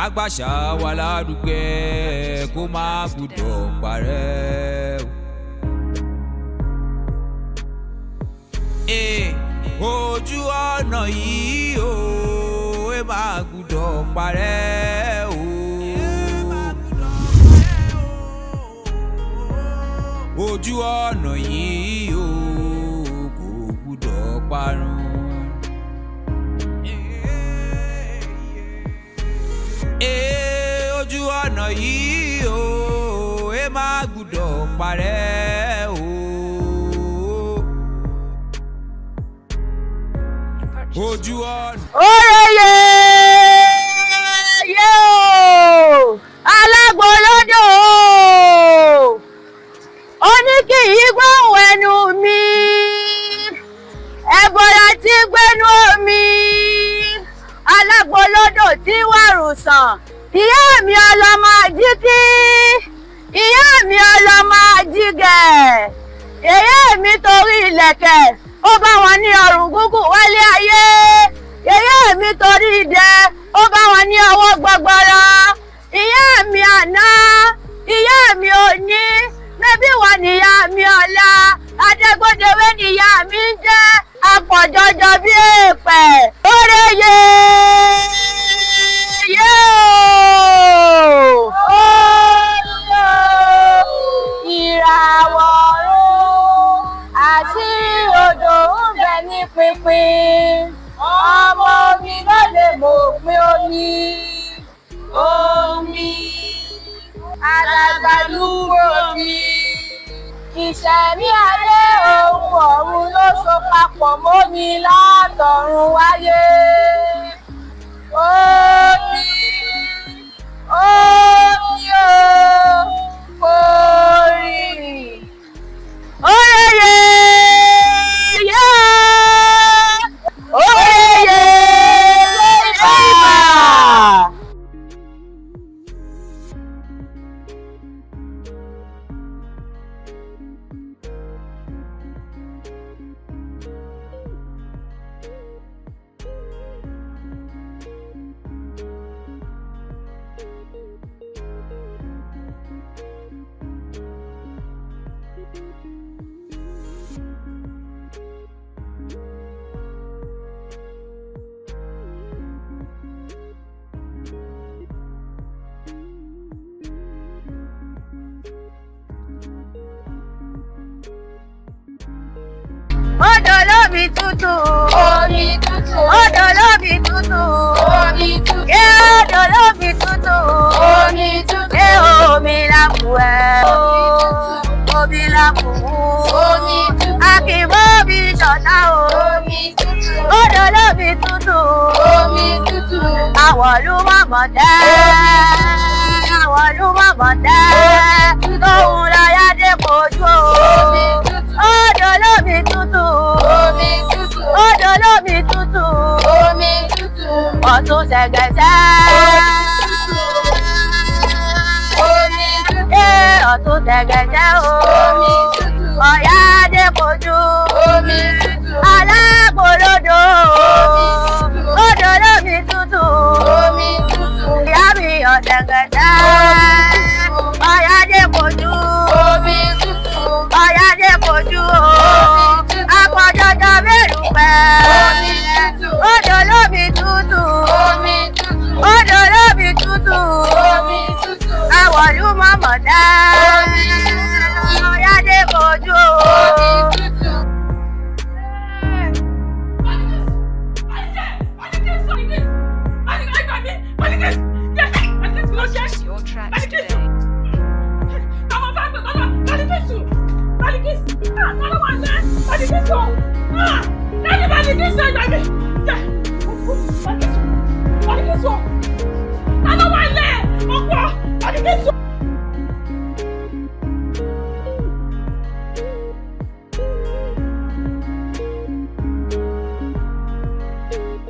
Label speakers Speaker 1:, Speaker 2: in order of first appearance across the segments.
Speaker 1: Kágbàṣà wa lárugẹ kó má gbúdọ̀ parẹ́ o. Ee, ojú ọ̀nà yìí o, ẹ má gbúdọ̀ parẹ́ o. Ojú ọ̀nà yìí o, kò gbúdọ̀ parun. Ee, ojú ọ̀nà yìí o, ẹ má gbúdọ̀ parẹ́ o. Ojú ọ̀nà.
Speaker 2: Oreye yé o, alágbolódò o, ó ní kí í gbóhùn ẹnu mi, ẹ̀bọ̀rà tí gbénú omi, alágbolódò tí wàrùsàn, ìyá mi ọlọ́mọ àjíkí, ìyá mi ọlọ́mọ àjígẹ̀, èyí mi torí ìlẹ̀kẹ̀ ó bá wọn ní ọrùn gúngùn wálé ayé, ìyá mi torí idẹ ó bá wọn ní ọwọ́ gbọgbọrọ, ìyá mi àná, ìyá mi òní, mẹbí wọn níyà mi ọ̀la, adégbòdewé níyà mi ń jẹ́ apọ̀jọjọ bí èèpẹ̀. Oreye yé o,
Speaker 3: Ìràwọ̀ ọ̀run àti odò ń bẹ ní pínpín. Ọmọ omi ló lè mọ̀pin omi. Omi alàgbàlúgbò omi. Ìṣẹ̀mí ayé ohun ọ̀run ló so papọ̀ mómi látọ̀run wáyé. Omi, omi o, orí.
Speaker 2: Oreye yé o, oreye ìbà. Odò lómi tútù.
Speaker 3: Omi tútù.
Speaker 2: Odò lómi tútù.
Speaker 3: Omi tútù.
Speaker 2: Yé odò lómi tútù.
Speaker 3: Omi tútù.
Speaker 2: Yé omi làkù ẹ̀. Omi làkù.
Speaker 3: Omi tútù.
Speaker 2: Akìmọ́ mi ṣọ̀tá o.
Speaker 3: Omi tútù.
Speaker 2: Odò lómi tútù.
Speaker 3: Omi tútù.
Speaker 2: Àwọ̀lú mọ̀mọ́ tẹ́. Àwọ̀lú mọ̀mọ́ tẹ́. Tóun láyá dé kojú o.
Speaker 3: Omi tútù.
Speaker 2: Odò lómi tútù.
Speaker 3: Omi tútù.
Speaker 2: Odò lómi tútù.
Speaker 3: Omi tútù.
Speaker 2: Ọ̀tún ṣẹ̀gẹ̀ṣẹ̀.
Speaker 3: Omi tútù.
Speaker 2: Ẹ ọ̀tún ṣẹ̀gẹ̀ṣẹ̀ o.
Speaker 3: Omi tútù.
Speaker 2: Ọ̀yá dé kojú.
Speaker 3: Omi tútù.
Speaker 2: Alágbòlódò.
Speaker 3: Omi tútù.
Speaker 2: Odò lómi tútù.
Speaker 3: Omi tútù.
Speaker 2: Ìyá mi ọ̀ṣẹ̀gẹ̀ṣẹ̀. Ọ̀yá dé kojú.
Speaker 3: Omi tútù.
Speaker 2: Ọ̀yá dé kojú o.
Speaker 3: Omi tútù.
Speaker 2: Apọ̀jọjọ mélòó pẹ́.
Speaker 3: Omi tútù.
Speaker 2: Odò lómi tútù.
Speaker 3: Omi tútù.
Speaker 2: Odò lómi tútù.
Speaker 3: Omi tútù.
Speaker 2: Àwọ̀lú mọ̀mọ́ dá.
Speaker 3: Omi tútù.
Speaker 2: Ọ̀yá dé kojú o.
Speaker 3: Omi tútù.
Speaker 4: Your tracks today.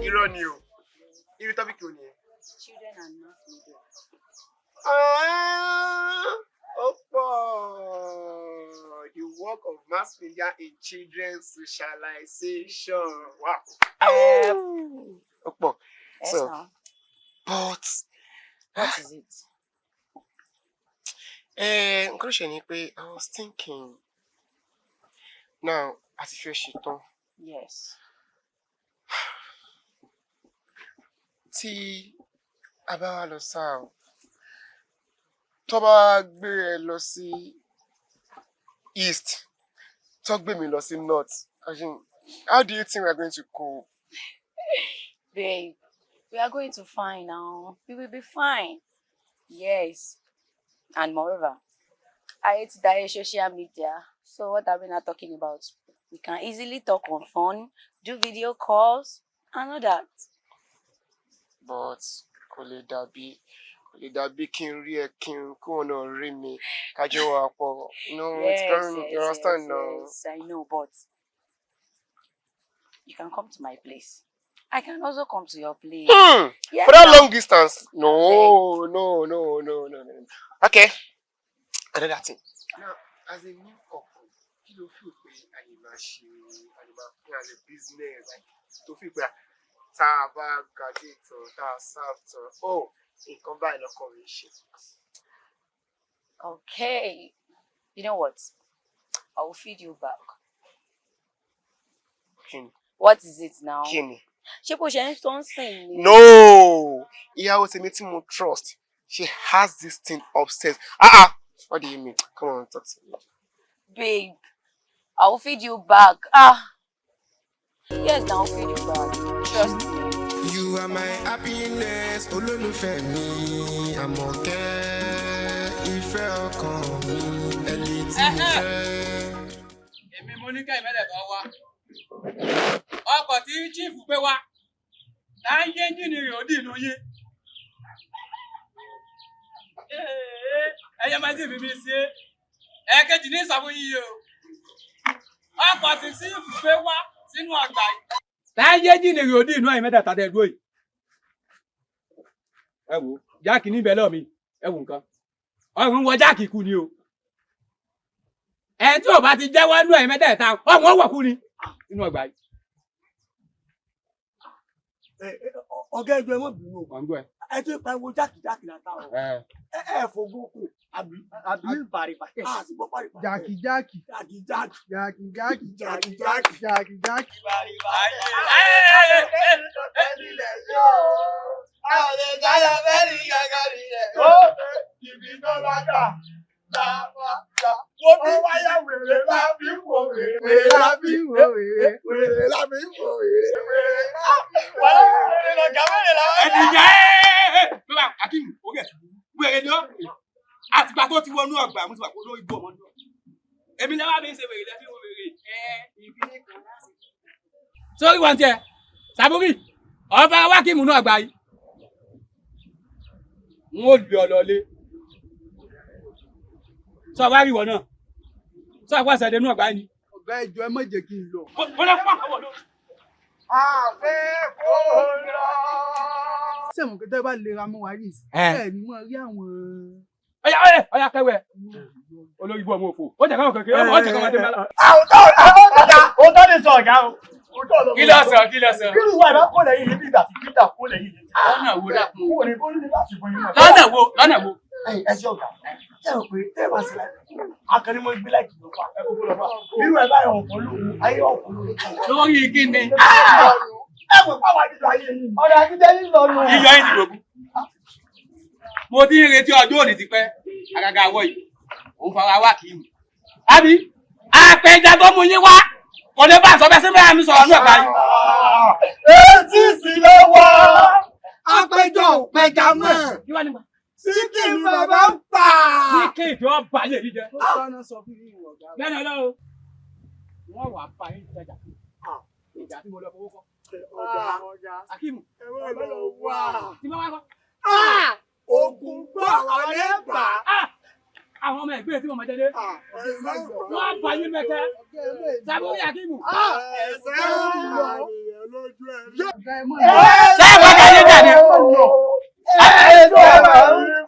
Speaker 5: Irọ́ ni o, irú tọ́pìkì ò nìyẹn.
Speaker 6: Children and mass media.
Speaker 5: Ah, ó pọ̀. The work of mass media in children's socialization. Wow. Ó pọ̀. So, but
Speaker 6: What is it?
Speaker 5: Nǹkan tó ṣe ni pé I was thinking now, a ti fẹ́ ṣetán.
Speaker 6: Yes.
Speaker 5: Tí a bá wá lọ sáà, tó bá gbé ẹ lọ sí east, tó gbé mi lọ sí north, as in, how do you think we are going to cope?
Speaker 6: Babe, we are going to fine now. We will be fine. Yes. And moreover, I hate that social media. So what are we not talking about? We can easily talk on phone, do video calls, and all that.
Speaker 5: But kò lè dàbí kí n rí ẹ, kí n kí wọn náà rí mi, kájọ wà pọ̀. No, it's
Speaker 6: Yes,
Speaker 5: very, you
Speaker 6: yes,
Speaker 5: understand
Speaker 6: yes,
Speaker 5: now.
Speaker 6: yes, I know, but you can come to my place. I can also come to your place. Yes,
Speaker 5: For that
Speaker 6: now.
Speaker 5: long distance? No, no, no, no, no, no. Okay. Another thing. Now, as a new couple, kí ló feel pé a lè máa ṣe, a lè máa pín as a business, like tó fi pé tá a bá graduate tán, tá a serve tán, oh, nǹkan báyìí lọ́kọ mi ṣe?
Speaker 6: Okay. You know what? I will feed you back.
Speaker 5: Kí ni?
Speaker 6: What is it now?
Speaker 5: Kí ni?
Speaker 6: Ṣé bó ṣe ń sọ ń sìn ni?
Speaker 5: No! Ìyàwó tèmi tí mo trust, she has this thing upstairs. Ah ah! What do you mean? Come on, talk to me.
Speaker 6: Babe, I will feed you back. Ah. Yes, now I will feed you back. Trust me.
Speaker 5: You are my happiness, olólùfẹ́ mi, Àmọ̀kẹ́, ìfẹ́ ọkàn mi, ẹni tí mo fẹ́.
Speaker 7: Èmi mo ní kẹ́hìn mẹ́tẹ̀ẹ̀tọ́ wá. Ọkọ̀ tí chief gbé wá tá ń yé ẹ́ńjìnì rẹ̀ ó dì inú yín. Ẹyẹ máa ti fi mi ṣe é. Ẹ̀ẹ̀kejì ní ìsọfún yín o, ọkọ̀ tí chief gbé wá sínú ọgbà yìí tá ń yé ẹ́ńjìnì rẹ̀ ó dì inú ẹ̀yìn mẹ́tẹ̀ẹ̀ta tẹ̀ dúró yìí. Ẹ wò jack níbẹ̀ lọ́ọ̀ mi. Ẹ wò nǹkan ọ̀run wọ jack kú ni o. Ẹ tí ò bá ti jẹ́wọ́ nú ẹ̀yìn mẹ́tẹ̀ẹ̀ta, ọ̀run ọ̀wọ̀ kú ni nínú ọgbà yìí.
Speaker 8: Ọ̀gá, ẹjọ́, ẹ má bínú o.
Speaker 7: Wọ́n ń gbọ́ ẹ.
Speaker 8: Ẹ tó pariwo jack jack látàrọ. Ẹ ẹ fògùn kù àbí?
Speaker 9: Àbí
Speaker 8: pàrìpàtẹ a sì gbọ́ pàrìpàtẹ.
Speaker 9: Jack jack.
Speaker 8: Jack jack.
Speaker 9: Jack jack.
Speaker 8: Jack jack.
Speaker 9: Jack jack.
Speaker 5: Àwọn ìjọba fẹ́ ní gàgà nìyẹn. Ibi tó bá gbà gbà gbà. Wọ́n bí wáyà wèrè la fi ń wò wèrè.
Speaker 9: Wèrè la fi ń wò wèrè.
Speaker 5: Wèrè la fi ń wò wèrè. Wèrè lọ̀gá wèrè la wá.
Speaker 7: Ẹni jẹ́ bàbá Akeem orí ẹ̀ wèrè ni ọ́. Àtìgbà tó ti wọnú ọgbà, mo ti wà kó lórí ibú ọmọ náà. Èmi lẹ́wọ́ mi ń ṣe wèrè lẹ́fí wọ wèrè ẹ̀ ìbílẹ̀ kan láti. Sórí wọn tiẹ̀ sàbúrì ọba wákìmù náà gbà yìí, n ó lé ọ lọlé. Sọ wá rí ìwọ náà, sọ àpò àṣẹ ìdẹnu ọgbà yìí ni.
Speaker 9: Ọ̀gá, ẹjọ́, ẹ má jẹ́ kí n lọ.
Speaker 7: Mo lọ fún àwọn lọ.
Speaker 5: Àfẹ́ kó lọ.
Speaker 9: Sẹ́wọ̀n kí tẹ́ bá lera mọ́ wa rí ìsìn.
Speaker 7: Ẹ.
Speaker 9: Ẹ ní mọ̀ rí àwọn.
Speaker 7: Ọ̀yá ọ̀yá ọ̀yá, kẹwẹ́ olórí ibú ọmọ òfò, ó jẹ́ káwọn kékeré, ó jẹ́ káwọn ọmọdé mẹ́la.
Speaker 8: Ó tọ́ ni sọ ọ̀gá o.
Speaker 7: Kí ló sọ? Kí ló sọ?
Speaker 8: Kí ló wà ìbá kó lẹ́yìn níbi ìgbà tí Peter kó lẹ́yìn níbi.
Speaker 7: Lọ́nà wo dákun?
Speaker 8: Kó ní kó ní láti fún yín.
Speaker 7: Lọ́nà wo? Lọ́nà wo?
Speaker 8: Ẹ̀yin, ẹ ṣe ọ̀gá. Ṣé o pé tẹ́ ẹ bá ṣe láì akẹni mo gbé láìkì ló pa ẹ kókó lọ fà. Irú ẹ báyìí ọ̀pọ̀ lóru ayé ọ̀pọ̀ lóru.
Speaker 7: Lórí kí ni?
Speaker 8: Ẹ wò pàwọn àdìsọ ayé yìí. Ọ̀rẹ́ akíndé yìí lọ nù.
Speaker 7: Yíyọ yín ti dògún. Mo ti ń retí ọjọ́ òní ti pẹ́, àgàgà àwọ̀ yìí. Òun fara wá kì í mú. Àbí àpẹja tó mú yín wá kò lè bá àsọ bẹ́ẹ̀ sí bẹ́ẹ̀ mi sọ̀rọ̀ ní ọ̀gá yìí.
Speaker 8: Etí sì ló wá.
Speaker 9: Apẹjọ ò pẹja mọ́.
Speaker 7: Kí wá nípa?
Speaker 9: Síkìrì bàbá ń pa.
Speaker 7: Ní kéèké ọba ayé yìí jẹ.
Speaker 9: Ó sọ́nà sọ fún yín ọ̀gá.
Speaker 7: Bẹ́ẹ̀ni ọlọ́run. Wọ́n wà pa yín jẹjà. Ìjà tí mo lọ fowó kọ́.
Speaker 8: Ọ̀gá ọ̀gá.
Speaker 7: Akíìmù.
Speaker 8: Ẹ wọ́n lọ wá.
Speaker 7: Tí wọ́n wá kọ́.
Speaker 8: Ogun gbọ́ àwọn lẹ́bàá.
Speaker 7: Àwọn ọmọ ẹgbẹ́ tí mo máa jẹ́ dé. Wọ́n á bá yín mẹ́tẹ́. Sàbúrì Akíìmù.
Speaker 5: Ẹ̀sẹ̀ ń lọ lójú ẹ̀.
Speaker 9: Ọ̀gá, ẹ mọ̀
Speaker 7: Ṣé ìwọ kà yín jáde?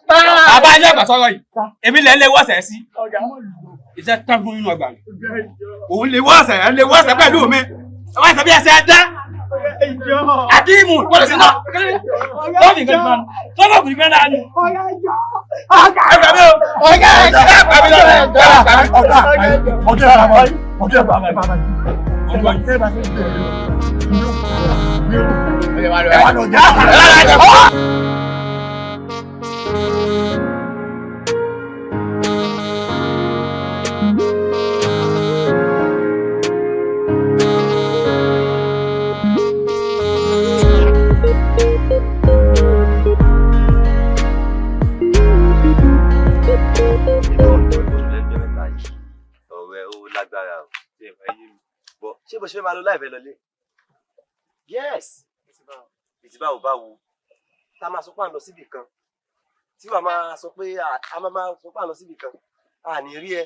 Speaker 7: Bàbá yín àgbà sọ̀rọ̀ yìí. Èmi lẹ̀ ń lé wọ́sẹ̀ sí. Iṣẹ́ tán fún inú ọgbà yìí. Òun lè wọ́sẹ̀, ẹ̀ ń lé wọ́sẹ̀ pẹ̀lú mi. Ẹ wá sọ bí ẹsẹ̀ dá. Akíìmù wọ́n sì náà. Tọ́ọ̀fì kan náà. Tọ́ọ̀fì kan náà ni.
Speaker 8: Ọ̀gá
Speaker 7: Ẹ gbà mí o.
Speaker 8: Ọ̀gá
Speaker 7: Ẹ gbà mí lọ́rẹ̀. Ẹ gbà mí.
Speaker 8: Ọ̀gá ọ̀gá ọ̀gá ọ̀gá ẹ wá lọ jẹ́.
Speaker 10: Ọ̀rẹ́ ó lágbára o, bọ̀ ṣé bó ṣe fẹ́ máa lọ láìpẹ́ lọlé? Yes, ìtì báwo báwo tá a máa sọ pé à ń lọ síbì kan, tí wàá máa sọ pé a máa sọ pé à ń lọ síbì kan, a ní rí ẹ,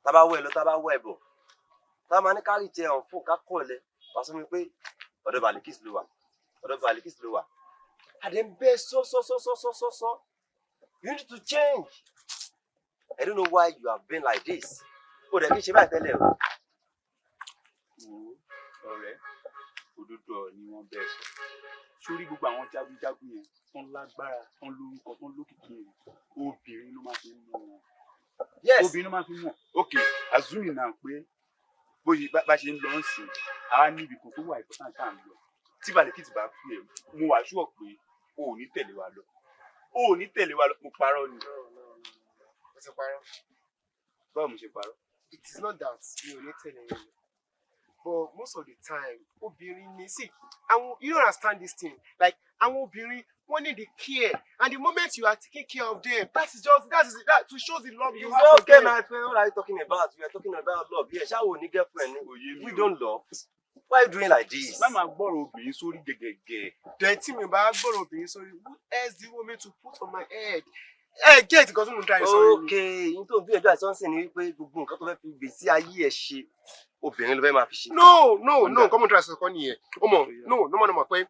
Speaker 10: tá a bá wọ ẹ lọ, tá a bá wọ ẹ bọ̀, tá a máa ní kárì jẹ ọ̀hún fún ká kọ̀ lẹ, wàá sọ mi pé ọ̀dọ̀ Balikis ló wà, ọ̀dọ̀ Balikis ló wà. Àdé ń bẹ́ sọ sọ sọ sọ sọ sọ sọ. You need to change. I don't know why you have been like this. O dẹ̀ kí n ṣe báyìí tẹ́lẹ̀ o.
Speaker 7: Wo ọ̀rẹ́, òdodo ọ̀rọ̀ ni wọ́n bẹ́ẹ̀ sọ. Sórí gbogbo àwọn jagunjagun yẹn tán lágbára, tán lórúkọ, tán lókìkí yẹn, obìnrin ló máa fi ń mú wọn.
Speaker 10: Yes.
Speaker 7: Obìnrin ló máa fi ń mú wọn. Ok, assuming now pé bóyá bá ṣe ń lọ ń sìn, àwa ní ibì kan tó wà important tá à ń lọ. Tí Balikis bá fi ẹ̀, mo wà sure pé o ò ní tẹ̀lé wa lọ. O ò ní tẹ̀lé wa lọ, mo parọ́ ni.
Speaker 5: Mo ti parọ́.
Speaker 7: Báwo mo ṣe parọ́?
Speaker 5: It is not that mi ò ní tẹ̀lé yín lọ, but most of the time obìnrin ni, see, àwọn, you don't understand this thing, like àwọn obìnrin wọ́n need the care, and the moment you are taking care of them, that is just that is that to show the love you
Speaker 10: It's
Speaker 5: have for
Speaker 10: okay,
Speaker 5: them.
Speaker 10: my friend. What are you talking about? You are talking about love. Yeah, ṣáà wo ní girlfriend ni? We don't love. Why are you doing like this?
Speaker 7: Má máa gbọ́rọ̀ obìnrin sórí gẹ̀gẹ̀gẹ̀.
Speaker 5: Then tí mi bá gbọ́rọ̀ obìnrin sórí, who else do you want me to put on my head? Ẹ get nǹkan tí mo ń try sọ yìí.
Speaker 10: Okay, yín tó ń gbìyànjú àti sọ́nsìn ni wípé gbogbo nǹkan tó fẹ́ fi gbèsè ayé ẹ̀ ṣe, obìnrin ló fẹ́ máa fi ṣe.
Speaker 5: No, no, no, nǹkan mo ń try sọ kọ́ nìyẹn. Ó mọ̀, no, no mọ̀, no mọ̀ pé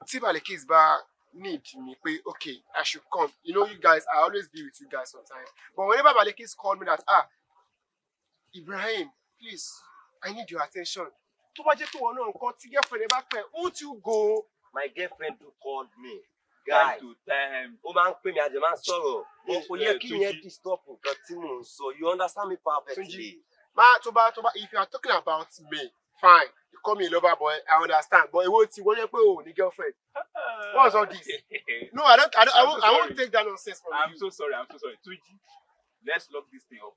Speaker 5: tí Balikis bá need me pé okay, I should come. You know you guys, I always be with you guys sometimes. But whenever Balikis call me that, ah, Ibrahim, please, I need your attention. Tó bá jẹ́ pé wọn náà nǹkan tí girlfriend ẹ bá pẹ́, won't you go?
Speaker 10: My girlfriend do call me. Guy,
Speaker 7: Time to time.
Speaker 10: ó máa ń pè mí, àjẹ́ máa ń sọ̀rọ̀. Mo kò yẹ kí
Speaker 7: Túnjí.
Speaker 10: yẹn disturb nǹkan tí mò ń sọ. You understand me perfectly.
Speaker 5: Má tó bá tó bá, if you are talking about me, fine, you call me a lover boy, I understand. But èwo tí wọ́n yẹ pé o ò ní girlfriend? What's all this? No, I don't,
Speaker 7: I'm so
Speaker 5: I won't
Speaker 7: sorry.
Speaker 5: take that nonsense from
Speaker 7: I'm
Speaker 5: you.
Speaker 7: so sorry, I'm so sorry. Túnjí, let's lock this thing up.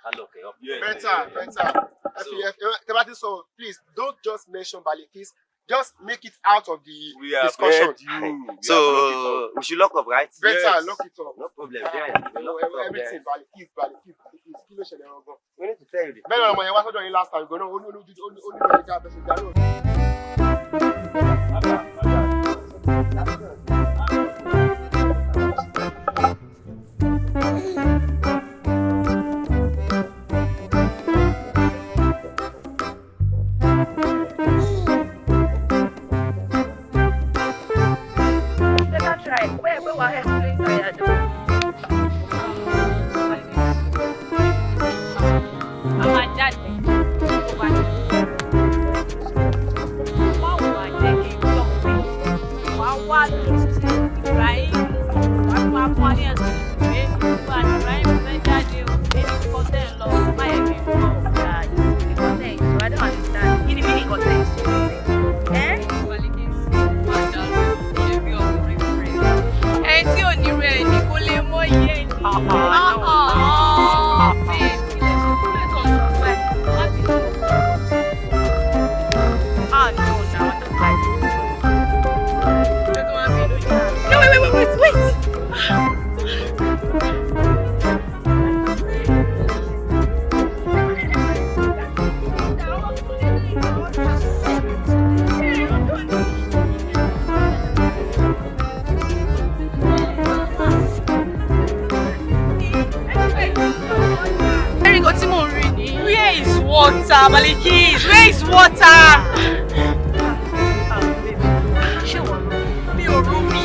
Speaker 10: Ká lọ kẹ́ up.
Speaker 7: Yes.
Speaker 5: Better, better. If you, if, tẹ́ bá ti sọ, please don't just mention Balikis. Just make it out of the
Speaker 7: We have
Speaker 5: discussion.
Speaker 7: heard you. We have
Speaker 10: So
Speaker 7: locked it up.
Speaker 10: we should lock up, right?
Speaker 5: Better
Speaker 7: Yes.
Speaker 5: lock it up.
Speaker 10: No problem.
Speaker 5: Ah,
Speaker 10: Then we
Speaker 5: no,
Speaker 10: lock it up
Speaker 5: everything
Speaker 10: then.
Speaker 5: Balikis, Balikis, Balikis. Kí ló ṣẹlẹ̀ gangan?
Speaker 10: We need to tell you the
Speaker 5: Bẹ́ẹ̀ ni
Speaker 10: truth.
Speaker 5: ọmọ yẹn wá sọ́dọ̀ yín last time gan-an, ó ní ó ní ó ní ó ní ó ní ó ní ó ní.
Speaker 4: Better try. Where were her tired?
Speaker 6: A máa jáde tó bá ti wá wà jẹ́ kí n gbọ́ pé wàá wá lọ sí Ibrahim, wàá tún máa fún wa ní ẹ̀sùn pé wà ní Ibrahim fẹ́ jáde o, èyí kò tẹ̀ ń lọ, má yẹ kí n gbọ́.
Speaker 4: Nǹkan tẹ̀ ń sọ, I don't understand. Kí ni mí nǹkan tẹ̀ ń sọ? Ẹ́
Speaker 3: Balikis, má dàrú, ṣe bí ọkùnrin rẹ̀. Ẹni tí ò ní rẹ̀ ni kò lè mọ iye ni. Babe, kí lè ṣe kúlẹ̀ tó ń sọ báyìí? Má bínú.
Speaker 4: Ah, no, no, I don't like it.
Speaker 3: Ṣé tó má bínú yìí?
Speaker 4: No, wait, wait, wait, wait, wait.
Speaker 3: Ẹ̀rí nǹkan tí mò ń rí ni.
Speaker 6: Where is water, Balikis? Where is water?
Speaker 4: Ṣé wọ́n lọ?
Speaker 3: Mi ò rú mi.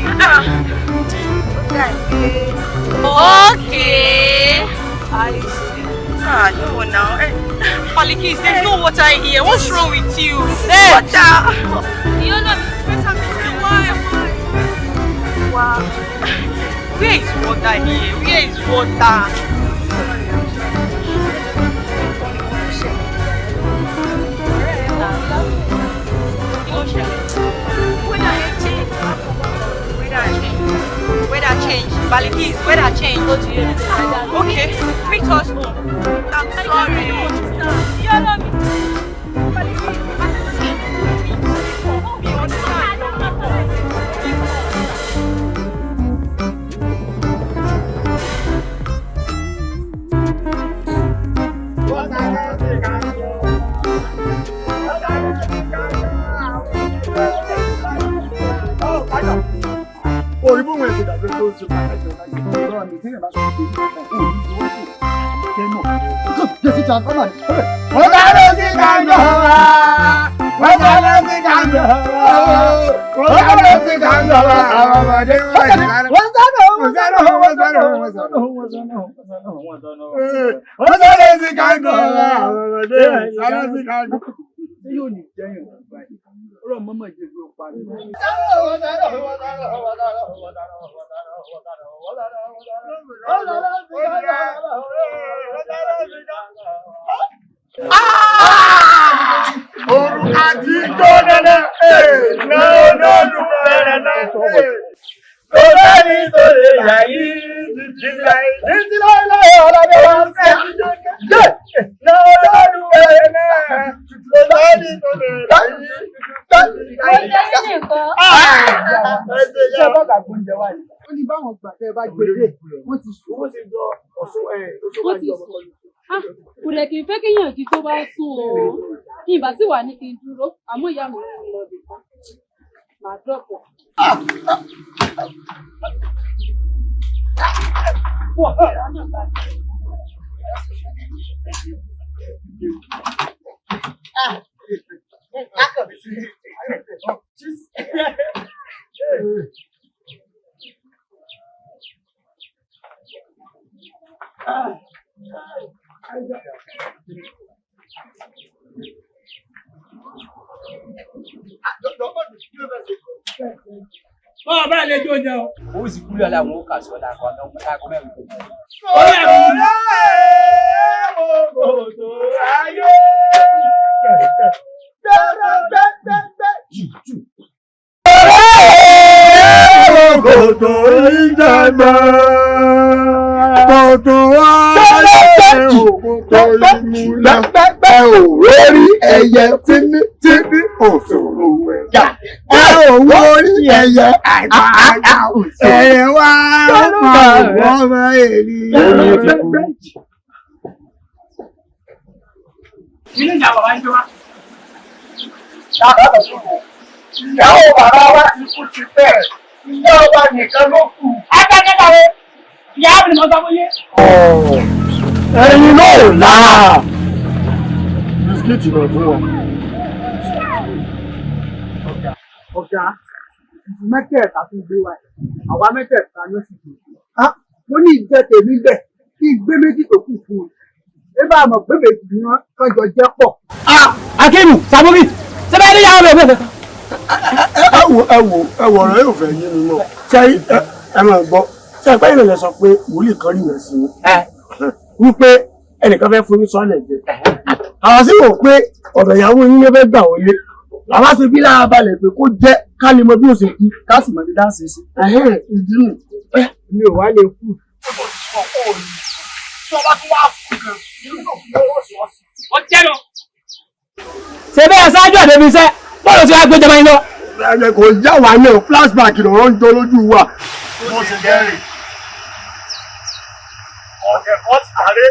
Speaker 4: Èmi náà rú mi. Ó dà pé.
Speaker 3: Okay.
Speaker 4: I see. Ah, no, now. Eh,
Speaker 3: Balikis, there's no water here. What's wrong with you? Water. Why? Why? Where is water here? Where is water? Weather change. Balikis, weather change. Okay, meet us home. I'm sorry.
Speaker 8: Orí bóun ẹ̀ ṣe dàgbé tó ń ṣe pàtàkì ọ̀la yìí. Ọ̀rọ̀ mi téèyàn bá sọ pé ó ní ìwọ́n tó jẹ́ náà. Kò jẹ́ síta ọ̀nà ni.
Speaker 9: Wọ́n sáré sí kàńdọ̀ wá. Wọ́n sáré sí kàńdọ̀ wá. Wọ́n sáré sí kàńdọ̀ wá. Àwọn ọmọdé wọ́n sáré.
Speaker 8: Wọ́n sáré
Speaker 9: Wọ́n sáré wọ́n sáré wọ́n sáré wọ́n sáré wọ́n sáré sí kàńdọ̀ wá. Àwọn ọmọdé wọ́n sáré sí kàńdọ̀.
Speaker 8: Ṣé yóò ní jẹ́yìn wọ́n báyìí? Ọ̀rọ̀ mọ́mọ́ jẹ́ bí ó pa mí.
Speaker 9: Òrùka ti jó nana, lọ́dọọdún bẹ̀rẹ̀ náà. Tó bá ní tó lè yà yí, títí láéláé ọ̀làdé wa ń sẹ́. Lọ́dọọdún bẹ̀rẹ̀ náà, tó bá ní tó lè yà yí.
Speaker 8: Ṣé bàbá gbóúnjẹ wà ní? Ó ní báwọn gbà tẹ́ ẹ bá gbé dé, wọ́n ti sùn.
Speaker 5: Wọ́n ti jọ ọ̀ṣun ẹ̀
Speaker 11: Wọ́n ti sùn. Ah, kò dẹ̀ kí n fẹ́ kéèyàn jí tó bá sùn o. Kí n bá sì wà ní kí n dúró, àmọ́ ìyá mi ń lọ bì kan. Màá dọ̀pọ̀.
Speaker 7: Bọ́ọ̀ bá lè jó jẹun.
Speaker 12: Ó sì kúrò aláwọ̀ ó kà sí ọ̀la àkọ́ àtàwọn mẹ́rin tó.
Speaker 9: Kòtò ìjàgbá, kòtò ayé òkòtò ìmúlẹ̀. Ẹ ò rórí ẹyẹ tíní tíní òṣòro ẹ̀yà. Ẹ ò rórí ẹyẹ àgbà àgbà ẹyẹ wá pa ọmọ ènìyàn.
Speaker 7: Ilé ìyá bàbá ń jó wá.
Speaker 9: Ìyàwó bàbá wa ti kú ti bẹ́ẹ̀. Ìyá ọba nìkan ló kù.
Speaker 7: Akẹ́kọ̀ọ́ rẹ̀ ìyá mi ni mo sọ fún yín.
Speaker 9: Ẹyin náà là.
Speaker 5: Bisikíìtì náà fún wọn.
Speaker 8: Ọ̀gá, ìfún mẹ́tẹ̀ẹ̀ta tó gbé wa yìí, àwa mẹ́tẹ̀ẹ̀ta ló sì gbé. Mo ní ìjẹ tèmi bẹ̀ kí n gbé méjì tó kù fún un. Ẹ bá mọ̀ pé méjì ni wọ́n kọjọ jẹ́ pọ̀.
Speaker 7: Akínú, Sàmúrì, ṣé bẹ́ẹ̀ ni ìyàwó mi ò fẹ́?
Speaker 5: Ẹ wo ẹ wo ẹ wo ọ̀rọ̀ yóò fẹ́ yé mi mọ́. Ṣé ẹ máa gbọ́? Ṣé ẹ pẹ́ ìrìnlẹ̀ sọ pé wòlíì kan rí ìrẹsì yín? Wípé ẹnìkan fẹ́ fún yín sọ́lẹ̀ jẹ. Àwọn sì wò pé ọ̀dọ̀ ìyàwó yín ló fẹ́ gbà wọlé. Làwọn ṣe bí lára balẹ̀ pé kó jẹ́ ká lè mọ bí ó ṣe kú.
Speaker 8: Ká sì mọ bí dáǹsì sí.
Speaker 5: Ìdí nù.
Speaker 8: Mi ò wá lè kú.
Speaker 7: Ṣé bẹ́ẹ̀ ṣáájú àdébí iṣẹ́? Bọ́ọ̀lù ti wá gbé jẹmọ́ iná.
Speaker 5: Ẹ kò yá wa náà flashback lọ̀rọ̀ ń jọ lójú wa.
Speaker 9: Bó ṣe jẹ́ rè. Ọ̀kẹ́ kan ti tàré.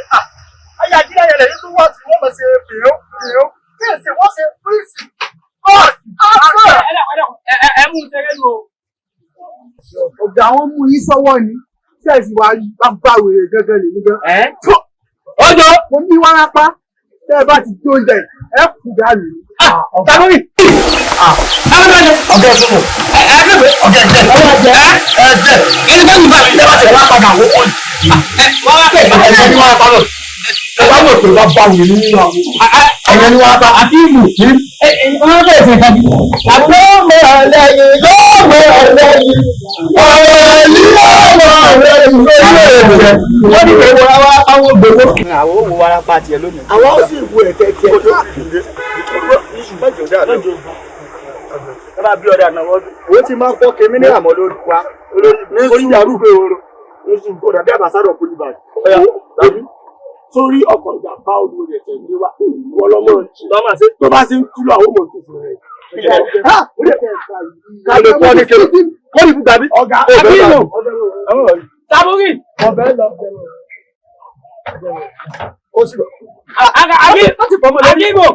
Speaker 9: Ayé ajílẹ̀ yẹn lẹ́yìn tó wá tí wọ́n mọ̀ ṣe fèrè fèrè. Kí èsì wọ́n ṣe fírísì.
Speaker 7: Ẹ mú un ṣeré lu o.
Speaker 8: Ọ̀gá wọn mú yín sọ́wọ́ ni. Ṣé ẹ̀sìn wa bá wèrè gángan lè ní gan?
Speaker 7: Ojo!
Speaker 8: Mo ní wárápá. Tẹ́ ẹ bá ti jó oúnjẹ yìí, ẹ kù dànù.
Speaker 7: Sàmúrì!
Speaker 9: Ọ̀gá ẹ̀ fún mi. Ọ̀gá ẹ̀ jẹ́. Ẹ jẹ́.
Speaker 7: Ẹni tó ń bá mi.
Speaker 9: Ẹ bá ti wá padà wọ́pọ̀ yìí.
Speaker 7: Wọ́n wá pè é.
Speaker 9: Ẹ jẹ́ kí wọ́n á padà.
Speaker 8: Bá mọ̀ tó bá bá wù nínú àwọn. Ẹ̀yẹ ni wọ́n bá Akíìmù. Wọ́n bẹ̀rẹ̀ sí ìtajú. Àlọ́mọ lẹ́yìn lọ́mọ lẹ́yìn. Ọ̀rẹ́ ní ọmọ lẹ́yìn lórí rẹ̀. Wọ́n ní ìwé wa àwọn gbogbo.
Speaker 12: Àwọn òwò warapa tiẹ̀ lónìí.
Speaker 8: Àwọn ó sì wo ẹ̀tẹ̀ tiẹ̀.
Speaker 12: Ẹ bá bí ọ̀dà náà wọ́n. Owó ti máa ń fọ́ kemi ní àmọ́ lórí wa. Orí arúgbó ehoro.
Speaker 8: Kò dàbí àbàsádọ̀ kò ní bàjẹ́. Sórí ọkọ̀ ìjàmbá olú rẹ̀ tẹ̀lé wa. Ìwọ lọ́mọ tó bá ṣe ń túlọ̀ àwọn ọmọ tuntun rẹ̀.
Speaker 12: Kálọ̀ kọ́ ní kele. Kọ́ ní ibùgbà bí.
Speaker 8: Ọ̀gá
Speaker 12: Akíìmù.
Speaker 7: Taburi.
Speaker 8: Ọbẹ̀ lọ. Ó sì lọ.
Speaker 7: Akíìmù.
Speaker 8: Ó sì fọ́.
Speaker 7: Akíìmù.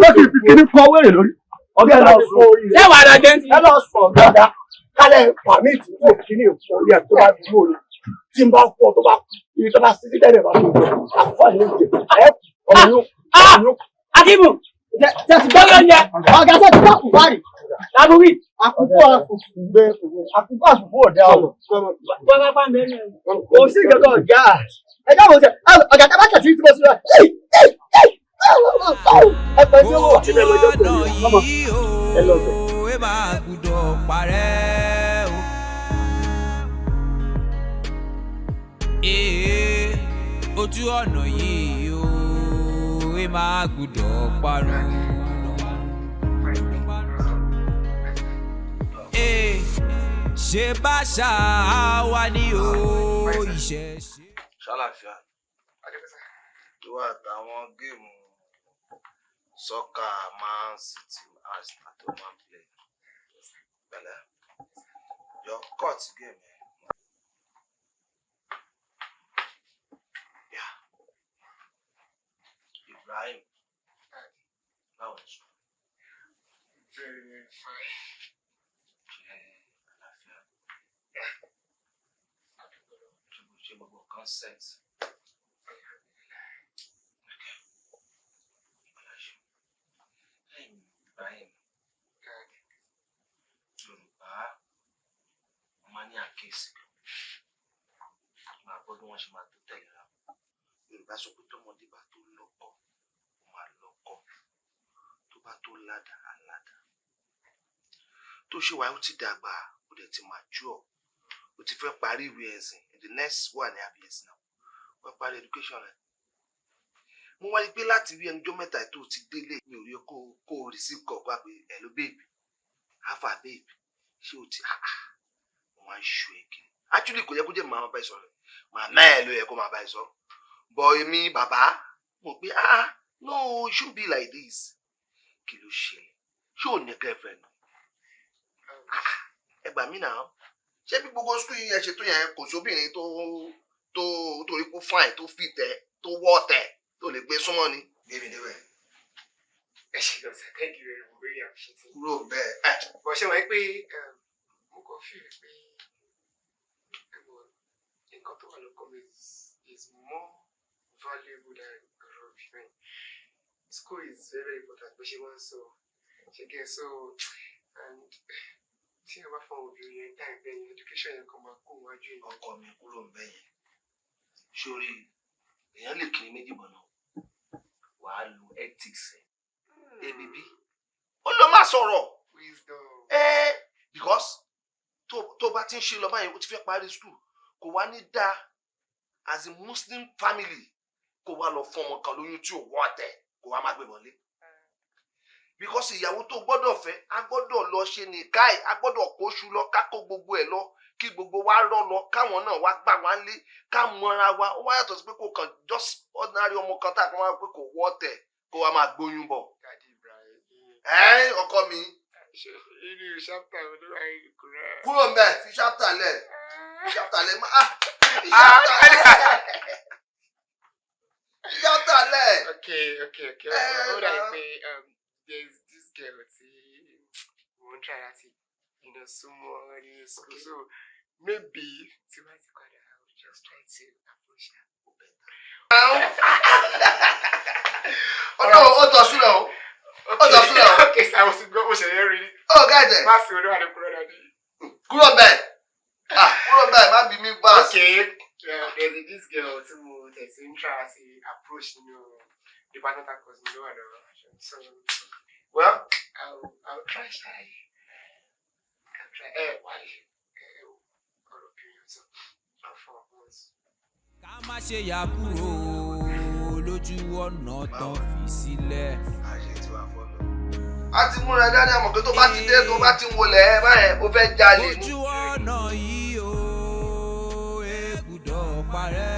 Speaker 8: Lọ́kì fi kíní kọ́ wẹ̀rẹ̀ lórí. Ọ̀gá ẹ̀ lọ sùn.
Speaker 7: Ṣé wàá ra jẹ́ntì?
Speaker 8: Ẹ lọ sùn ọ̀gá. Kálẹ̀ pàmìtì tó kíní orí ẹ̀ tó bá dúró ni. Tí n bá fọ́ tó bá ibi tó bá sí sí tẹ́lẹ̀ bá tó jẹ. Àfọ̀ní ń jẹ. Ẹ ọmọ yóò.
Speaker 7: Akíìmù. Gbọ́dọ̀ oúnjẹ.
Speaker 8: Ọ̀gá sẹ́ ti dákùn báyìí.
Speaker 7: Taburi.
Speaker 8: Àkùkọ àfùfù gbé àkùkọ àfùfù ọ̀dà ọ̀nà.
Speaker 7: Bọ́lá pa mẹ́rin.
Speaker 8: Kò sí ìkẹ́kọ̀ọ́ ọ̀gá. Ẹ jáwọ́ sẹ́, ọ̀gá tá a bá kẹ̀ sí tí mo sì rẹ̀. Ẹ pẹ̀ sí owó.
Speaker 1: Ojú ọ̀nà yìí o, ẹ máa gbúdọ̀ parẹ́ o. Ee, ojú ọ̀nà yìí o, ẹ máa gbúdọ̀ parun. Ee, ṣe bá ṣáà wá ní o, ìṣẹ̀ṣe.
Speaker 13: Ṣàlàfíà ìwà àtàwọn géèmù sọ́kà Man City Arsenal tó máa ń play pẹ̀lẹ́ yọ cut géèmù ẹ̀. Yeah. Ibrahim, báwo ni sọ?
Speaker 5: Very, very fine.
Speaker 13: Ṣe àlàáfíà? Ṣe gbogbo consent? Ibrahim, Yorùbá wọn máa ní àkíyèsí máa gbọ́ bí wọ́n ṣe máa tó tẹ̀lé ra. Yorùbá sọ pé tọmọdé bá tó lọ́kọ, ó máa lọ́kọ, tó bá tó ládàá á ládàá. Tó ṣe wáyé ó ti dàgbà, ó dẹ̀ ti mature, ó ti fẹ́ parí ìwé ẹ̀sìn. The next one ní abs now, wọ́n parí education rẹ̀. Mo wá rí pé láti rí ẹnujọ́ mẹ́ta tó ti délé mi ò rí kó o receive call wá pé hello babe, alpha babe, ṣé o ti mo máa ń ṣu ẹ kiri. Actually kò yẹ kó jẹ́ màmá bá ẹ sọ̀rọ̀, màmá ẹ ló yẹ kó máa bá ẹ sọ, but èmi bàbá mo pé no, it shouldn't be like this. Kí ló ṣẹlẹ̀? Ṣé ò ní girlfriend? Ẹ gbà mí náà, ṣé bí gbogbo school yẹn ṣe tó yẹn kò sóbìnrin tó tó torí kó fine tó fit ẹ tó wọ́ tẹ tó lè gbé súnmọ́ ni. Bébí débẹ̀.
Speaker 5: Ẹ ṣe gan sir, thank you very much, really appreciate it.
Speaker 13: Kúrò bẹ́ẹ̀.
Speaker 5: Bọ̀ ṣé wọ́n pé mo kàn feel pé nǹkan tó wà lọ́kàn mi is more valuable than ọ̀rọ̀ obìnrin. School is very very important bó ṣe wọ́n sọ ṣe gẹ́ so and tí wọ́n bá fún obìnrin yẹn time bẹ́ẹ̀ yẹn education yẹn kàn máa kó wájú yẹn.
Speaker 13: Ọkọ mi kúrò bẹ́ẹ̀ yẹn. Sórí èèyàn lè kiri méjì bọ̀nà, wàá lo ethics ẹ̀ abb ó lọ má sọ̀rọ̀ because tó bá ti ń ṣe lọ báyìí ó ti fẹ́ parí school, kò wá ní dáa as a Muslim family kó wá lọ fún ọmọ kan lóyún tí ò wọ́ ọ̀tẹ̀ kó wá má gbé wọlé, because ìyàwó tó gbọ́dọ̀ fẹ́ a gbọ́dọ̀ lọ ṣe nìkáì, a gbọ́dọ̀ kóṣù lọ kákó gbogbo ẹ̀ lọ kí gbogbo wa rọ́ lọ káwọn náà wá gbà wá lé ká mọra wa. Ó wá yàtọ̀ sí pé kò kàn just ordinary ọmọ kan tá a kàn wá pé kò wọ́ ọ̀tẹ̀ kó wá máa gbóyún bọ̀. Ẹ ọkọ mi. Kúrò mbẹ, fi ṣápítà lẹ̀, fi ṣápítà lẹ̀ má fi ṣápítà lẹ̀, fi ṣápítà lẹ̀.
Speaker 5: Okay. Ó dà pé there's this girl tí mo ń try láti súnmọ́ ní school, so maybe tí wọ́n ti padà. Just try to approach her.
Speaker 13: Ọ̀nà ó tọ̀ súnà o, ó tọ̀ súnà o.
Speaker 5: Okay, sir, mo ti gbọ́, mo ṣẹ̀lẹ̀ rí.
Speaker 13: Ó gáàjẹ̀.
Speaker 5: Má sì olúwa ló kúrò lọ́dún.
Speaker 13: Kúrò bẹ́ẹ̀. Ah, kúrò bẹ́ẹ̀, má bí mi bá.
Speaker 5: Okay, there's this girl tí mo tẹ̀sí ń try àti approach nínú departmental course mi ló wà lọ́wọ́. So, well, I'll try shy. I'll try. Ẹ wálé, ẹ ọ̀rọ̀ obìnrin ọ̀tọ̀, I'll follow up.
Speaker 1: Ká má ṣe yà kúrò lójú ọ̀nà tán fi sílẹ̀.
Speaker 13: Àṣẹ tí wàá fọ́ lọ. A ti múra dání, àmọ̀ pé tó bá ti dé, tó bá ti ń wọlé ẹ báyẹn, ó fẹ́ jalè ni.
Speaker 1: Ojú ọ̀nà yìí o, ẹ gbọ́dọ̀ parẹ́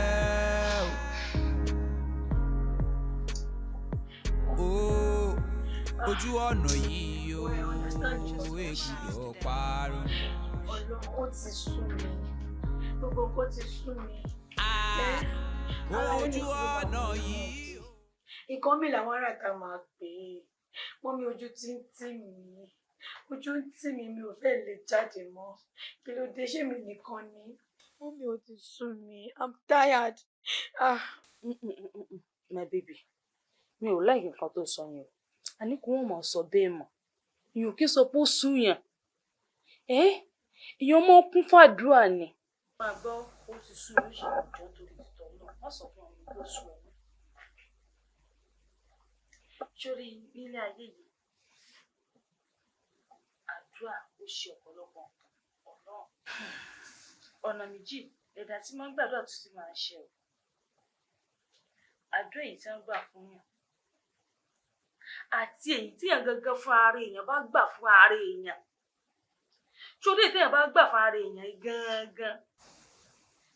Speaker 1: o. Ojú ọ̀nà yìí o, ẹ gbọ́dọ̀ parun.
Speaker 14: Ọlọ́run, ó ti sú mi, gbogbo nǹkan ti sú mi.
Speaker 1: Ojú ọ̀nà yìí.
Speaker 14: Nǹkan mi làwọn ará ìta máa pè é. Mọ́mí, ojú ti ń tì mí, ojú ń tì mí, mi ò fẹ́ lè jáde mọ́. Kí ló dé? Ṣé mi nìkan ni? Mọ́mí, ó ti sú mi, I'm tired. Ah.
Speaker 15: My baby, mi ò like nǹkan tó sọ yẹn o. Àní kí wọ́n máa sọ bẹ́ẹ̀ mọ́. Èèyàn kì í sọ pé ó sú yàn. Ẹ́ èèyàn máa ń kún fàdúrà ni. Máa gbọ́, ó ti sú mi, ó ṣe ìjọ torí títọ́ náà. Má sọ fún mi pé ó sú ẹ mọ́. Sórí nílé ayé yìí, àdúrà ó ṣe ọ̀pọ̀lọpọ̀ nǹkan ọ̀nà. Ọ̀nà méjì lẹ̀dá tí máa ń gbàdúrà tó sì máa ń ṣe o. Àdúrà èyí tí wọ́n gbà fún yàn àti èyí tí èèyàn gangan fún ara èèyàn bá gbà fún ara èèyàn. Sórí èyí tí èèyàn bá gbà fún ara èèyàn gangan,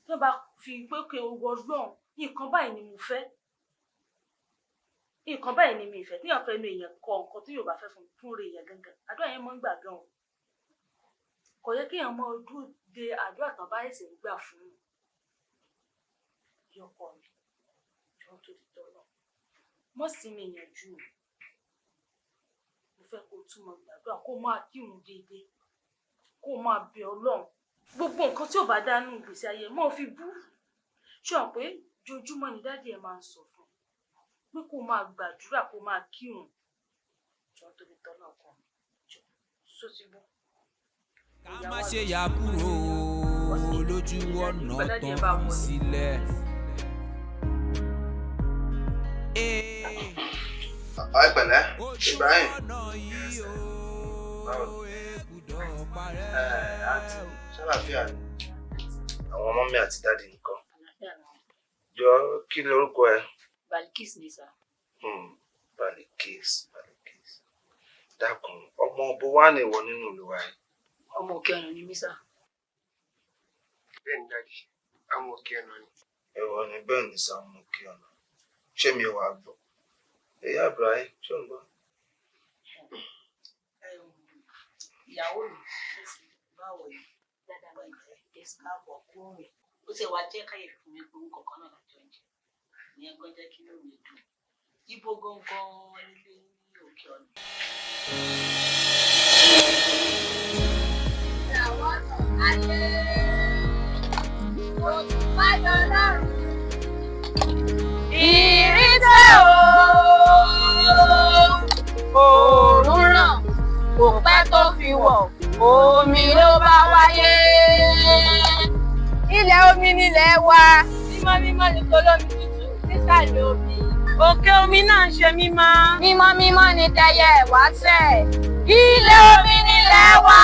Speaker 15: tó bá fi pé kí o wọ Ọlọ́run, nǹkan báyìí ni mo fẹ́, nǹkan báyìí ni mi ì fẹ́, téèyàn fẹ́ nu èèyàn kọ nǹkan tí yóò bá fẹ́ fún rẹ̀ èèyàn gangan, àdúrà yẹn máa ń gbà gan o. Kò yẹ kéèyàn máa dúró de àdúrà tán bá ẹsẹ̀ ń gbà fún un. Yọkọ mi, jọ tó ti tọ́ náà, mọ́ sí mi yànjú o. Mo fẹ́ kó o túmọ̀ gbàdúrà, kó o máa kírun déédéé, kó o máa bẹ Ọlọ́run. Gbogbo nǹkan tí ò bá dánú ìgbésí ayé mọ́ fi bú. Ṣé o pé jojúmọ́ ni dádì ẹ̀ máa ń sọ fún un pé kó o máa gbàdúrà, kó o máa kírun? Jọ tó ti tọ́ náà kàn mí, jọ só ti bú.
Speaker 1: Ká má ṣe yà kúrò lójú ọ̀nà tán fi sílẹ̀.
Speaker 13: Ẹ pẹ̀lẹ́, Ibrahim. Báwo ni? Ẹ àǹtí, ṣàlàáfíà ni? Àwọn ọmọ mi àti daddy nìkan. Jọ, kí ni orúkọ ẹ?
Speaker 6: Balikis ni sir.
Speaker 13: Balikis, Balikis. Dákun, ọmọ ọbọ wa ni ìwọ nínú ìlú wa yìí?
Speaker 6: Ọmọ òkè ọ̀nà ni mí sir.
Speaker 5: Bẹ́ẹ̀ni daddy, àwọn òkè ọ̀nà ni.
Speaker 13: Ìwọ ni bẹ́ẹ̀ ni sá, ọmọ òkè ọ̀nà. Ṣé mi ò wá gbọ́? Ìyá Ibrahim, ṣé ò ń gbọ́?
Speaker 6: Ìyàwó mi, báwo ni? Dáadáa lọ jẹ́ káàbọ̀ kúrò. Ó ti wá jẹ́ káyọ̀fì fún mi pé orúkọ kan náà lájọ ń jẹ. Ìyẹn gan jẹ́ kí inú mi dùn. Ibo gangan nílé ní òkè ọ̀nà?
Speaker 2: Ayé, òṣùpá yọ lọ́rùn. Ìrìnsẹ̀ o, òòrùn ràn, kò pẹ́ tó fi wọ̀, omi ló bá wáyé. Ilẹ̀ omi nílẹ̀ wa.
Speaker 3: Mímọ́ mímọ́ ni tolómi tútù nísàlẹ̀ omi. Òkè omi náà ń ṣe mímọ́.
Speaker 2: Mímọ́ mímọ́ ni tẹyẹ wáṣẹ̀. Ilẹ̀ omi nílẹ̀ wa.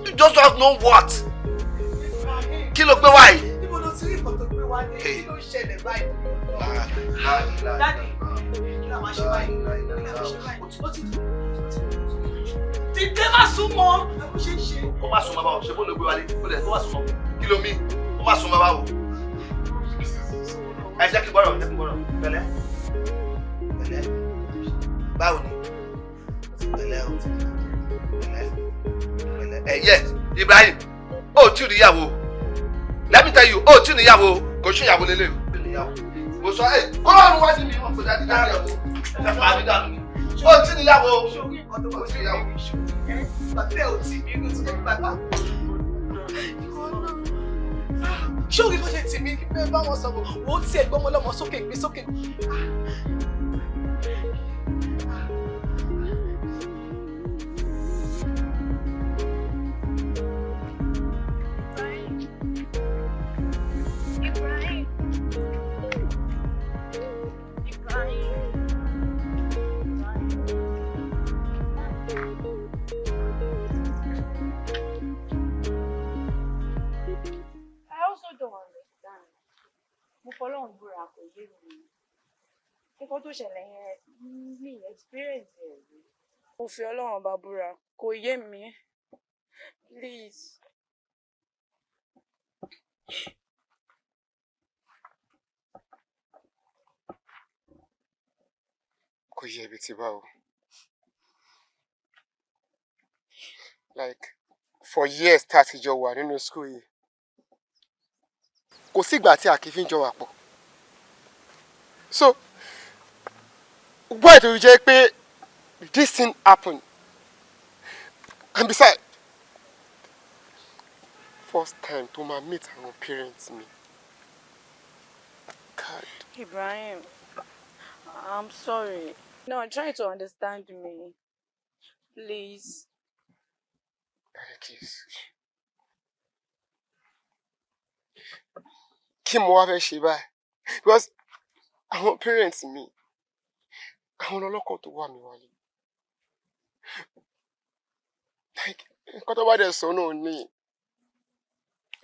Speaker 13: You just don't know what. Kí ló gbé wá yìí?
Speaker 8: Níbo ló ti rí nǹkan tó gbé wá dé? Kí ló ṣẹlẹ̀ báyìí? Daddy, kí la máa ṣe báyìí? Kí la máa ṣe báyìí? Ó ti dìde, má súnmọ́. Bó ṣe ń ṣe.
Speaker 13: Kó má súnmọ́ báwo, ṣe bó ló gbé wálé? Ó lẹ̀ kó má súnmọ́. Kí ló mí? Kó má súnmọ́ báwo. Ẹ jẹ́ kí n gbọ́rọ̀, jẹ́ kí n gbọ́rọ̀. Pẹ̀lẹ́. Pẹ̀lẹ́. Báwo ni? Pẹ̀lẹ́ o. Pẹ̀lẹ́. Pẹ̀lẹ́. Ẹ yẹ, Ibrahim, ó tí ì níyàwó. Let me tell you, ó tí ì níyàwó, kò ṣe ìyàwó lélẹ̀ o. Mo sọ ẹ, kó lọ́run wájú mi, wọ́n kò dájú dájú ẹ̀ o. Ẹ pa mí dànù ni. Ó tí níyàwó.
Speaker 16: Sórí nǹkan tó wà sí ìyàwó ìṣó. Bàbá ẹ̀ ò tí mi inú ti jẹ́ bàbá. Sórí bó ṣe tì mí kí bẹ́ẹ̀ bá wọn sọ̀rọ̀, wò ó tiẹ̀ gbọ́mọ lọ́mọ sókè gbé sókè.
Speaker 4: Ibrahim. Ibrahim. I also don't understand. Mo fọlọ́run búra kò yé mi. Nǹkan tó ṣẹlẹ̀ yẹn mi experience ẹ̀ rí. Mo fi Ọlọ́run ọba búra kò yé mi. Please.
Speaker 5: Kò yẹ ibi tí báwo. Like, for years tá a ti jọ wà nínú school yìí, kò sígbà tí a kì í fi ń jọ wà pọ̀. So why do you jẹ́ pé this thing happen? And besides, first time tó máa meet àwọn parents mi, God.
Speaker 4: Ibrahim, I'm sorry. No, try to understand me. Please.
Speaker 5: Please. Kí mo wá fẹ́ ṣe báyìí? Because àwọn parents mi, àwọn ọlọ́kọ̀ tó wà mí wálé. Like, nǹkan tó bá dẹ̀ sọ náà ni.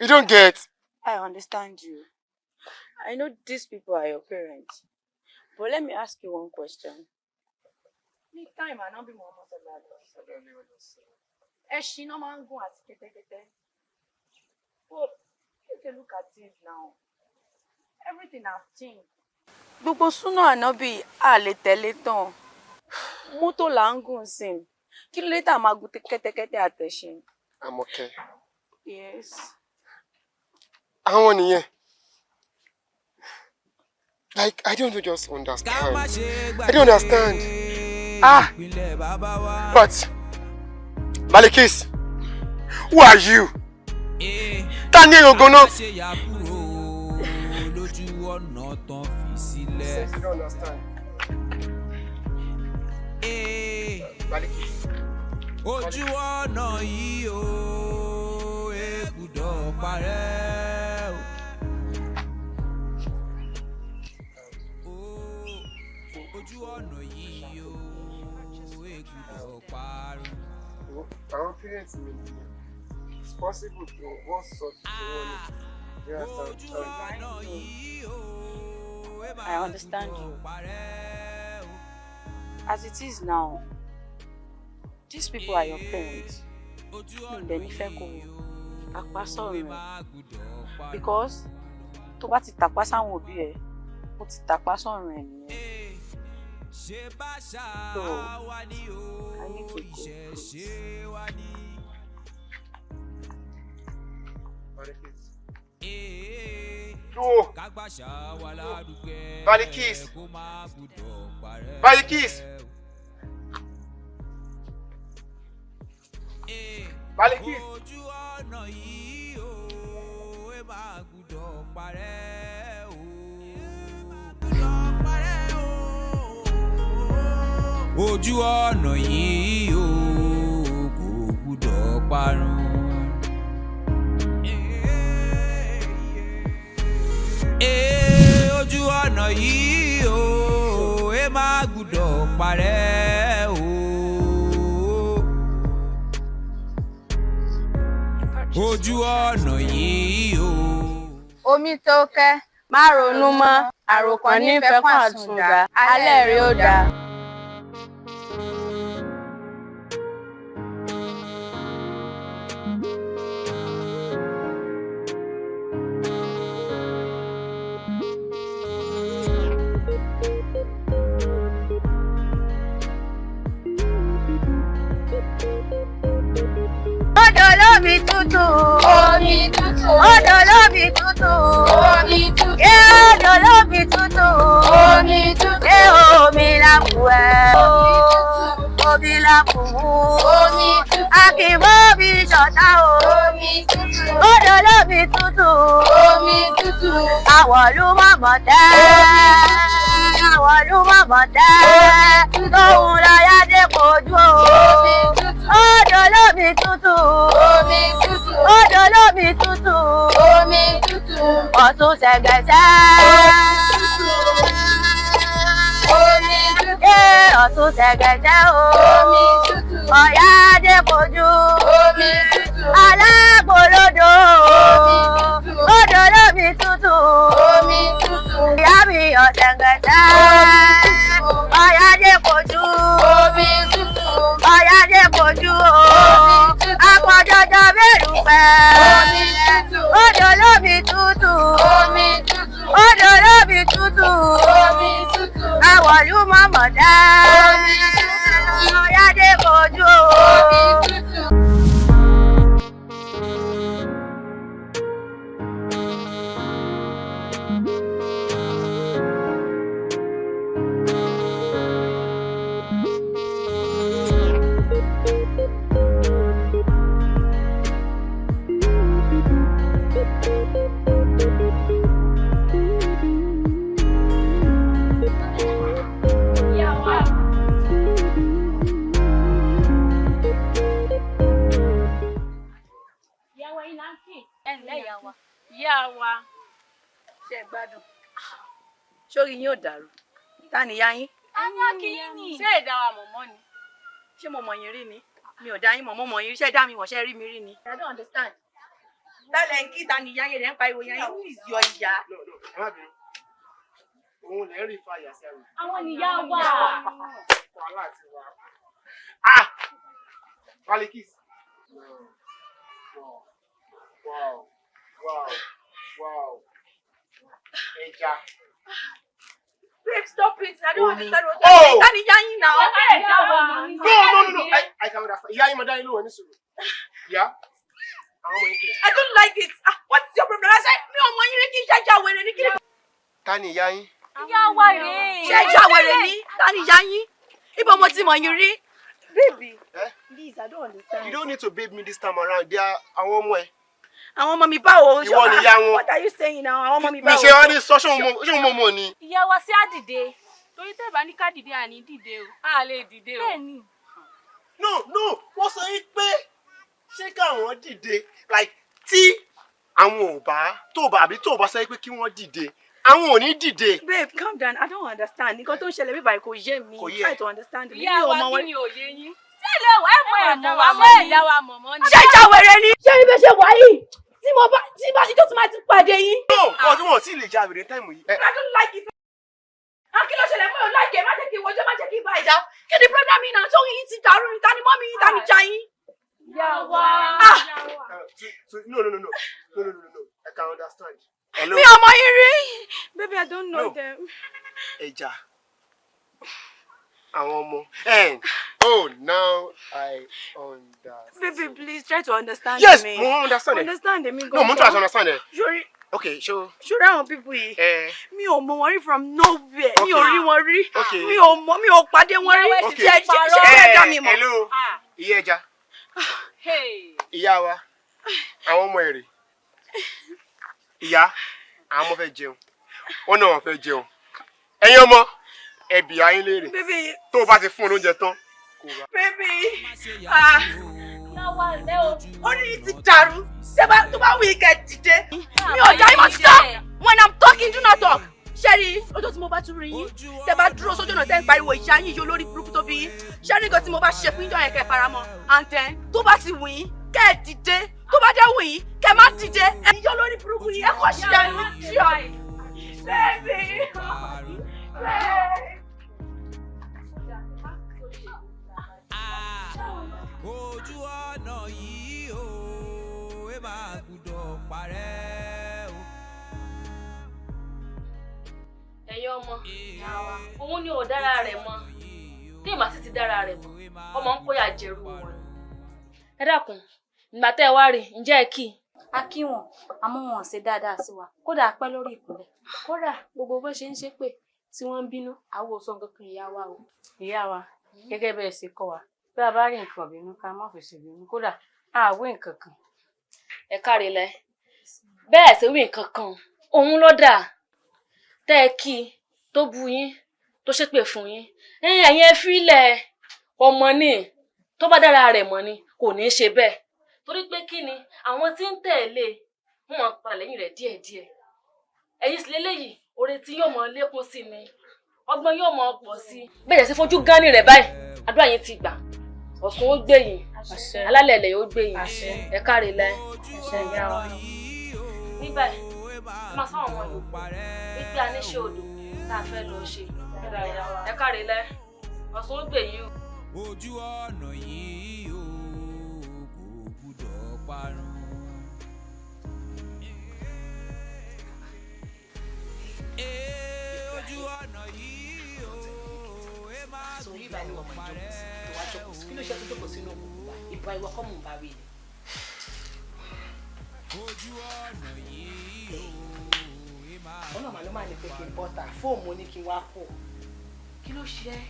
Speaker 5: You don't get.
Speaker 4: I understand you. I know these people are your parents. But let me ask you one question. Ní time Ànábì Muhammad sallallahu alaihi wasallam, ẹṣin náà máa ń gùn àti kẹ́tẹ́kẹ́tẹ́. But take a look at things now. Everything has changed. Gbogbo súnà Ànábì a lè tẹ̀lé tán. Mọ́tò là ń gùn sí. Kí ló dé tá a máa gun kẹ́tẹ́kẹ́tẹ́ àtẹṣin?
Speaker 5: Àmọ̀kẹ́.
Speaker 4: Yes.
Speaker 5: Àwọn nìyẹn. Like, I don't just understand. I don't understand. Ah! But, Malikis, who are you? Ta ni èrò gan-an?
Speaker 1: Lójú ọ̀nà tán fi sílẹ̀.
Speaker 5: I don't understand. Malikis.
Speaker 1: Ojú ọ̀nà yìí o, ègùdọ̀ parẹ́ o. Ojú ọ̀nà yìí o, ègùdọ̀ parun.
Speaker 5: Àwọn parents mi nìyẹn. It's possible to wọ́n sọ tuntun wọn ni. You understand?
Speaker 4: I understand you. As it is now, these people are your parents. Mi ò dẹ̀ ní fẹ́ kó tàpá sọ̀rọ̀ ẹ̀ because tó bá ti tàpá sáwọn òbí ẹ̀, ó ti tàpá sọ̀rọ̀ ẹ̀ nìyẹn. So, I need to go.
Speaker 5: Malikis. No. Malikis. Malikis. Malikis.
Speaker 1: Ojú ọ̀nà yìí o, ẹ máa gbúdọ̀ parẹ́ o. Ojú ọ̀nà yìí o, kò gbúdọ̀ parun. Ee, ojú ọ̀nà yìí o, ẹ máa gbúdọ̀ parẹ́ o. Ojú ọ̀nà yìí o.
Speaker 2: Omi tó kẹ́, má ronú mọ́, àròkàn nífẹ̀ẹ́ kan àtúndà, alẹ́ rí ó dáa. Odò lómi tútù. Omi tútù. Odò lómi tútù. Omi tútù. Yé odò lómi tútù. Omi tútù. Yé omi làkú ẹ̀. bómi lákùnmú.
Speaker 6: Omi tútù.
Speaker 2: A kì í bómi ṣọ̀tá o.
Speaker 6: Omi tútù.
Speaker 2: Odò lómi tútù.
Speaker 6: Omi tútù.
Speaker 2: Àwọ̀lú mọ̀mọ́ tẹ́. Àwọ̀lú mọ̀mọ́ tẹ́. Tóun láyá dé kojú o.
Speaker 6: Omi tútù.
Speaker 2: Odò lómi tútù.
Speaker 6: Omi tútù.
Speaker 2: Odò lómi tútù.
Speaker 6: Omi tútù.
Speaker 2: Ọ̀tún ṣẹ̀gẹ̀ṣẹ̀.
Speaker 6: Omi tútù.
Speaker 2: Ọ̀tún ṣẹ̀gẹ̀ṣẹ̀ o.
Speaker 6: Omi tútù.
Speaker 2: Ọ̀yá dé kojú.
Speaker 6: Omi tútù.
Speaker 2: Alágbòlódò.
Speaker 6: Omi tútù.
Speaker 2: Odò lómi tútù.
Speaker 6: Omi tútù.
Speaker 2: Ìyá mi ọ̀ṣẹ̀gẹ̀ṣẹ̀. Ọ̀yá dé kojú.
Speaker 6: Omi tútù.
Speaker 2: Ọ̀yá dé kojú o.
Speaker 6: Omi tútù.
Speaker 2: Apọ̀jọjọ mẹ́rù pẹ́.
Speaker 6: Omi tútù.
Speaker 2: Odò lómi tútù.
Speaker 6: Omi tútù.
Speaker 2: Odò lómi tútù.
Speaker 6: Omi tútù.
Speaker 2: Àwọ̀lú mọ̀mọ́ dá.
Speaker 6: Omi tútù.
Speaker 2: Ọ̀yá dé kojú o.
Speaker 6: Omi tútù.
Speaker 15: Ìyá wa yín là ń kì. Ẹ ǹlẹ́ ìyá wa. Ìyá wa.
Speaker 4: Ṣé ẹ gbádùn? Sórí yín ò dàrú. Ta ni ìyá yín?
Speaker 15: A ní akínyín ni.
Speaker 4: Ṣé ẹ dá wa mọ̀ mọ́ ni? Ṣé mo mọ̀ yín rí ni? Mi ò dá yín mọ̀, mo mọ̀ yín rí. Ṣé ẹ dá mi mọ̀? Ṣé ẹ rí mi rí ni? I don't understand. Tálẹ̀ ń kí ta ni ìyá yín rẹ̀ ń pariwo ìyá yín? Who is your ìyá?
Speaker 5: Ẹ má bínú. Òun lè rí fa ìyá sí àrùn.
Speaker 15: Àwọn nìyá wa.
Speaker 5: Wàhálà ti wà. Ah! Malikis. Wow. Wow. Wow. Wow. Ẹja.
Speaker 4: Babe, stop it. I don't
Speaker 5: Omi.
Speaker 4: understand what you're saying.
Speaker 5: Oh!
Speaker 4: Ta ni ìyá yín now?
Speaker 5: No, no, no, no. I can understand. Ìyá yín máa dá yín lóhùn ẹ ní sùúrù. Ìyá. Àwọn ọmọ yín kì í.
Speaker 4: I don't like it. Ah, what is your problem? I said, mi ò mọ̀ yín rí kí n ṣájà wèrè ní kí ni.
Speaker 5: Ta ni ìyá yín?
Speaker 15: Ìyá wa rèé.
Speaker 4: Ṣé ìjà wèrè ni? Ta ni ìyá yín? Ibo mo ti mọ̀ yín rí? Baby,
Speaker 5: Eh?
Speaker 4: please, I don't understand.
Speaker 5: You don't need to babe me this time around. They are àwọn ọmọ ẹ.
Speaker 4: Àwọn ọmọ mi báwo?
Speaker 5: Ìwọ ni ìyá wọn.
Speaker 4: What are you saying now? Àwọn ọmọ mi
Speaker 5: Mi
Speaker 4: báwo?
Speaker 5: ṣe wá ní sọ ṣé òun mọ̀ mọ̀ ni.
Speaker 15: Ìyá wa sí àdìde. Torí tẹ́ bá ní ká dìde àní dìde o. A lè dìde o. Bẹ́ẹ̀ni.
Speaker 5: No, no, wọ́n sọ yín pé ṣé káwọn dìde like tí àwọn ò bá tó bá àbí tó bá sọ yín pé kí wọ́n dìde àwọn ò ní dìde.
Speaker 4: Babe, calm down. I don't understand. Nǹkan tó ń ṣẹlẹ̀ bíbá kò yé mi.
Speaker 5: Kò yé ẹ.
Speaker 4: Try to understand me.
Speaker 15: Ìyá
Speaker 4: Mi ò
Speaker 15: wa
Speaker 4: mọ̀
Speaker 15: kí
Speaker 4: wọ́n.
Speaker 15: ni òye yín? Ṣé ilé wa ẹ̀ mọ̀ ẹ̀ mọ̀ wá mọ̀ ẹ̀ dá wa mọ̀ mọ́ ni?
Speaker 4: Ṣé ìjà wèrè ni? Ṣé ibi ṣe wà yìí? Tí mo bá tí bá ìjọ tí máa ti pàdé yín.
Speaker 5: No, ọ̀ tí wọ́n ò tí ì lè ja àbèrè táìmù yìí.
Speaker 4: I don't like it. Ah, kí ló ṣẹlẹ̀? Mo ò like ẹ̀. Má jẹ́ kí n wọjọ́, má jẹ́ kí n bá ìjà. Kí ni problem yìí náà? Sórí yín ti dàrú ni. Ta ni mọ́mí yín? Ta ni ìjà yín?
Speaker 15: Ìyá wa.
Speaker 4: Ah!
Speaker 5: No, no, no, no, no, no, no, no, I can understand. Hello.
Speaker 4: Mi ò mọ̀ yín rí. Baby, I don't know
Speaker 5: No.
Speaker 4: them.
Speaker 5: Ẹja. Àwọn ọmọ. Oh, now I understand.
Speaker 4: Baby, please try to understand
Speaker 5: Yes,
Speaker 4: me.
Speaker 5: mo understand ẹ.
Speaker 4: Understand me
Speaker 5: No, mo ń try to understand ẹ.
Speaker 4: Sori,
Speaker 5: Okay, so.
Speaker 4: sori àwọn people yìí.
Speaker 5: Eh.
Speaker 4: Mi ò mọ̀ wọ́n rí from nowhere. Mi ò
Speaker 5: Okay.
Speaker 4: rí wọn rí.
Speaker 5: Okay.
Speaker 4: Mi ò mọ̀, mi ò pàdé wọn rí.
Speaker 5: Okay.
Speaker 4: Ṣé ṣé ẹ dá mi mọ̀?
Speaker 5: Hello. Ìyá ẹja. Ìyá wa. Àwọn ọmọ èrè. Ìyá, àwọn ọmọ fẹ́ jẹun. Wọ́n náà wọ́n fẹ́ jẹun. Ẹ̀yin ọmọ, ẹ bi ìyá yín léèrè.
Speaker 4: Baby.
Speaker 5: Tó o bá ti fún un lóúnjẹ tán.
Speaker 4: Baby. Ah.
Speaker 15: Ìyá wa ǹlẹ́ o.
Speaker 4: Orí yìí ti dàrú. Ṣé bá tó bá wù yín kẹ́ dìde? Mi ò dá yín mọ̀ stop. When I'm talking, do not talk. Ṣé rí ọjọ́ tí mo bá tún rí yín? Tẹ bá dúró sójú ọ̀nà tẹ́ ń pariwo ìyá yín yìí olórí burúkú tó bí yín. Ṣé rí nǹkan tí mo bá ṣe fún yín jọ yẹn kẹ́ faramọ́? And then tó bá ti wù yín kẹ́ ẹ dìde. Tó bá dé wù yín kẹ́ má dìde. Ẹ yọ lórí burúkú yìí ẹ kọ́ ṣì dànù. Baby. Baby.
Speaker 1: Ojú ọ̀nà yìí o, ẹ máa gbúdọ̀ parẹ́ o.
Speaker 15: Ẹ̀yin ọmọ, òun ni ò dára rẹ̀ mọ́. Tí ìmọ̀ sì ti dára rẹ̀ mọ́, ọmọ ń kóyà jẹrú wọn. Ẹ dákun, ìgbà tẹ́ ẹ wá rí, ǹjẹ́ ẹ kí i?
Speaker 17: A kí wọn, àmọ́ wọn ò ṣe dáadáa sí wa. Kódà a pẹ́ lórí ìkúnlẹ̀. Kódà gbogbo bó ṣe ń ṣépè tí wọ́n ń bínú, àwọn ò sọ nǹkan kan ìyá wa o.
Speaker 4: Ìyá wa,
Speaker 6: Gẹ́gẹ́ bẹ́ẹ̀ ṣe kọ́ wa bí a bá rí nǹkan bínú ká má fi ṣèbínú, kódà àwé nǹkan kan.
Speaker 11: Ẹ káre lẹ bẹ́ẹ̀ ṣe wí nǹkan kan òun ló dáa tẹ́ ẹ kí i tó bu yín tó ṣépè fún yín. Ẹ̀yin ẹ fílẹ̀ ọmọ ní tó bá dára rẹ̀ mọ́ ni kò ní í ṣe bẹ́ẹ̀, torí pé kí ni àwọn tí ń tẹ̀lé wọn máa padà lẹ́yìn rẹ̀ díẹ̀díẹ̀. Ẹ̀yin sì lélẹ́yìí, oore tí yóò mọ lékún sí ni, ọgbọ́n yóò mọ pọ̀ sí i. Bẹ́ẹ̀ ṣe fojú gánni rẹ̀ báyìí, àdúrà yín ti gbà. Ọ̀ṣun ó gbé yín, alálẹ̀ ilẹ̀ yóò gbé yín. Ẹ káre lẹ. Ní báyìí, ẹ máa sáwọn ọmọ yòókù wípé a níṣẹ́ odò tá a fẹ́ lọ ṣe. Ẹ káre lẹ, Ọ̀ṣun ó gbé yín o.
Speaker 1: Ojú ọ̀nà yìí o kò gbúdọ̀ parun. Ojú ọ̀nà yìí o ẹ máa
Speaker 16: So yìí báyìí ni wọ́n máa jókòó sí tó wá jókòó sí. Kí ló ṣe tó jókòó sínú òkùnkùn báyìí? Ìbá ìwọ kọ́ mò ń bá wí ni.
Speaker 1: Ojú ọ̀nà yìí o ẹ máa
Speaker 16: Ọlọ́run màá ló máa ní pé kí n bọ́ta fóònù mo ní kí n wá kó. Kí ló ṣe é?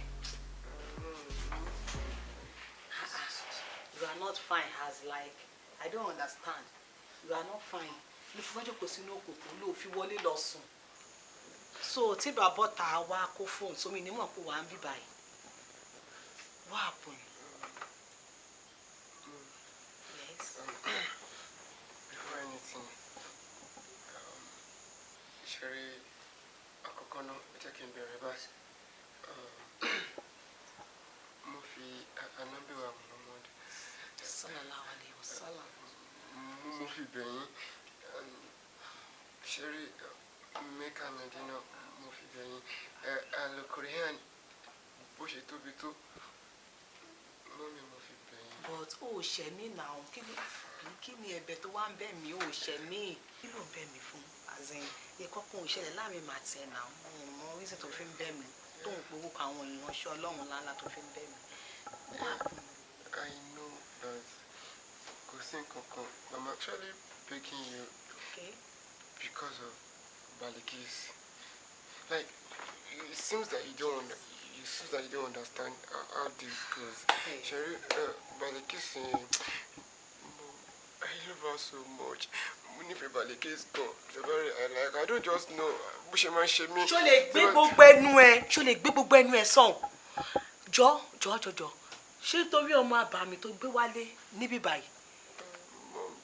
Speaker 16: You are not fine, as like I don't understand. You are not fine. Ló fi wá jókòó sínú òkùnkùn, ló fi wọlé lọ sùn. So tí bàbá bọ́ta wá kó fóònù sómi nímọ̀ pé wà á ń bí báyìí. What happened? Yes.
Speaker 5: Before anything, ṣeré àkọ́kọ́ náà, ẹ jẹ́ kí n bẹ̀rẹ̀ báyìí. Mo fi Ànábì wa Muhammad
Speaker 16: Sallallahu alayhi wa sallam.
Speaker 5: Mo fi bẹ̀ yín. Ṣeré Mecca Medina, mo fi bẹ̀ yín. Al-Qur'an bó ṣe tóbi tó, mummy, mo fi bẹ̀ yín.
Speaker 16: But ó ṣẹ̀ mí náà. Kí ni ẹ̀bẹ̀ tó wá ń bẹ̀ mí? Ó ṣẹ̀ mí. Kí ló ń bẹ̀ mí fún? As in, nǹkan kan ò ṣẹlẹ̀ láàrin màá tiẹ̀ náà. Mo ò mọ reason tó fi ń bẹ̀ mí, tó ń pe orúkọ àwọn ìránṣẹ́ Ọlọ́run ńláńlá tó fi ń bẹ̀ mí. What happened?
Speaker 5: I know that kò sí nǹkan kan. I'm actually begging you because of Balikis. Like, it seems that you don't under, it seems that you don't understand how this goes. Sherry, Balikis, I love her so much. Mo nífẹ̀ẹ́ Balikis gan. It's a very, I like, I don't just know bó ṣe máa ń ṣe mí.
Speaker 16: Ṣó lè gbé gbogbo ẹnu ẹ? Ṣó lè gbé gbogbo ẹnu ẹ sọ̀hún? Jọ jọ jọjọ. Ṣé nítorí ọmọ àbàmì tó gbé wálé níbí báyìí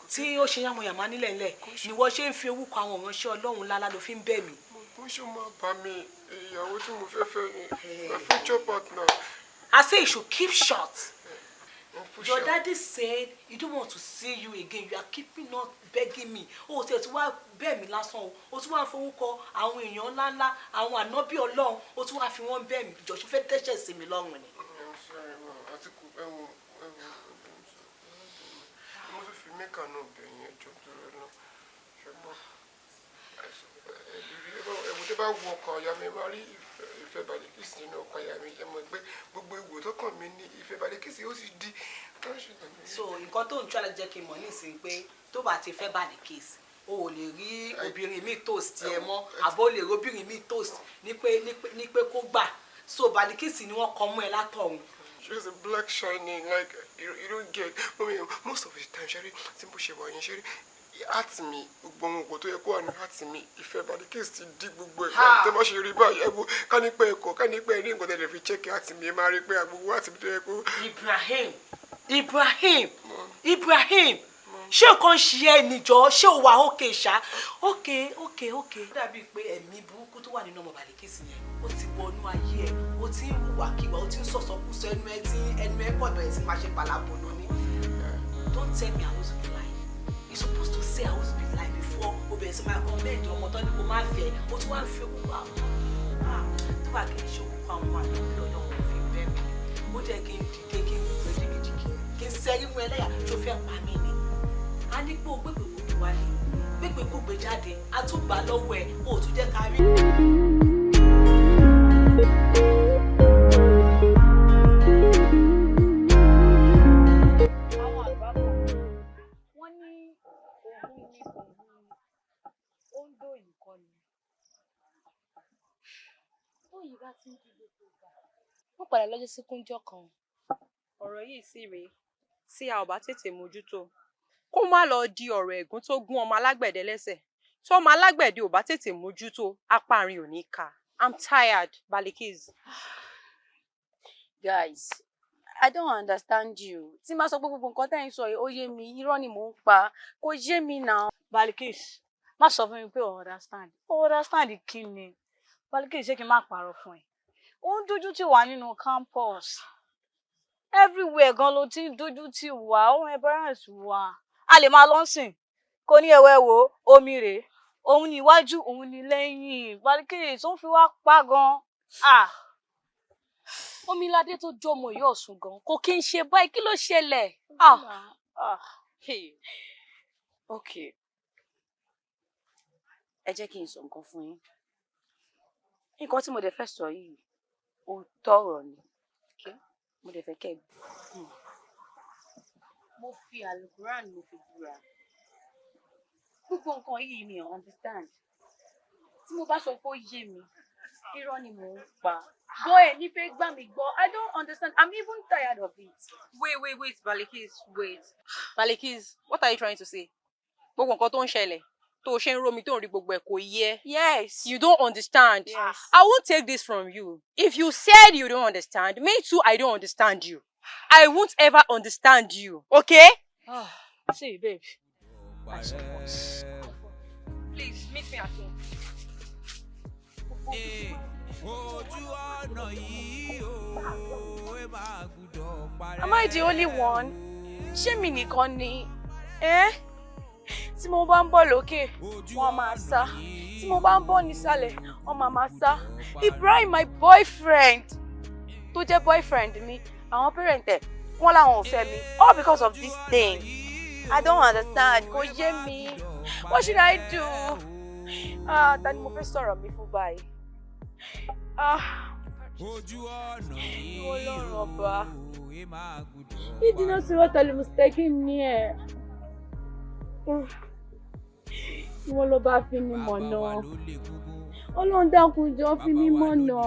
Speaker 16: tí ó ṣe yàmọ̀yàmá nílẹ̀ ńlẹ̀ ni wọ́n ṣe ń fi orúkọ àwọn ìránṣẹ́ Ọlọ́run ńláńlá ló fi ń bẹ̀ mí?
Speaker 5: Bó ṣe máa bá mi, ìyàwó tí mo fẹ́ fẹ́ ni, my future partner.
Speaker 16: I say you should keep short. Your daddy said he don't want to see you again. You are keeping on begging me. O tiẹ̀ tún wá bẹ̀ mí lásán o. O tún wá forúkọ àwọn èèyàn ńláńlá, àwọn ànábì Ọlọ́run, o tún wá fi wọ́n bẹ̀ mí. Jọ̀ọ́, ṣó fẹ́ dẹ́ṣẹ̀ sí mi lọ́rùn ni?
Speaker 5: I'm sorry, ma. Àti kò ẹ̀wọ̀n ẹ̀wọ̀n, mo tún fi Mecca náà bẹ̀ yín, ẹjọ́ tó rẹ náà. Ṣùgbọ́n ẹ̀wọ̀n tó bá wọ ọkàn àyà mi, máa rí ìfẹ́ Balikis nínú ọkàn àyà mi. Ẹ mọ̀ pé gbogbo ìwò tó kàn mí ní ìfẹ́ Balikis ó sì di.
Speaker 16: So nǹkan tó ń try láti jẹ́ kí n mọ̀ nísìnyí pé tó bá ti fẹ́ Balikis, o ò lè rí obìnrin míì toast ẹ mọ́, àbó lè rí obìnrin míì toast ní pé kó gbà. So Balikis ni wọ́n kọ mú ẹ látọ̀run.
Speaker 5: She's a black shining, like you don't get. Mommy, most of the time, Sherry, tí mo ṣe wà yẹn, Sherry, heart mi, gbogbo àwọn nǹkan tó yẹ kó wà ní heart mi, ìfẹ́ Balikis ti dí gbogbo ẹ̀. Tẹ́ bá ṣe rí báyìí, ẹ wo ká ní pé ẹ̀kọ́, ká ní pé ẹ ní nǹkan tẹ́ lè fi check heart mi, ẹ máa rí pé gbogbo heart mi tó yẹ kó.
Speaker 16: Ibrahim, Ibrahim, Ibrahim, ṣé nǹkan ń ṣe ẹ́ níjọ́? Ṣé o wà ókè ṣá? Okay. Ó dàbíi pé ẹ̀mí burúkú tó wà nínú ọmọ Balikis yẹn, ó ti wọnú ayé ẹ̀, ó ti ń hùwàkiwà, ó ti ń sọ̀sọ̀kúsọ, ẹnu ẹ tí ẹnu ẹ kọ̀ bẹ̀rẹ̀ sí máa ṣe pàlàbọ̀nà ni. Don't tell me I was be lying. You supposed to say I was be lying before o bẹ̀rẹ̀ sí máa commend ọmọ tó ní kó má fẹ́. O tún wá ń fi orúkọ àwọn tó bá kì í ṣe orúkọ àwọn ànábì Ọlọ́run fi bẹ́ẹ̀ mi. Ó jẹ́ kí n dìde, kí n gbé jìgìjìgì, kí n sẹ́rí mú ẹlẹ́yà tó fẹ́ pa mí ni. A ní pé o gbégbé gbogbo wálé, gbégbé gbogbo jáde, a tún gbà lọ́wọ́ ẹ̀, o ò tún jẹ́ ká rí.
Speaker 15: Àwọn àgbà bọ̀, wọ́n ní ògún ní ògún ni ó ń dòyìn kọ́ ni. Tóyìn bá ti ń di gbogbo ìgbà.
Speaker 17: Wọ́n padà lọ́jọ́ síkúnjọ́ kan.
Speaker 3: Ọ̀rọ̀ yìí sì rèé, tí a ò bá tètè mójútó, kó má lọ di ọ̀rọ̀ ẹ̀gún tó gún ọmọ alágbẹ̀dẹ lẹ́sẹ̀. Tọ́mọ alágbẹ̀dẹ ò bá tètè mójútó, apá àárín ò ní ká. I'm tired, Balikis.
Speaker 6: Guys, I don't understand you. Tí n bá sọ pé gbogbo nǹkan tẹ́ ń sọ yìí ó yé mi, irọ́ ni mò ń pa. Kò yé mi now.
Speaker 15: Balikis, má sọ fún mi pé o understand. O understand kí ni? Balikis, ṣé kí n má parọ́ fún ẹ? Ó ń dójú tì wá nínú campus. Everywhere gan ló ti ń dójú tì wá, ó ń embarrass wa. A lè máa lọ sìn. Kò ní ẹwẹ́ wo, omi rèé. Òun ní iwájú, òun ní lẹ́yìn. Balikis, ó ń fi wá pa gan. Ah!
Speaker 11: Omilade tó jọmọ yóò sùn gan kò kí n ṣe báyìí, kí ló ṣẹlẹ̀? Ah.
Speaker 6: Okay. Ẹ jẹ́ kí n sọ nǹkan fún yín. Nǹkan tí mo dẹ̀ fẹ́ sọ yìí, òótọ́ ọ̀rọ̀ ni. Mo dẹ̀ fẹ́ kẹ́ ẹ gbọ́. Mo fi Alukuran, mo fi búra. Gbogbo nǹkan yìí mi ò understand. Tí mo bá sọ pé ó yé mi, irọ́ ni mò ń pa. Gbọ́ ẹ̀ nífẹ̀ẹ́ gbà mí gbọ́. I don't understand. I'm even tired of it.
Speaker 3: Wait, wait, wait, Balikis, wait. Balikis, what are you trying to say? Gbogbo nǹkan tó ń ṣẹlẹ̀, tó o ṣe ń rómi tó ń rí gbogbo ẹ̀ kò yé.
Speaker 6: Yes.
Speaker 3: You don't understand.
Speaker 6: Yes.
Speaker 3: I won't take this from you. If you said you don't understand, me too, I don't understand you. I won't ever understand you, okay?
Speaker 15: Ah, see, babe.
Speaker 3: Please, meet me at home.
Speaker 1: Ojú ọ̀nà yìí ó ẹ máa gbúdọ̀ parẹ́.
Speaker 4: Am I the only one? Ṣé mi nìkan ni? Eh? Tí mo bá ń bọ̀ lókè, wọ́n máa sá. Tí mo bá ń bọ̀ nísàlẹ̀, wọ́n máa máa sá. Ibrahim, my boyfriend, tó jẹ́ boyfriend mi, àwọn parent ẹ̀, wọ́n làwọn ò fẹ́ mi. All because of this thing. I don't understand. Kò yé mi. What should I do? Ah, ta ni mo fẹ́ sọ̀rọ̀ mi fún báyìí? Ah,
Speaker 1: Ojú ọ̀nà yìí
Speaker 4: ìwọ Ọlọ́run ọba.
Speaker 1: ẹ máa gbúdọ̀
Speaker 4: Ìdínà siratal mustaqim ní ẹ̀. Ìwọ ló bá fi mí mọ̀nà. Ọlọ́run dákun jọ̀ọ́ fi mí mọ̀nà.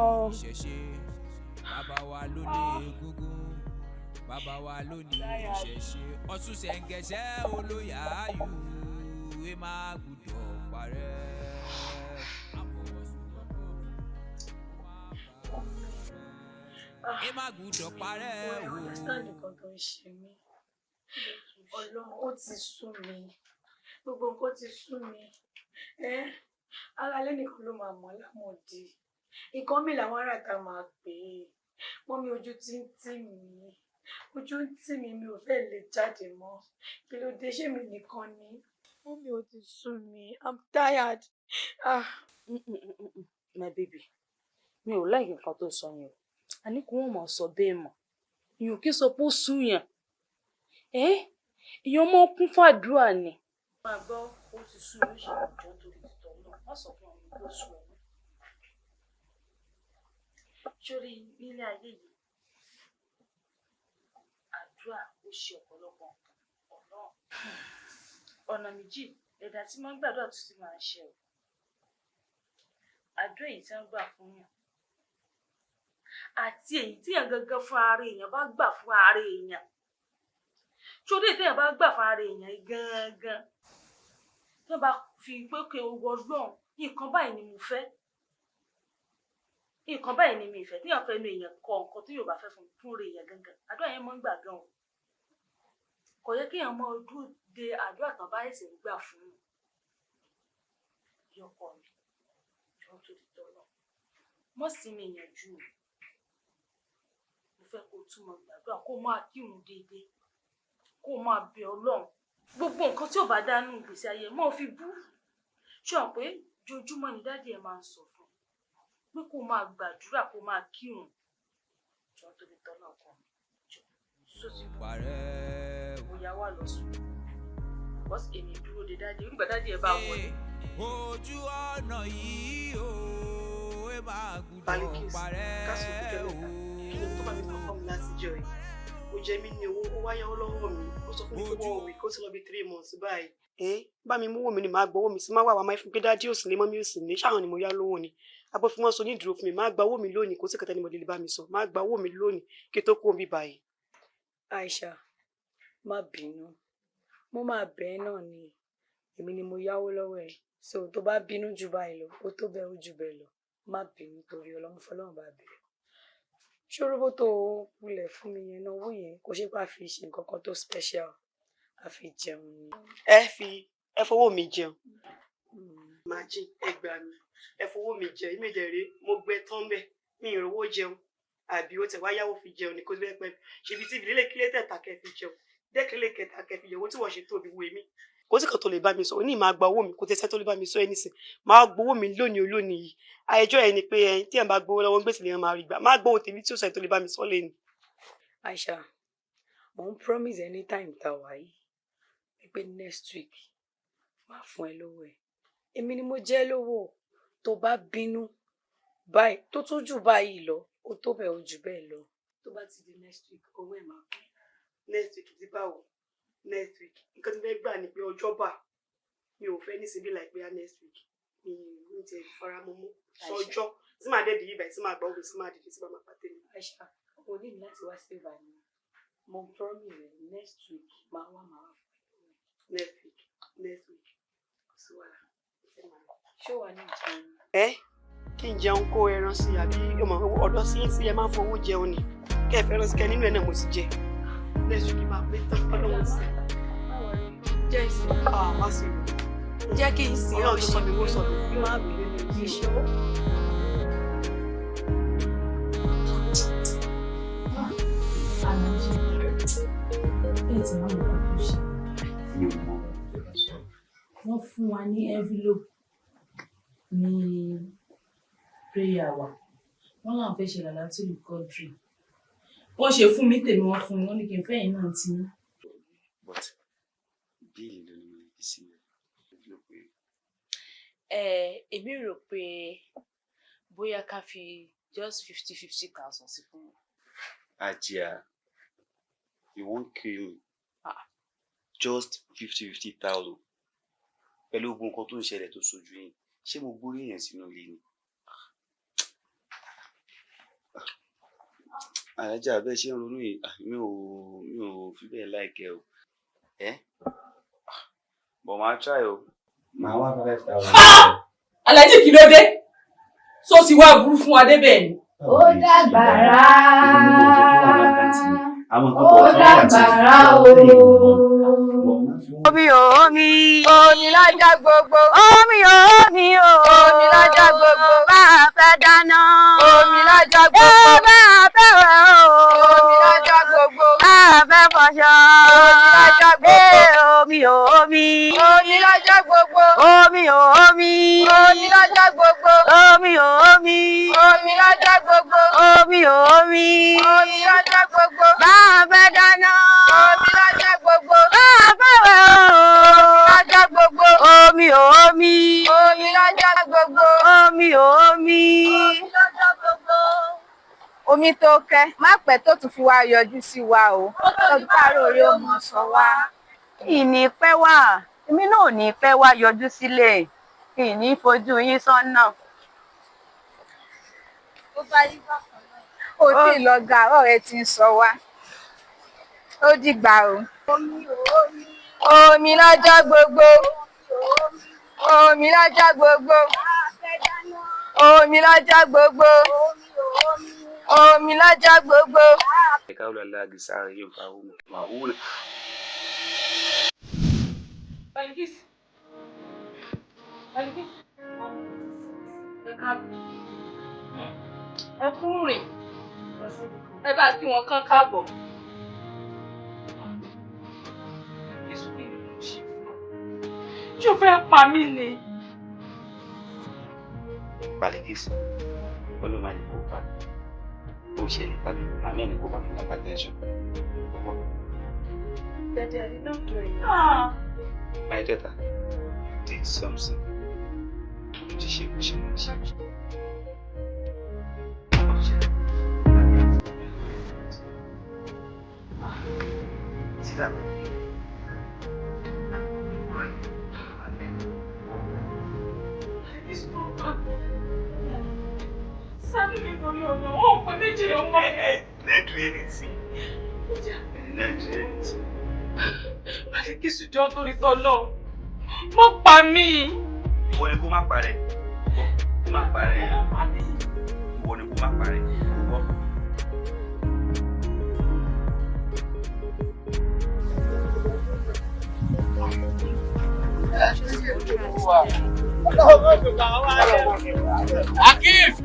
Speaker 1: Bàbá wa ló ní egúngún, bàbá wa ló ní ìṣẹ̀ṣe, Ọ̀ṣun ṣẹ̀ǹgẹ̀ṣẹ̀ olóyè ayù ẹ máa gbúdọ̀ parẹ́. Ẹ má gbúdọ̀ parẹ́
Speaker 14: I
Speaker 1: o.
Speaker 14: understand nǹkan tó ń ṣe mí. Ọlọ́run, ó ti sú mi. Gbogbo nǹkan ti sú mi. Ẹ́ ara lẹ́nìkan ló máa mọ̀ lámọ̀dí. Nǹkan mi làwọn ará ìta máa pè é. Mummy, ojú ti ń tì mí. Ojú ń tì mí, mi ò fẹ́ lè jáde mọ́. Kí ló dé? Ṣé mi nìkan ni? Mummy, ó ti sú mi. I'm tired. Ah.
Speaker 15: My baby, mi ò like nǹkan tó sọ yẹn o. Àní kí wọ́n máa sọ bẹ́ẹ̀ mọ́. Èèyàn kì í sọ pé ó sú yàn. Ẹ́ èèyàn máa ń kún fàdúrà ni. Máa gbọ́, ó ti sú mi, ó ṣe ìjọ torí títọ́ náà. Má sọ fún mi pé ó sú ẹ mọ́. Sórí nílé ayé yìí, àdúrà ó ṣe ọ̀pọ̀lọpọ̀ nǹkan ọ̀nà. Ọ̀nà méjì ẹ̀dá tí máa ń gbàdúrà tó sì máa ń ṣe o. Àdúrà èyí tí wọ́n gbà fún yàn àti èyí tí èèyàn gangan fún ara èèyàn bá gbà fún ara èèyàn. Sórí èyí tí èèyàn bá gbà fún ara èèyàn gangan, tí wọ́n bá fi pé kí o wọ Ọlọ́run, nǹkan báyìí ni mo fẹ́, nǹkan báyìí ni mi ì fẹ́, tí èèyàn fẹnu èèyàn kọ nǹkan tí yóò bá fẹ́ fún ara èèyàn gangan, àdúrà yẹn máa ń gbà gan o. Kò yẹ kí èèyàn máa dúró de àdúrà tán bá ẹ̀sẹ̀ ń gbà fún un. Ìyá ọkọ mi, jọ̀ọ́ torí tọlọ́run, mọ́ sinmi ìyànjú o. Mo fẹ́ kó o tún máa gbàdúrà, kó máa kírun déédéé, kó máa bẹ Ọlọ́run. Gbogbo nǹkan tí ò bá dá nínú ìgbésí ayé, mọ́ fi bú. Ṣé o mọ̀ pé ojoojúmọ́ ni daddy ẹ máa ń sọ fún ẹ pé kó máa gbàdúrà, kó máa kírun. Jọ̀ọ́ torí tọlọ́run ọkọ mi, jọ̀ọ́. Ṣó ti bú? Ó yá, wá lọ sùn. Because èmi dúró de daddy, nígbà daddy ẹ bá wọlé.
Speaker 1: Ojú ọ̀nà yìí ó ẹ máa gbúdọ̀
Speaker 16: Balikis,
Speaker 1: parẹ́
Speaker 16: káàsì òkú mẹ́ta. Kí ni tó bá mi perform láti jọ yìí? Ó jẹ mí ní owó, ó wá yáwó lọ́wọ́ mi. Ó sọ fún mi pé 1 week, ó ti lọ bí 3 months báyìí. Ẹ bá mi mówó mi ni màá gbowó mi sí, má wà wá máa fún pé daddy ò sí ní, mummy ò sí ní, ṣáwọn ni mo yá lówó ni.
Speaker 18: Agbófinwọ́n so ní ìdúró fún mi, máa gba owó mi lónìí, kò sí kẹta ni mo lè bá mi sọ, máa gba owó mi lónìí kí n tó kúrò níbí báyìí.
Speaker 14: Aisha, má bínú, mo máa bẹ̀ ẹ́ náà ni, èmi ni mo yáwó lọ́wọ́ ẹ̀, so tó bá bínú jù báyìí lọ, ó tó bẹ́ẹ̀ ó jù bẹ́ẹ̀ lọ, má bínú torí Ọlọ́run, fọlọ́run bá bẹ̀ ẹ́. Ṣòro tó wulẹ̀ fún mi yẹn náà, owó yẹn kò ṣe pé a fi ṣe nǹkan kan tó special, a fi jẹun ni.
Speaker 18: Ẹ fi ẹ fowó mi jẹun. Màjí, ẹ gbà mí, ẹ fowó mi jẹun, èmi dẹ̀ rèé, mo gbẹ tán bẹ́ẹ̀, mi ì rówó jẹun, àbí ó tẹ̀ wá yáwó fi jẹun ní kó tó bẹ́ẹ̀ pẹ́ ṣèbí tí ìbílẹ̀ kílẹ̀ tẹ̀ta kẹ́ fi jẹun, dẹ́kẹ́lẹ̀ kẹta kẹ́ fi jẹun, owó tí wọ́n ṣe tóbi wo èmi. Kò sí kan tó lè bá mi sọ, òní máa gba owó mi, kò tẹ́sẹ́ tó lè bá mi sọ ẹni sìn, máa gbowó mi lónìí olónìí yìí. Àìjọ ẹ ni pé ẹyin tí ẹ bá gbowó lọ́wọ́ gbèsè lè máa rí gbà, máa gbowó tèmi tí ó sọ ẹ tó lè bá mi sọ lẹ́nu.
Speaker 14: Aisha, mo ń promise anytime tá a wà yìí pé next week máa fún ẹ lówó ẹ. Èmi ni mo jẹ́ lówó, tó bá bínú báyìí tó tún jù báyìí lọ, ó tó bẹ́ẹ̀ ó jù bẹ́ẹ̀ lọ. Tó bá ti di next week, owó ẹ̀ máa pẹ́.
Speaker 18: Next week ti báwo? Next week nǹkan tí mo fẹ́ gbà ni pé ọjọ́ bá mi ò fẹ́ nísìnyí láìpẹ́ á next week mi ò tiẹ̀ faramọ́ mọ́ sọjọ́ tí màá dẹ̀ dìbì báyìí tí màá gbọ́ ògùn tí màá dìde tí màá máa pàtẹ́ mi.
Speaker 14: Aisha, o ní láti wá sí ìbànú, mo promise ẹ next week máa wá máa wá fún ẹ.
Speaker 18: Next week, next week, kò sí wàhálà.
Speaker 14: Ṣé wàá ní ìjẹun?
Speaker 18: Ẹ kí n jẹun kó ẹran sí àbí ọmọ ọ̀dọ́ sí sí ẹ máa ń fowó jẹun ni kẹ́ ẹ fẹ́ràn sí kẹ́ nínú ẹ̀ náà mo ti jẹ. Next week máa pé tán ọlọ́run sí.
Speaker 14: Jẹ́ ìsìn.
Speaker 18: Ah, má sí mi.
Speaker 14: Jẹ́ kí n sìn.
Speaker 18: Ọlọ́run tó sọ mi, wó sọ mi.
Speaker 14: Má bínú ìṣó.
Speaker 15: Alájí, ẹ ti máa mọ nǹkan tó ṣe.
Speaker 13: Mi ò mọ ìjọba sọ.
Speaker 15: Wọ́n fún wa ní envelope ní prayer wa. Wọ́n láwọn fẹ́ ṣe làlátìlù country. Wọ́n ṣe fún mi tèmi, wọ́n fún mi, wọ́n ní kí n fẹ́yìn náà ti ní.
Speaker 10: But bíìlì ló ní mo lè fi sí envelope yẹn.
Speaker 15: Ẹ èmi rò pé bóyá ká fi just 50,000 sí fún wọn.
Speaker 10: Ajia, you won't kill me. Just 50,000. Pẹ̀lú gbogbo nǹkan tó ń ṣẹlẹ̀ tó sojú yín, ṣé mo gbórí èèyàn sínú ilé ni? Alájà, bẹ́ẹ̀ ṣe ń ronú yìí, mi ò fi bẹ́ẹ̀ láìkẹ́ o. Ẹ́ bọ̀ máa try o. Màá wá 5,000.
Speaker 15: Aláàjì, kí ló dé? Sọ ti wá burú fún wa débẹ̀ ni.
Speaker 6: Ó dàgbàrá. Ó dàgbàrá o.
Speaker 2: Omi o omi. Omi lọ́jọ́ gbogbo. Omi o omi o. Omi lọ́jọ́ gbogbo. Bá a fẹ́ dáná. Omi lọ́jọ́ gbogbo. Ẹ bá a fẹ́ wẹ̀ o. Omi lọ́jọ́ gbogbo. Bá a fẹ́ fọṣọ. Omi lọ́jọ́ gbogbo. Omi o omi. Omi lọ́jọ́ gbogbo. Omi o omi. Omi lọ́jọ́ gbogbo. Omi o omi. Omi lọ́jọ́ gbogbo. Omi o omi. Omi lọ́jọ́ gbogbo. Bá a fẹ́ dáná. Omi lọ́jọ́ gbogbo. Bá a fẹ́ wẹ̀ o. Omi lọ́jọ́ gbogbo. Omi o omi. Omi lọ́jọ́ gbogbo. Omi o omi. Omi lọ́jọ́ gbogbo.
Speaker 19: Omi tó kẹ́, má pẹ́ tó tún fi wá yọjú sí wa o. Tọ́jú káàárọ̀ orí ó mọ sọ wá.
Speaker 2: Ìní pẹ́ wá, èmi náà ò ní pẹ́ wá yọjú sílẹ̀, ìní fojú yín sọ́nà.
Speaker 19: Ó bá rí bákan náà. Ó tí ì lọ ga, àárọ̀ rẹ ti ń sọ wá. Ó dìgbà o. Omi omi. Omi lọ́jọ́ gbogbo. Omi lọ́jọ́ gbogbo. Omi lọ́jọ́ gbogbo. Omi lọ́jọ́ gbogbo.
Speaker 15: Balikis. Balikis. Ẹ káàbọ̀. Ẹ kú rìn. Ẹ bá kí wọn kán káàbọ̀. Ṣé o fẹ́ pa mí ni?
Speaker 10: Balikis, ó ló máa lè kó pa. Ó ṣe lè pa mí, màmí ẹ̀ ní kó bá fún hypertension.
Speaker 14: Daddy, I did not do it.
Speaker 10: My daughter did something. Ti ṣe ṣe ṣe. Sit down.
Speaker 15: Sáré mi torí ọ̀nà, ó pé méjì ọmọ.
Speaker 13: Not do anything. Not do anything.
Speaker 15: Bàlíkísù jọ torí tọ́lọ́. Mọ́ pa mí.
Speaker 13: Ìwọ ni kó má parẹ́. Kó má parẹ́. Ìwọ ni kó má parẹ́. Kó gbọ́.
Speaker 7: Akif!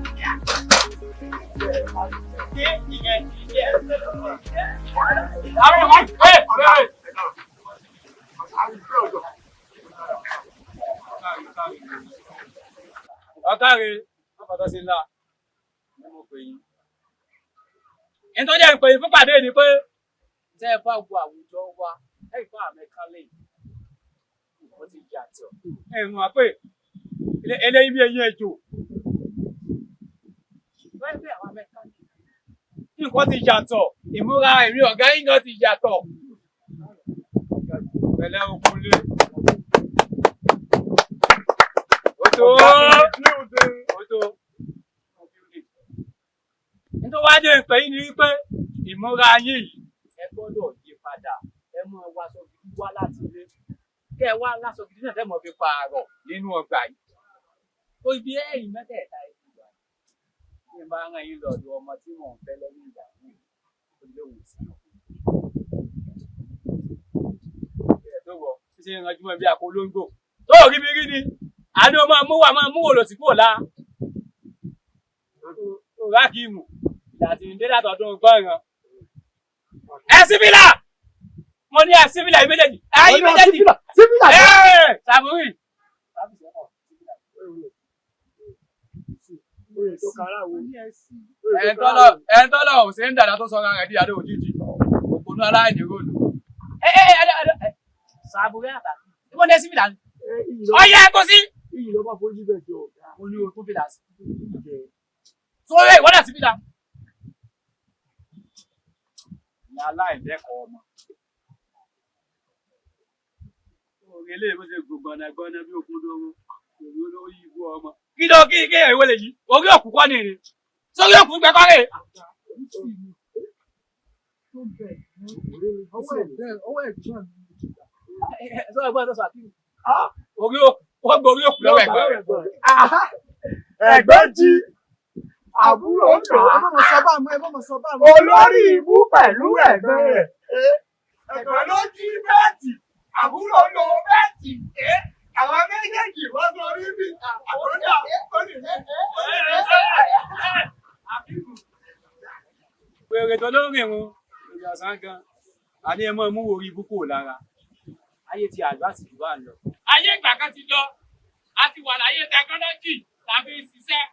Speaker 7: Ọ̀káre, wọ́n fọ́tọ́ sí ńlá, ní mo pè yín. Nítorí ẹ̀ ń pè yín fún pàdé ni pé tẹ́ ẹ bá wo àwùjọ wa, ẹ ìfọ́ àmẹ́kálẹ̀ nǹkan ti yàtọ̀. Ẹ mọ̀ pé eléyìí bí eyín ejò. Nǹkan ti yàtọ̀, ìmúra èmi ọ̀gá yín gan ti yàtọ̀. Pẹ̀lẹ́ okunlé. Ó tó. Nítorí wá dé ìpè yín ni wípé ìmúra yín yìí ẹ gbọ́dọ̀ yí padà, ẹ mú ẹ wá aṣọ gidi wá láti ilé. Kẹ́ ẹ wá láṣọ gidi náà tẹ́ mọ̀ fi pààrọ̀ nínú ọgbà yìí. Ó ibi ẹ̀yìn mẹ́tẹ̀ẹ̀ta ẹ̀ ti wà. Bí n bá rán yín lọ ọ̀dọ̀ ọmọ tí mò ń fẹ́ lẹ́yìn ìyàwó mi, ó léwu sí i. Ẹ̀ tó wọ̀, ṣíṣe ìrànjú mọ́ bí akólóńgbò. Tó rí mi rí ni, àní o máa mú wà máa mú wò lò sí kúrò lá. Rákìmù, ìyá tí ń dé látọ̀dún gbọ́nràn. Ẹ síbílà! Mo ní ẹ síbílà yìí méjèèjì. Ẹ yìí méjèèjì.
Speaker 8: Síbílà.
Speaker 7: Ẹ Sàmúrì. Ẹ̀ńtọ́lọ̀ ò ṣe ń dàda tó sọra rẹ̀ di àdó òjijì. Òpònú aláìní róòlù. Ẹ ẹ ẹ ẹ Sàmúrì àtàkùn. Ibo ní ẹ síbílà ni? Ọyẹ kò sí.
Speaker 8: Iyì ló bá fojú bẹ̀ jọ ọ̀gá.
Speaker 7: Mo ní o tún fìlà sí. Sórí ìwọ́dà síbílà. Ní aláìlẹ́kọ̀ọ́ ọmọ. Orí eléyìí bó ṣe gbọ̀nàgbọ̀nà bí okun dóró, òun olórí ibú ọmọ. Kí ló kí kí ìwé lè yí? Orí òkú kọ́ ni ìrìn. Sórí òkú gbẹ kọ́ rè.
Speaker 8: Ọwọ́ ẹ̀gbọ́n mi.
Speaker 7: Sọ ẹ̀gbọ́n tó sọ àkíyè. Orí òkú, wọ́n gbọ́ orí òkú lọ́wọ́ ẹ̀gbọ́n rẹ̀.
Speaker 9: Ẹ̀gbọ́n jí àbúrò ń lò.
Speaker 8: Ẹ má mọ̀ sọ bá mọ́, ẹ má mọ̀ sọ bá mọ́.
Speaker 9: Olórí ibú pẹ̀lú ẹ̀gbọ́n rẹ̀. Ẹ̀gbọ́n ló jí bẹ́ẹ̀tì, àbúrò ló bẹ́ẹ̀tì. Àwọn méjèèjì wọ́n sọ rí bí àkọ́dà ó lè rẹ́.
Speaker 7: Wèrè tó ló ń rìn wọn, ìjà sàn gan. Àní ẹ máa mú orí ibú kúrò lára. Ayé ti àgbà sì jù bá ń lọ. Ayé ìgbà kan ti lọ, a ti wà láyé tẹkinọ́lọ́jì tàbí ṣiṣẹ́.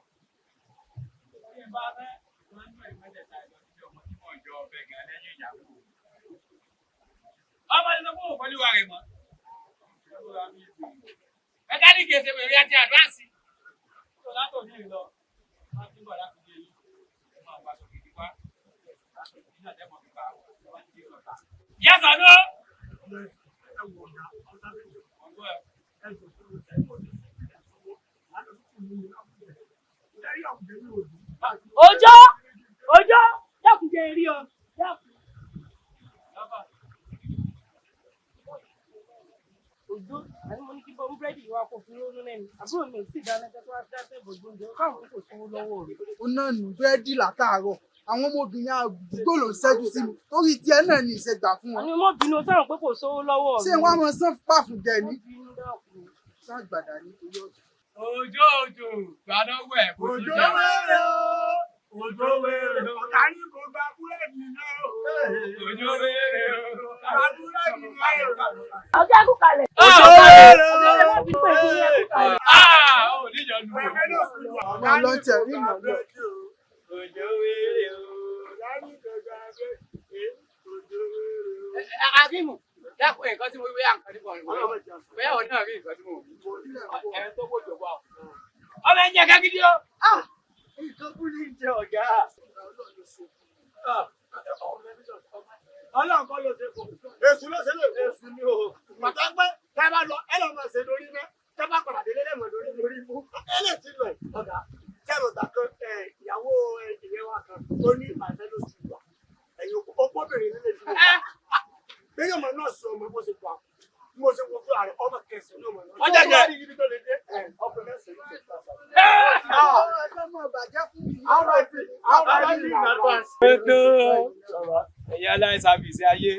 Speaker 7: Ọmọ ní sọ́kùn òfò ní wà rẹ̀ mọ́. Mẹkáníìkì ẹsẹ̀ wèrè àti àdúrásì. Tó látò ní ìlọ, máa ń bọ̀ láti dé yìí. Ẹ máa wọ aṣọ gidi wá. Yes or no?
Speaker 15: Òjó! Òjó! Dákun jẹ́ rí ọ. Dákun. Òjó, àní mo ní kí bọ́ búrẹ́dì wa kò fi rónú lẹ́nu. Àbúrò mi ò tí ì dáná jẹ́ tó wá dá sẹ́bọ̀ gbóúnjẹ. Káwọn kò sówó lọ́wọ́ rẹ̀.
Speaker 8: Ó náà nù búrẹ́dì látàárọ̀. Àwọn ọmọbìnrin àdúgbò ló ń ṣẹ́jú sí mi. Torí tiẹ̀ náà ni ìṣègbà fún wọn.
Speaker 15: Àní mo bínú sáwọn pé kò sówó lọ́wọ́ mi.
Speaker 8: Ṣé wọ́n á mọ sán pàfù jẹ ní? Sáàgbàdà ní torí ọ̀tún.
Speaker 7: Òjò òjò gbàdọ́wọ̀ ẹ̀ kò sí
Speaker 9: Òjò
Speaker 7: jẹ́.
Speaker 9: wéré o, òjò wéré o, ọ̀tá ní kò gba búrẹ́dì náà o.
Speaker 7: Òjò wéré o,
Speaker 9: gba búrẹ́dì náà o.
Speaker 15: Ọ̀gá kú kalẹ̀.
Speaker 7: Òjò wéré
Speaker 15: o. Ọ̀gá ẹ má fi pè é kú kalẹ̀.
Speaker 7: Ah! Ó níjọ nù.
Speaker 8: Ọmọ ọlọ́tẹ̀ rí ìnáwó.
Speaker 7: Òjò wéré o. Akíìmù, dákun nǹkan tí mo wí bóyá nǹkan tí mo rí bóyá òun náà rí nǹkan tí mo wí. Ẹ̀ tó kò jọ̀wọ́. Ọmọ ẹ̀ ń jẹ kágídí o.
Speaker 9: Nǹkan kú ní jẹ ọ̀gá. Ọlọ́run kọ́ ló ṣe kò. Èṣù ló ṣe lè kó. Èṣù ni o. Bàtà pé tẹ́ bá lọ, ẹ lọ máa ṣe lórí mẹ́. Tẹ́ bá padà délé lẹ́mọ̀ lórí lórí mú. Ẹ lè ti lọ. Ọ̀gá, kẹ́rù ọ̀gá kan ìyàwó
Speaker 8: Mo ṣe wo fún ààrẹ ọmọ kẹsàn-án ló mọ̀ náà.
Speaker 7: Wọ́n jẹ́jẹ́. Ẹ̀yin aláìsàbìsí ayé.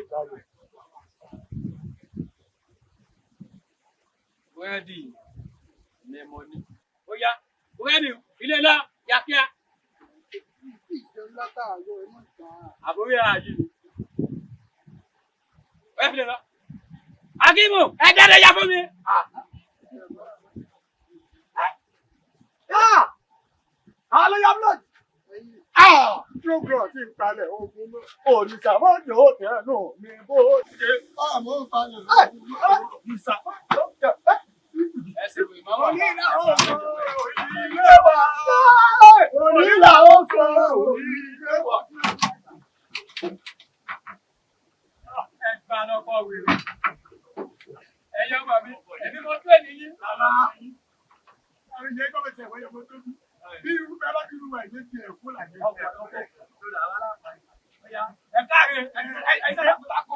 Speaker 7: Búrẹ́dì mẹ́mọ́ní. Ó yá, búrẹ́dì ilé ńlá kíákíá. Àbúrò yàrá yìí ni. Ó yá fi lè lọ. Akíìmù, ẹ jáde ya fún mi.
Speaker 8: Hallelujah blood. Program ti ń palẹ̀ ogun mọ́. Òrìṣà mọ́ yóò tẹnu mi bó ṣe. Ọmọ ń palẹ̀ òrìṣà mọ́ yóò tẹnu. Onílà ó sọ ilé wa. Onílà ó sọ ilé wa.
Speaker 7: Ẹ gbà lọ́kọ̀ wèrè. Ẹ̀yin ọmọ mi, èmi mo tó ènìyàn yín.
Speaker 8: Àwọn ìyẹn kọ́ bẹ̀ tẹ̀ wọ́n yẹ kó tóbi. Bí irú bẹ́ẹ̀ bá kí irú wa ìyẹn ti ẹ̀ kú làjẹ́.
Speaker 7: Ẹ káre, ẹ sáré kó bá kó.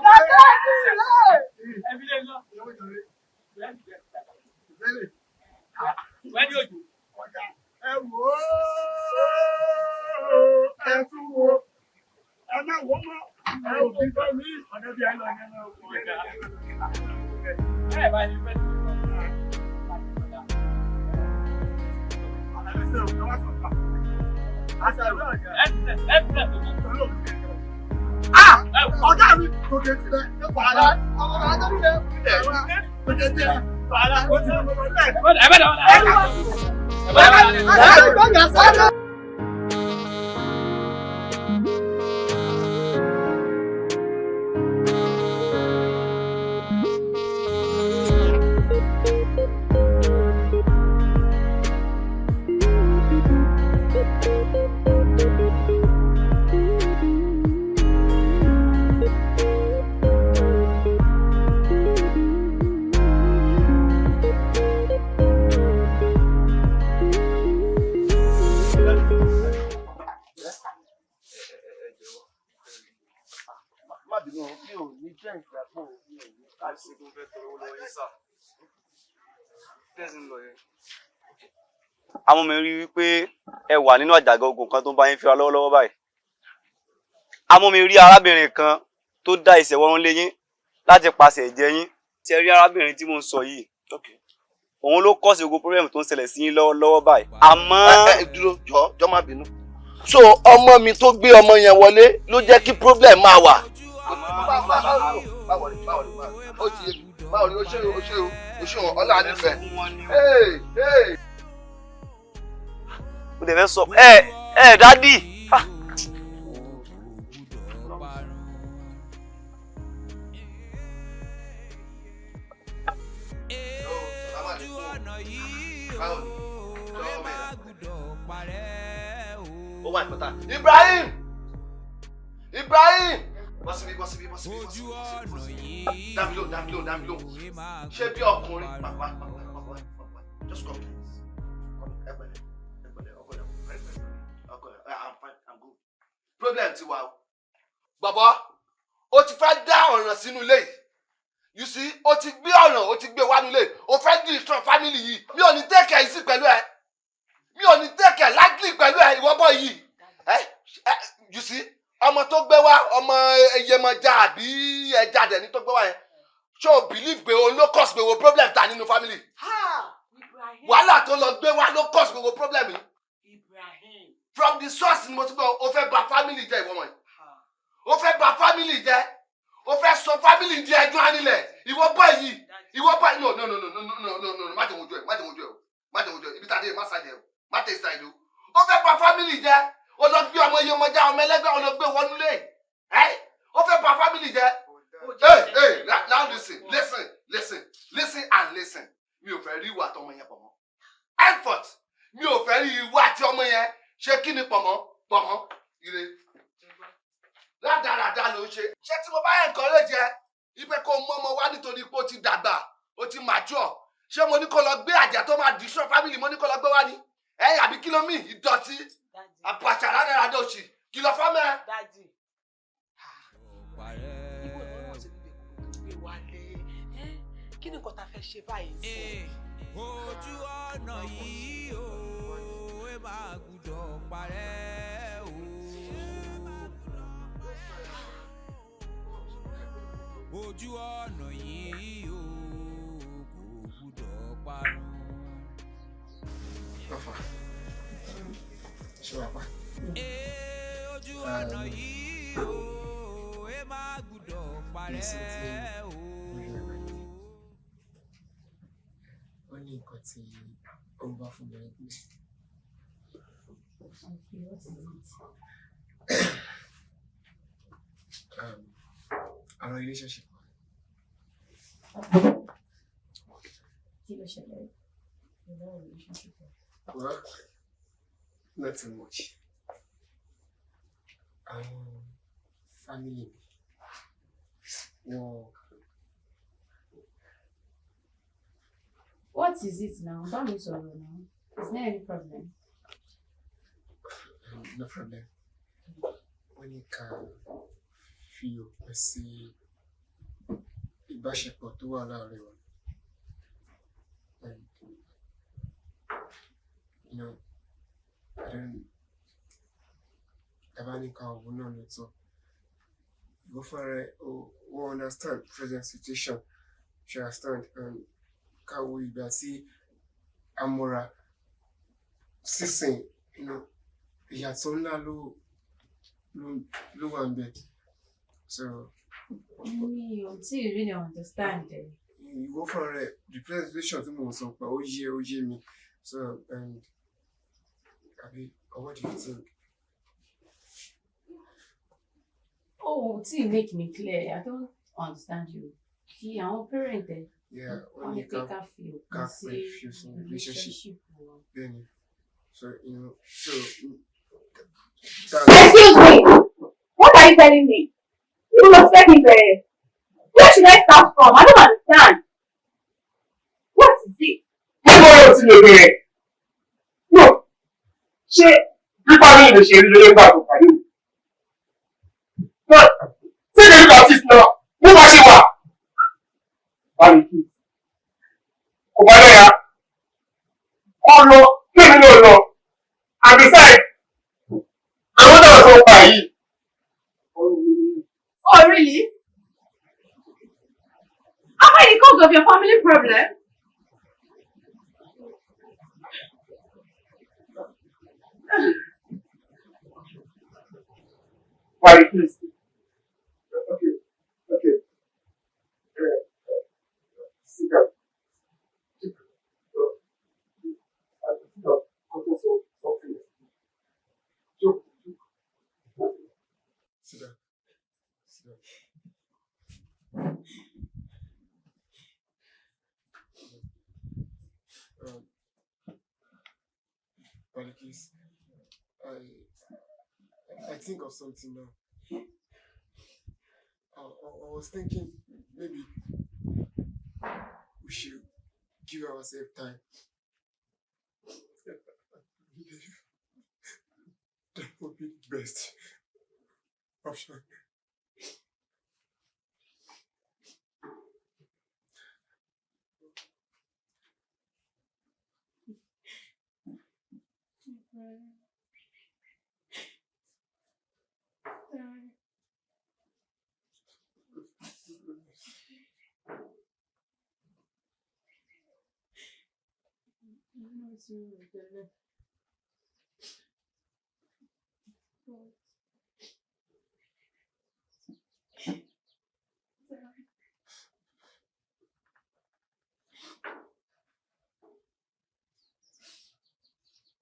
Speaker 7: Ẹ fi lè lọ. Wẹ́n ní òjò.
Speaker 8: Ẹ wò ó, ẹ tún wo, ẹ má wò mọ́, ẹ ò fi fẹ́ mi, ọ̀dọ́ bí ẹ lọ ní ẹ lọ.
Speaker 7: Ẹ bá ní fẹ́
Speaker 8: Ọ̀gá mi kò kè tilẹ̀, wàhálà, ọmọ àjọ nílẹ̀, kò kè tilẹ̀, wàhálà, ó ti lọ lọ́lẹ̀.
Speaker 7: Ẹ bẹ́ẹ̀ dọ̀
Speaker 13: Má bínú, mi ò ní drink lápò, mi ò ní káàsì.
Speaker 10: Àwọn mi rí wípé ẹ wà nínú àjàgà ogun kan tó ń bá yín fíra lọ́wọ́lọ́wọ́ báyìí. Àmọ́ mi rí arábìnrin kan tó dá ìṣẹ̀wọ́rún lé yín láti paṣẹ ẹ̀jẹ̀ yín. Tí ẹ rí arábìnrin tí mò ń sọ yìí, òun ló kọ́sì ogun problem tó ń ṣẹlẹ̀ sí yín lọ́wọ́lọ́wọ́ báyìí. Àmọ́.
Speaker 13: Ẹ dúró, jọ jọ má bínú. So ọmọ mi tó gbé ọmọ yẹn wọlé ló jẹ́ kí problem máa wà. Báwo ni báwo ni ó ti yé mi, báwo ni ó ṣe o, ó ṣe o, ó ṣe o, ọlá nífẹ̀ẹ́. Hey hey.
Speaker 10: Mo dẹ̀ fẹ́ sọ ẹ ẹ dádì.
Speaker 13: Ó wà ìpọ́tà. Ibrahim! Ibrahim! Bọ́sibí bọ́sibí bọ́sibí bọ́sibí bọ́sibí. Dá mi lóhùn, dá mi lóhùn, dá mi lóhùn. Ṣé bí ọkùnrin? Pàpà pàpà pàpà pàpà. Just come please. Come ẹ pẹ̀lẹ́ ẹ pẹ̀lẹ́ ọkọ rẹ ẹ pẹ̀lẹ́ ọkọ rẹ I'm fine, I'm good. Problem ti wà o. Bàbá, o ti fẹ́ dá ọ̀ràn sínú ilé yìí. You see, o ti gbé ọ̀ràn, o ti gbé wá nílé. O fẹ́ destroy family yìí. Mi ò ní take it easy pẹ̀lú ẹ. Mi ò ní take it lightly pẹ̀lú ẹ, ìwọ bọ̀ yìí. Ẹ you see, ọmọ tó gbé wá, ọmọ Iyemọja àbí ẹja dẹ̀ ní tó gbé wá yẹn. Ṣé o believe pé òun ló cause gbogbo problem ta nínú family? Wàhálà tó lọ gbé wá ló cause gbogbo problem yìí. From the source ni mo ti gbọ́, o fẹ́ bà family jẹ́ ìwọ wọ̀nyí. O fẹ́ bà family jẹ́. O fẹ́ sọ family di ẹjọ́ anílẹ̀. Ìwọ bọ̀ yìí, ìwọ bọ̀ yìí. No no no no no no no no má jẹ́ wojú ẹ̀, má jẹ́ wojú ẹ̀ o, má jẹ́ wojú ẹ̀. Ibi tá a dé má ṣàjẹ́ o, má tẹ̀ ṣàìdó. O fẹ́ bà family jẹ́. O lọ gbé ọmọ Iyemọja, ọmọ ẹlẹ́gbẹ́, o lọ gbé wọnú lé. Ẹ́ o fẹ́ bà family jẹ́. Hey hey, now listen, listen, listen, listen and listen. Mi ò fẹ́ rí ìwà àtọmọ yẹn pọ̀ mọ́. Effort, mi ò fẹ́ rí ìwà àti ọmọ yẹn ṣe kí ni pọ̀ mọ́, pọ̀ mọ́, ire. Rádaràda ló ń ṣe. Ṣé tí mo bá encourage ẹ, ipe kó mú ọmọ wá nítorí pé ó ti dàgbà, ó ti mature. Ṣé mo ní kó lọ gbé àjà tó máa destroy family, mo ní kó lọ gbé wá ni? Ẹ àbí kí ló mì ìdọ̀tí? Àpàṣà rádaràda òṣì, kìlọ̀ fọ́mọ ẹ.
Speaker 16: Daddy. Ibo ni wọ́n ti gbé wálé. Kí ni nǹkan tá a fẹ́ ṣe báyìí sí?
Speaker 1: Ojú ọ̀nà yìí o, ẹ máa gbúdọ̀ parẹ́ o. Ojú ọ̀nà yìí o, kò gbúdọ̀ parun.
Speaker 5: Rafa, ṣé wàá pa?
Speaker 1: Ojú ọ̀nà yìí o, ẹ máa gbúdọ̀ parẹ́ o.
Speaker 5: Ó ní nǹkan tí ó ń bá fún mi ní.
Speaker 6: Okay, what is it?
Speaker 5: Our relationship.
Speaker 6: Kí ló ṣẹlẹ̀? Ìlú relationship.
Speaker 5: Well, not too much. Àwọn family mi, wọ́n
Speaker 6: What is it now? Bá mi sọ̀rọ̀ now. Is there any problem?
Speaker 5: No problem. Wọ́n ní ká fi òpin sí ìbáṣepọ̀ tó wà láàrin wa. And, I don't, tàbá ní ká òun náà ló tọ́. Ìwọ fúnra rẹ̀, o understand present situation, you understand, and ká wo ìgbà tí a mọ́ra sísìn, ìyàtọ̀ ńlá ló wà níbẹ̀. So,
Speaker 6: Mi ò tí ì really understand ẹ.
Speaker 5: Ìwọ fúnra rẹ̀, the present situation tí mò ń sọ pa, ó yé mi. So, and, àbí, or what do you think?
Speaker 6: Oh, tí ì make me clear. I don't understand you. Kí àwọn parent ẹ.
Speaker 5: Yeah,
Speaker 6: wọ́n
Speaker 5: wọ́n
Speaker 6: ní
Speaker 5: ní
Speaker 6: pé
Speaker 5: ká
Speaker 6: ká fi òpin
Speaker 5: ká
Speaker 6: sí
Speaker 5: pé fi sí relationship.
Speaker 6: relationship wa.
Speaker 5: Bẹ́ẹ̀ni. So,
Speaker 2: Excuse me. What are you telling me? You must let me bẹ̀rẹ̀. Where should I start from? I don't understand. What is it?
Speaker 7: Níbo ló ti lè bẹ̀rẹ̀? No, ṣé bí family ló ṣe rí lórí ìgbà tó pàdé mi? No, take a look at it now. Bó bá ṣe wà. Báyìí kí. Kò bá lẹ́yà. Kó lọ, kémi náà lọ. And besides, àwọn náà tó pa yìí.
Speaker 2: Oh, really? Am I the cause of your family problem?
Speaker 7: Why, please. Okay. Sit down. Sit down. Okay, so, something. Jókòó, jókòó.
Speaker 5: Sit down. Sit down. Balikis, I think of something now. I was thinking maybe we should give ourselves time. That would be the best option.
Speaker 14: Sorry. Mo ti rò tẹ́lẹ̀. But sorry.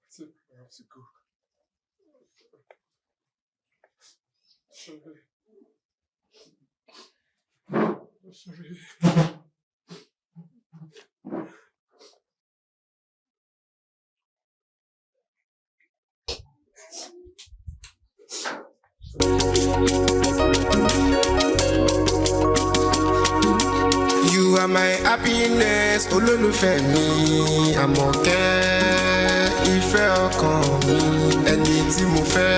Speaker 5: I think I have to go. Sorry. I'm sorry. You are my happiness, olólùfẹ́ mi, Àmọ̀kẹ́, ìfẹ́ ọkàn mi, ẹni tí mo fẹ́.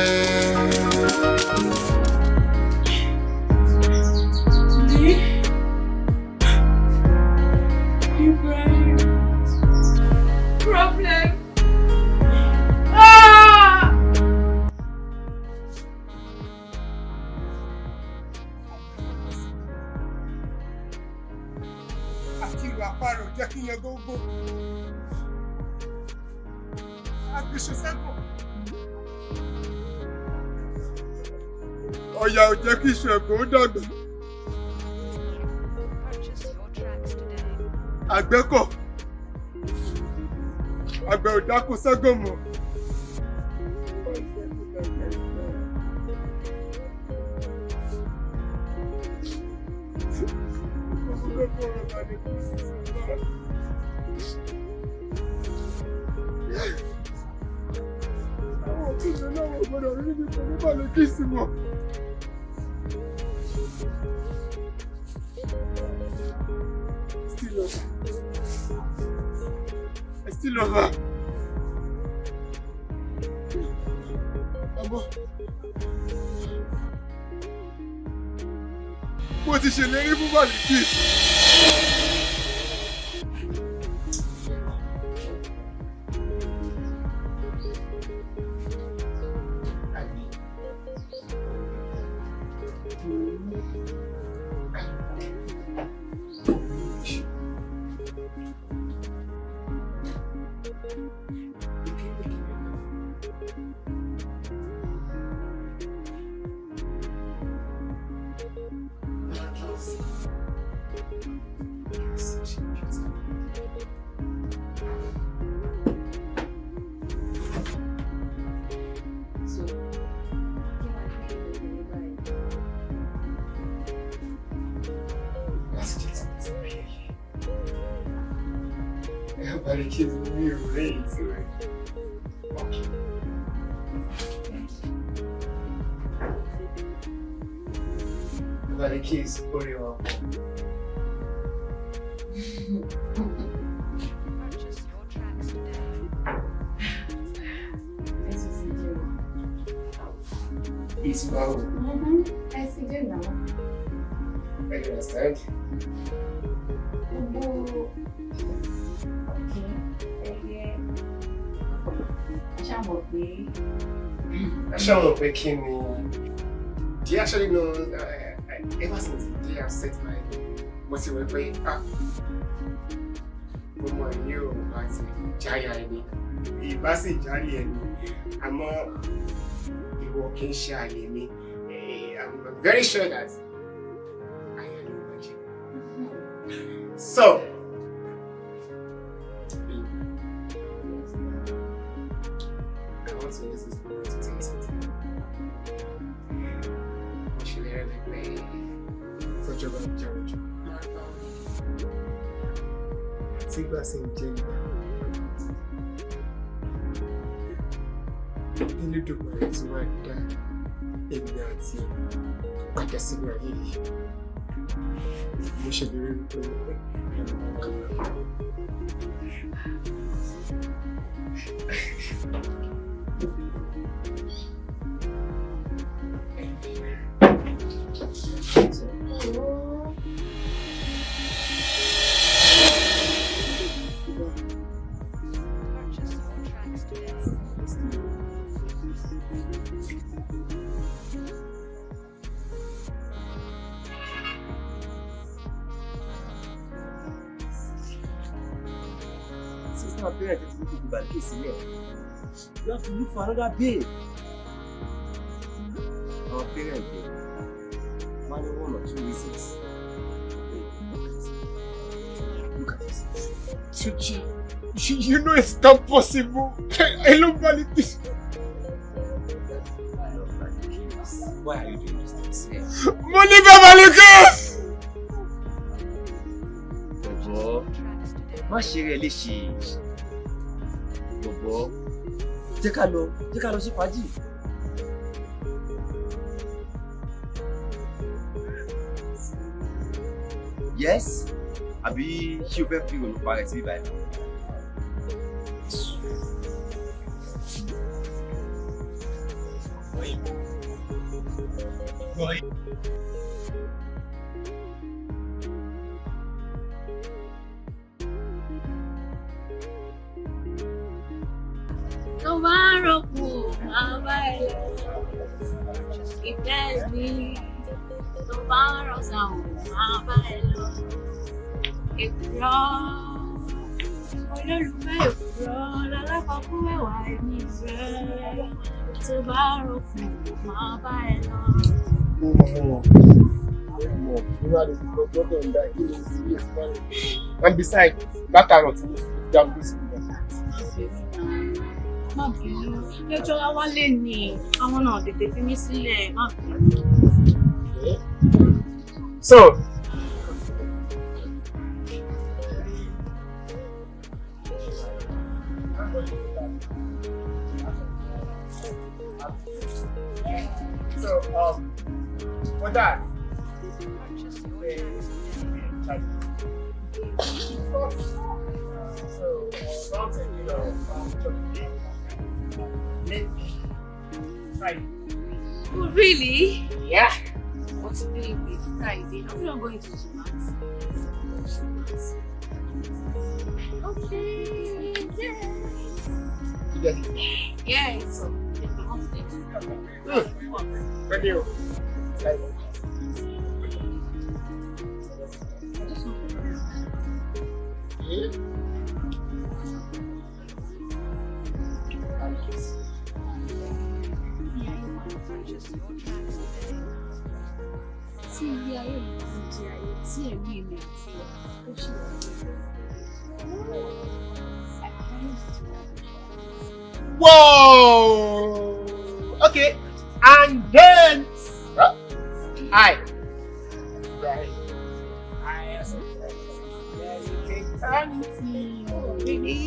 Speaker 14: Me? Ibrahim. Problem. Ah!
Speaker 5: Àti ìlú àparò jẹ́ kí yẹn gógó. Agbèsè sẹ́kọ̀. Ọ̀yà ò jẹ́ kí iṣu ẹ̀kọ́ ó dàgbà. Àgbẹ̀kọ̀. Àgbẹ̀ ò dáko sẹ́gàn mọ́. Àwọn òbí mi náà wò gbọ́dọ̀ rí mi pẹ̀lú Bàlíkísì mọ́. Still love her. I still love her. Àmọ́ mo ti ṣèlérí fún Bàlíkísì.
Speaker 6: So, kí wàá ní ìlú báyìí?
Speaker 5: Láti jẹ́ tí mo ti rí ẹ. Bàlíkísì mi ò rí èyí tí ó rí. Bàlíkísì ó rí wa pọ̀.
Speaker 6: Ẹ tún ti dé o.
Speaker 5: It's báwo.
Speaker 6: Ẹ ti dé náà.
Speaker 5: I understand.
Speaker 6: Gbogbo òkè ẹyẹ ṣàmọ̀ pé
Speaker 5: Aṣáwọn pé kí ni? Do you actually know, ever since the day I set my mo ti wí pé ah mo mọ èyí ò bá ti jáya ẹni ìbá sì járe ẹni, àmọ́ ìwọ kì í ṣe àlè mi. I'm very sure that àyà ló máa jẹ. So babe, I want to use this moment to tell you something. Mo ṣèlérí wípé tọ́jọ́ bá ń jẹ́ ọjọ́, tí ìgbà sì ń jẹ́ ìgbà, Elédùmarè tí wàá dá èmi àti ẹ̀ padà sínú ayé yìí. Mo ṣèlérí wípé
Speaker 10: Since our parents ti ní kó fi Bàlíkísì sílẹ̀, you have to look for another babe. Our parents dey wọ́n ní one or two reasons. Look at this.
Speaker 5: Tuji, you know it's not possible. I love Balikis.
Speaker 10: I love Balikis. Why are you doing this to yourself?
Speaker 5: Mo nífẹ̀ẹ́ Balikis.
Speaker 10: Bọ̀bọ̀, má ṣe rẹ̀ léṣe. Bọ̀bọ̀, jẹ́ ká lọ sí fàájì. Yes, àbí ṣé o fẹ́ fi òun parẹ́ sí bíbá ẹ̀?
Speaker 5: Boy.
Speaker 11: Tó bá ń ròkun, máa bá ẹ lọ. Ìfẹ́ mi, tó bá ń rọ̀ṣà ò, máa bá ẹ lọ. Èkùrọ́, olólùfẹ́ èkùrọ́, lálábàákú ẹ̀wà ẹni rẹ̀. Tó bá ń ròkun, máa bá ẹ lọ.
Speaker 5: Mo mọ̀, mo mọ̀, nígbà tí mo gbọ́dọ̀ ń dá kí ni serious báyìí. And besides, látàárọ̀ tí mo ti dá mi sí ìgbà.
Speaker 11: Má bínú, ẹjọ́ wa wálé ni àwọn náà tètè fi mí sílẹ̀, má bínú.
Speaker 5: So, for that, they charge you. So, something, maybe Friday.
Speaker 11: Oh, really?
Speaker 5: Yeah.
Speaker 11: But baby, Friday, I'm not going to Jumat. Okay, yes.
Speaker 5: You get it?
Speaker 11: Yes.
Speaker 5: Ready? Yeah.
Speaker 11: Tí ilé ayé mi ti di ayé tí ẹ̀mí mi àti ẹ̀ ó ṣì wà lórí. I promise to love you.
Speaker 5: Whoa! Okay, and then I, right? I also yes, it's eternity.
Speaker 11: Really?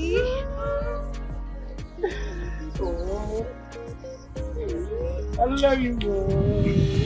Speaker 5: Oh, I love you more.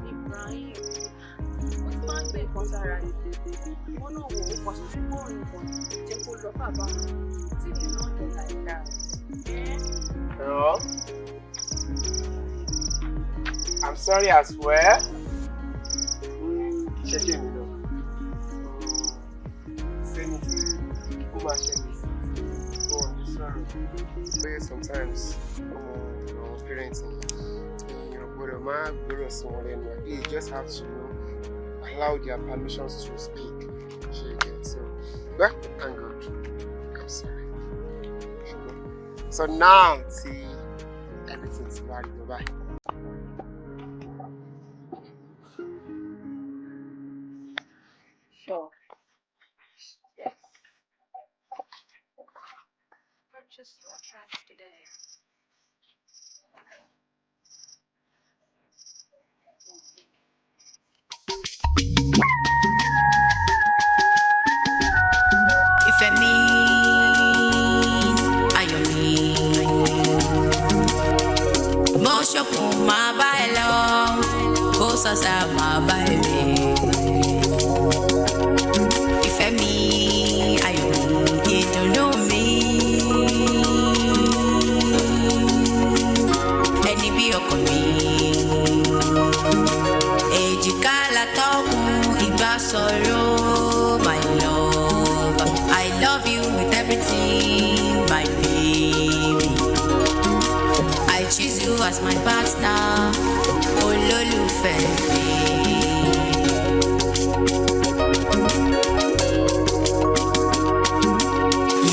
Speaker 3: Ibrahim, ó ti máa ń gbé nǹkan sára ni. Ìwọ náà wò ó pọ̀ sí bọ́ọ̀lù nǹkan jẹ́ kó lọ bàbá tí mi náà lọ like that.
Speaker 5: Girl, I'm sorry as well. Ṣẹ́jẹ́ mi lọ. Sẹ́ni tí ó máa ṣẹlẹ̀ sí tí wọ́n ní sọ̀rọ̀. Pé sometimes ọmọ àwọn parents ni èèyàn gbọ́dọ̀ máa gbọ́dọ̀ sí wọn lẹ́nu. Àbí you just have to allow their permissions to speak. Ṣé you get so? Well, thank God. I'm sorry. So now tí everything ti wá rí lọ báyìí.
Speaker 3: Sure. Yes.
Speaker 11: Purchase your tracks today.
Speaker 20: Látọ́kùn ìgbà sọ̀rọ̀, my love. I love you with everything, my baby. I choose you as my partner, olólùfẹ́ mi.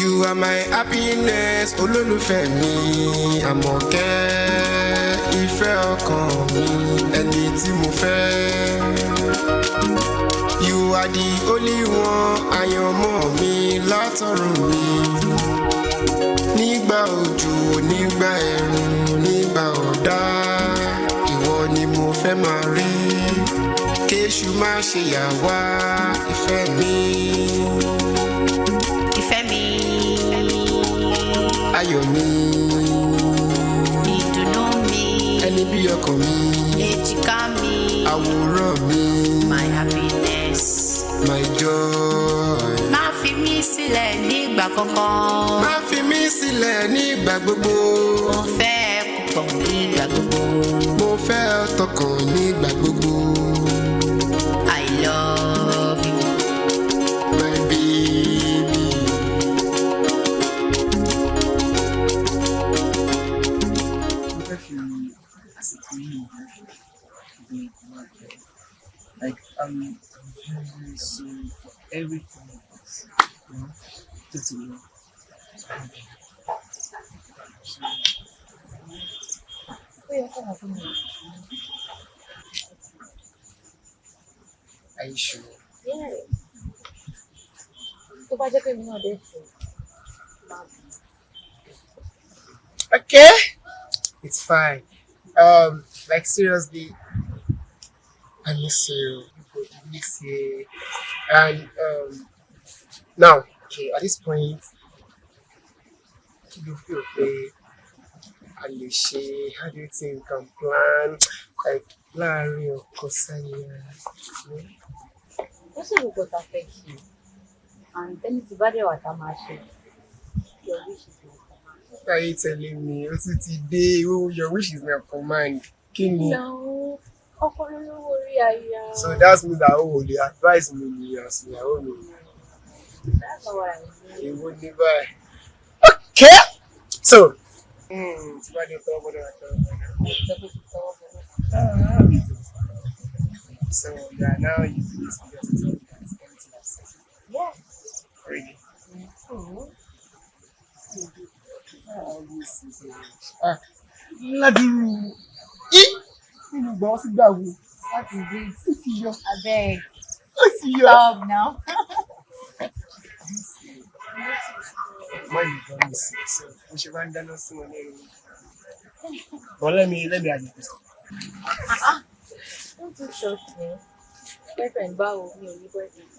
Speaker 5: You are my happiness, olólùfẹ́ mi, Àmọ̀kẹ́, ìfẹ́ ọkàn mi, ẹni tí mo fẹ́. You are the only one, àyànmọ́ mi látọ̀run mi. Nígbà òjò, nígbà ẹ̀rùn, nígbà ọ̀dá, ìwọ ni mo fẹ́ máa rí. Kéṣù má ṣe yà wá, ìfẹ́ mi.
Speaker 20: Ìfẹ́ mi.
Speaker 5: Ayọ̀ mi.
Speaker 20: Ìdùnnú mi.
Speaker 5: Ẹni bí ọkàn mi.
Speaker 20: Èjìká mi.
Speaker 5: Àwòrán mi.
Speaker 20: My happiness.
Speaker 5: My joy.
Speaker 20: Má fi mí sílẹ̀ nígbà kankan.
Speaker 5: Má fi mí sílẹ̀ nígbà gbogbo.
Speaker 20: Mo fẹ́ ẹ púpọ̀ nígbà gbogbo.
Speaker 5: Mo fẹ́ ọ tọkàn nígbà gbogbo.
Speaker 20: I love you.
Speaker 5: My baby.
Speaker 21: Mo fẹ́ fi àsìkò yìí, mo fẹ́ fi beg my God. Like, I'm very, very sorry for everything tó ti lọ.
Speaker 14: Ó yẹ kó wọ́n fún mi.
Speaker 5: Are you sure?
Speaker 14: Yeah. Tó bá jẹ́ pé mi náà dé fún un.
Speaker 5: Okay. It's fine. Like seriously, I miss you. I miss you. And now, okay, at this point, kí ló feel pé a lè ṣe? How do you think we can plan? Like, láàárín ọkọ sáyà.
Speaker 14: Ó sì rò tá a fẹ́ ṣe. And tẹ́ni tí bá dẹ̀ wà tá a máa ṣe. Your wish is my command.
Speaker 5: What are you telling me? Ó tún ti dé. Oh, your wish is my command. Kí ni?
Speaker 14: No, ọkọ ló lówó orí aya.
Speaker 5: So that's mean that o lè advice mi ni as ìyàwó mi.
Speaker 14: That's not what I mean.
Speaker 5: Èwo ní báyìí? Okay. So, tí bá dé tọwọ́ bọ́dọ̀ tọwọ́ bọ́dọ̀. So yeah, now you just need to tell me that everything is settled.
Speaker 14: Yes.
Speaker 5: Really?
Speaker 14: Mm-hmm.
Speaker 5: Ah, this is ah, ládùúrú. Í! Nínú ìgbà wọ́n sì gbà wo.
Speaker 14: What is it?
Speaker 5: Ó ti yọ.
Speaker 14: Abeg.
Speaker 5: Ó ti yọ.
Speaker 14: Stop now.
Speaker 5: Má yìí gan mi sí, so mo ṣe máa ń dáná sí wọn lẹ́nu. But let me ask you a question.
Speaker 14: Ah, don't you trust me? Boyfriend báwo, mi ò ní boyfriend.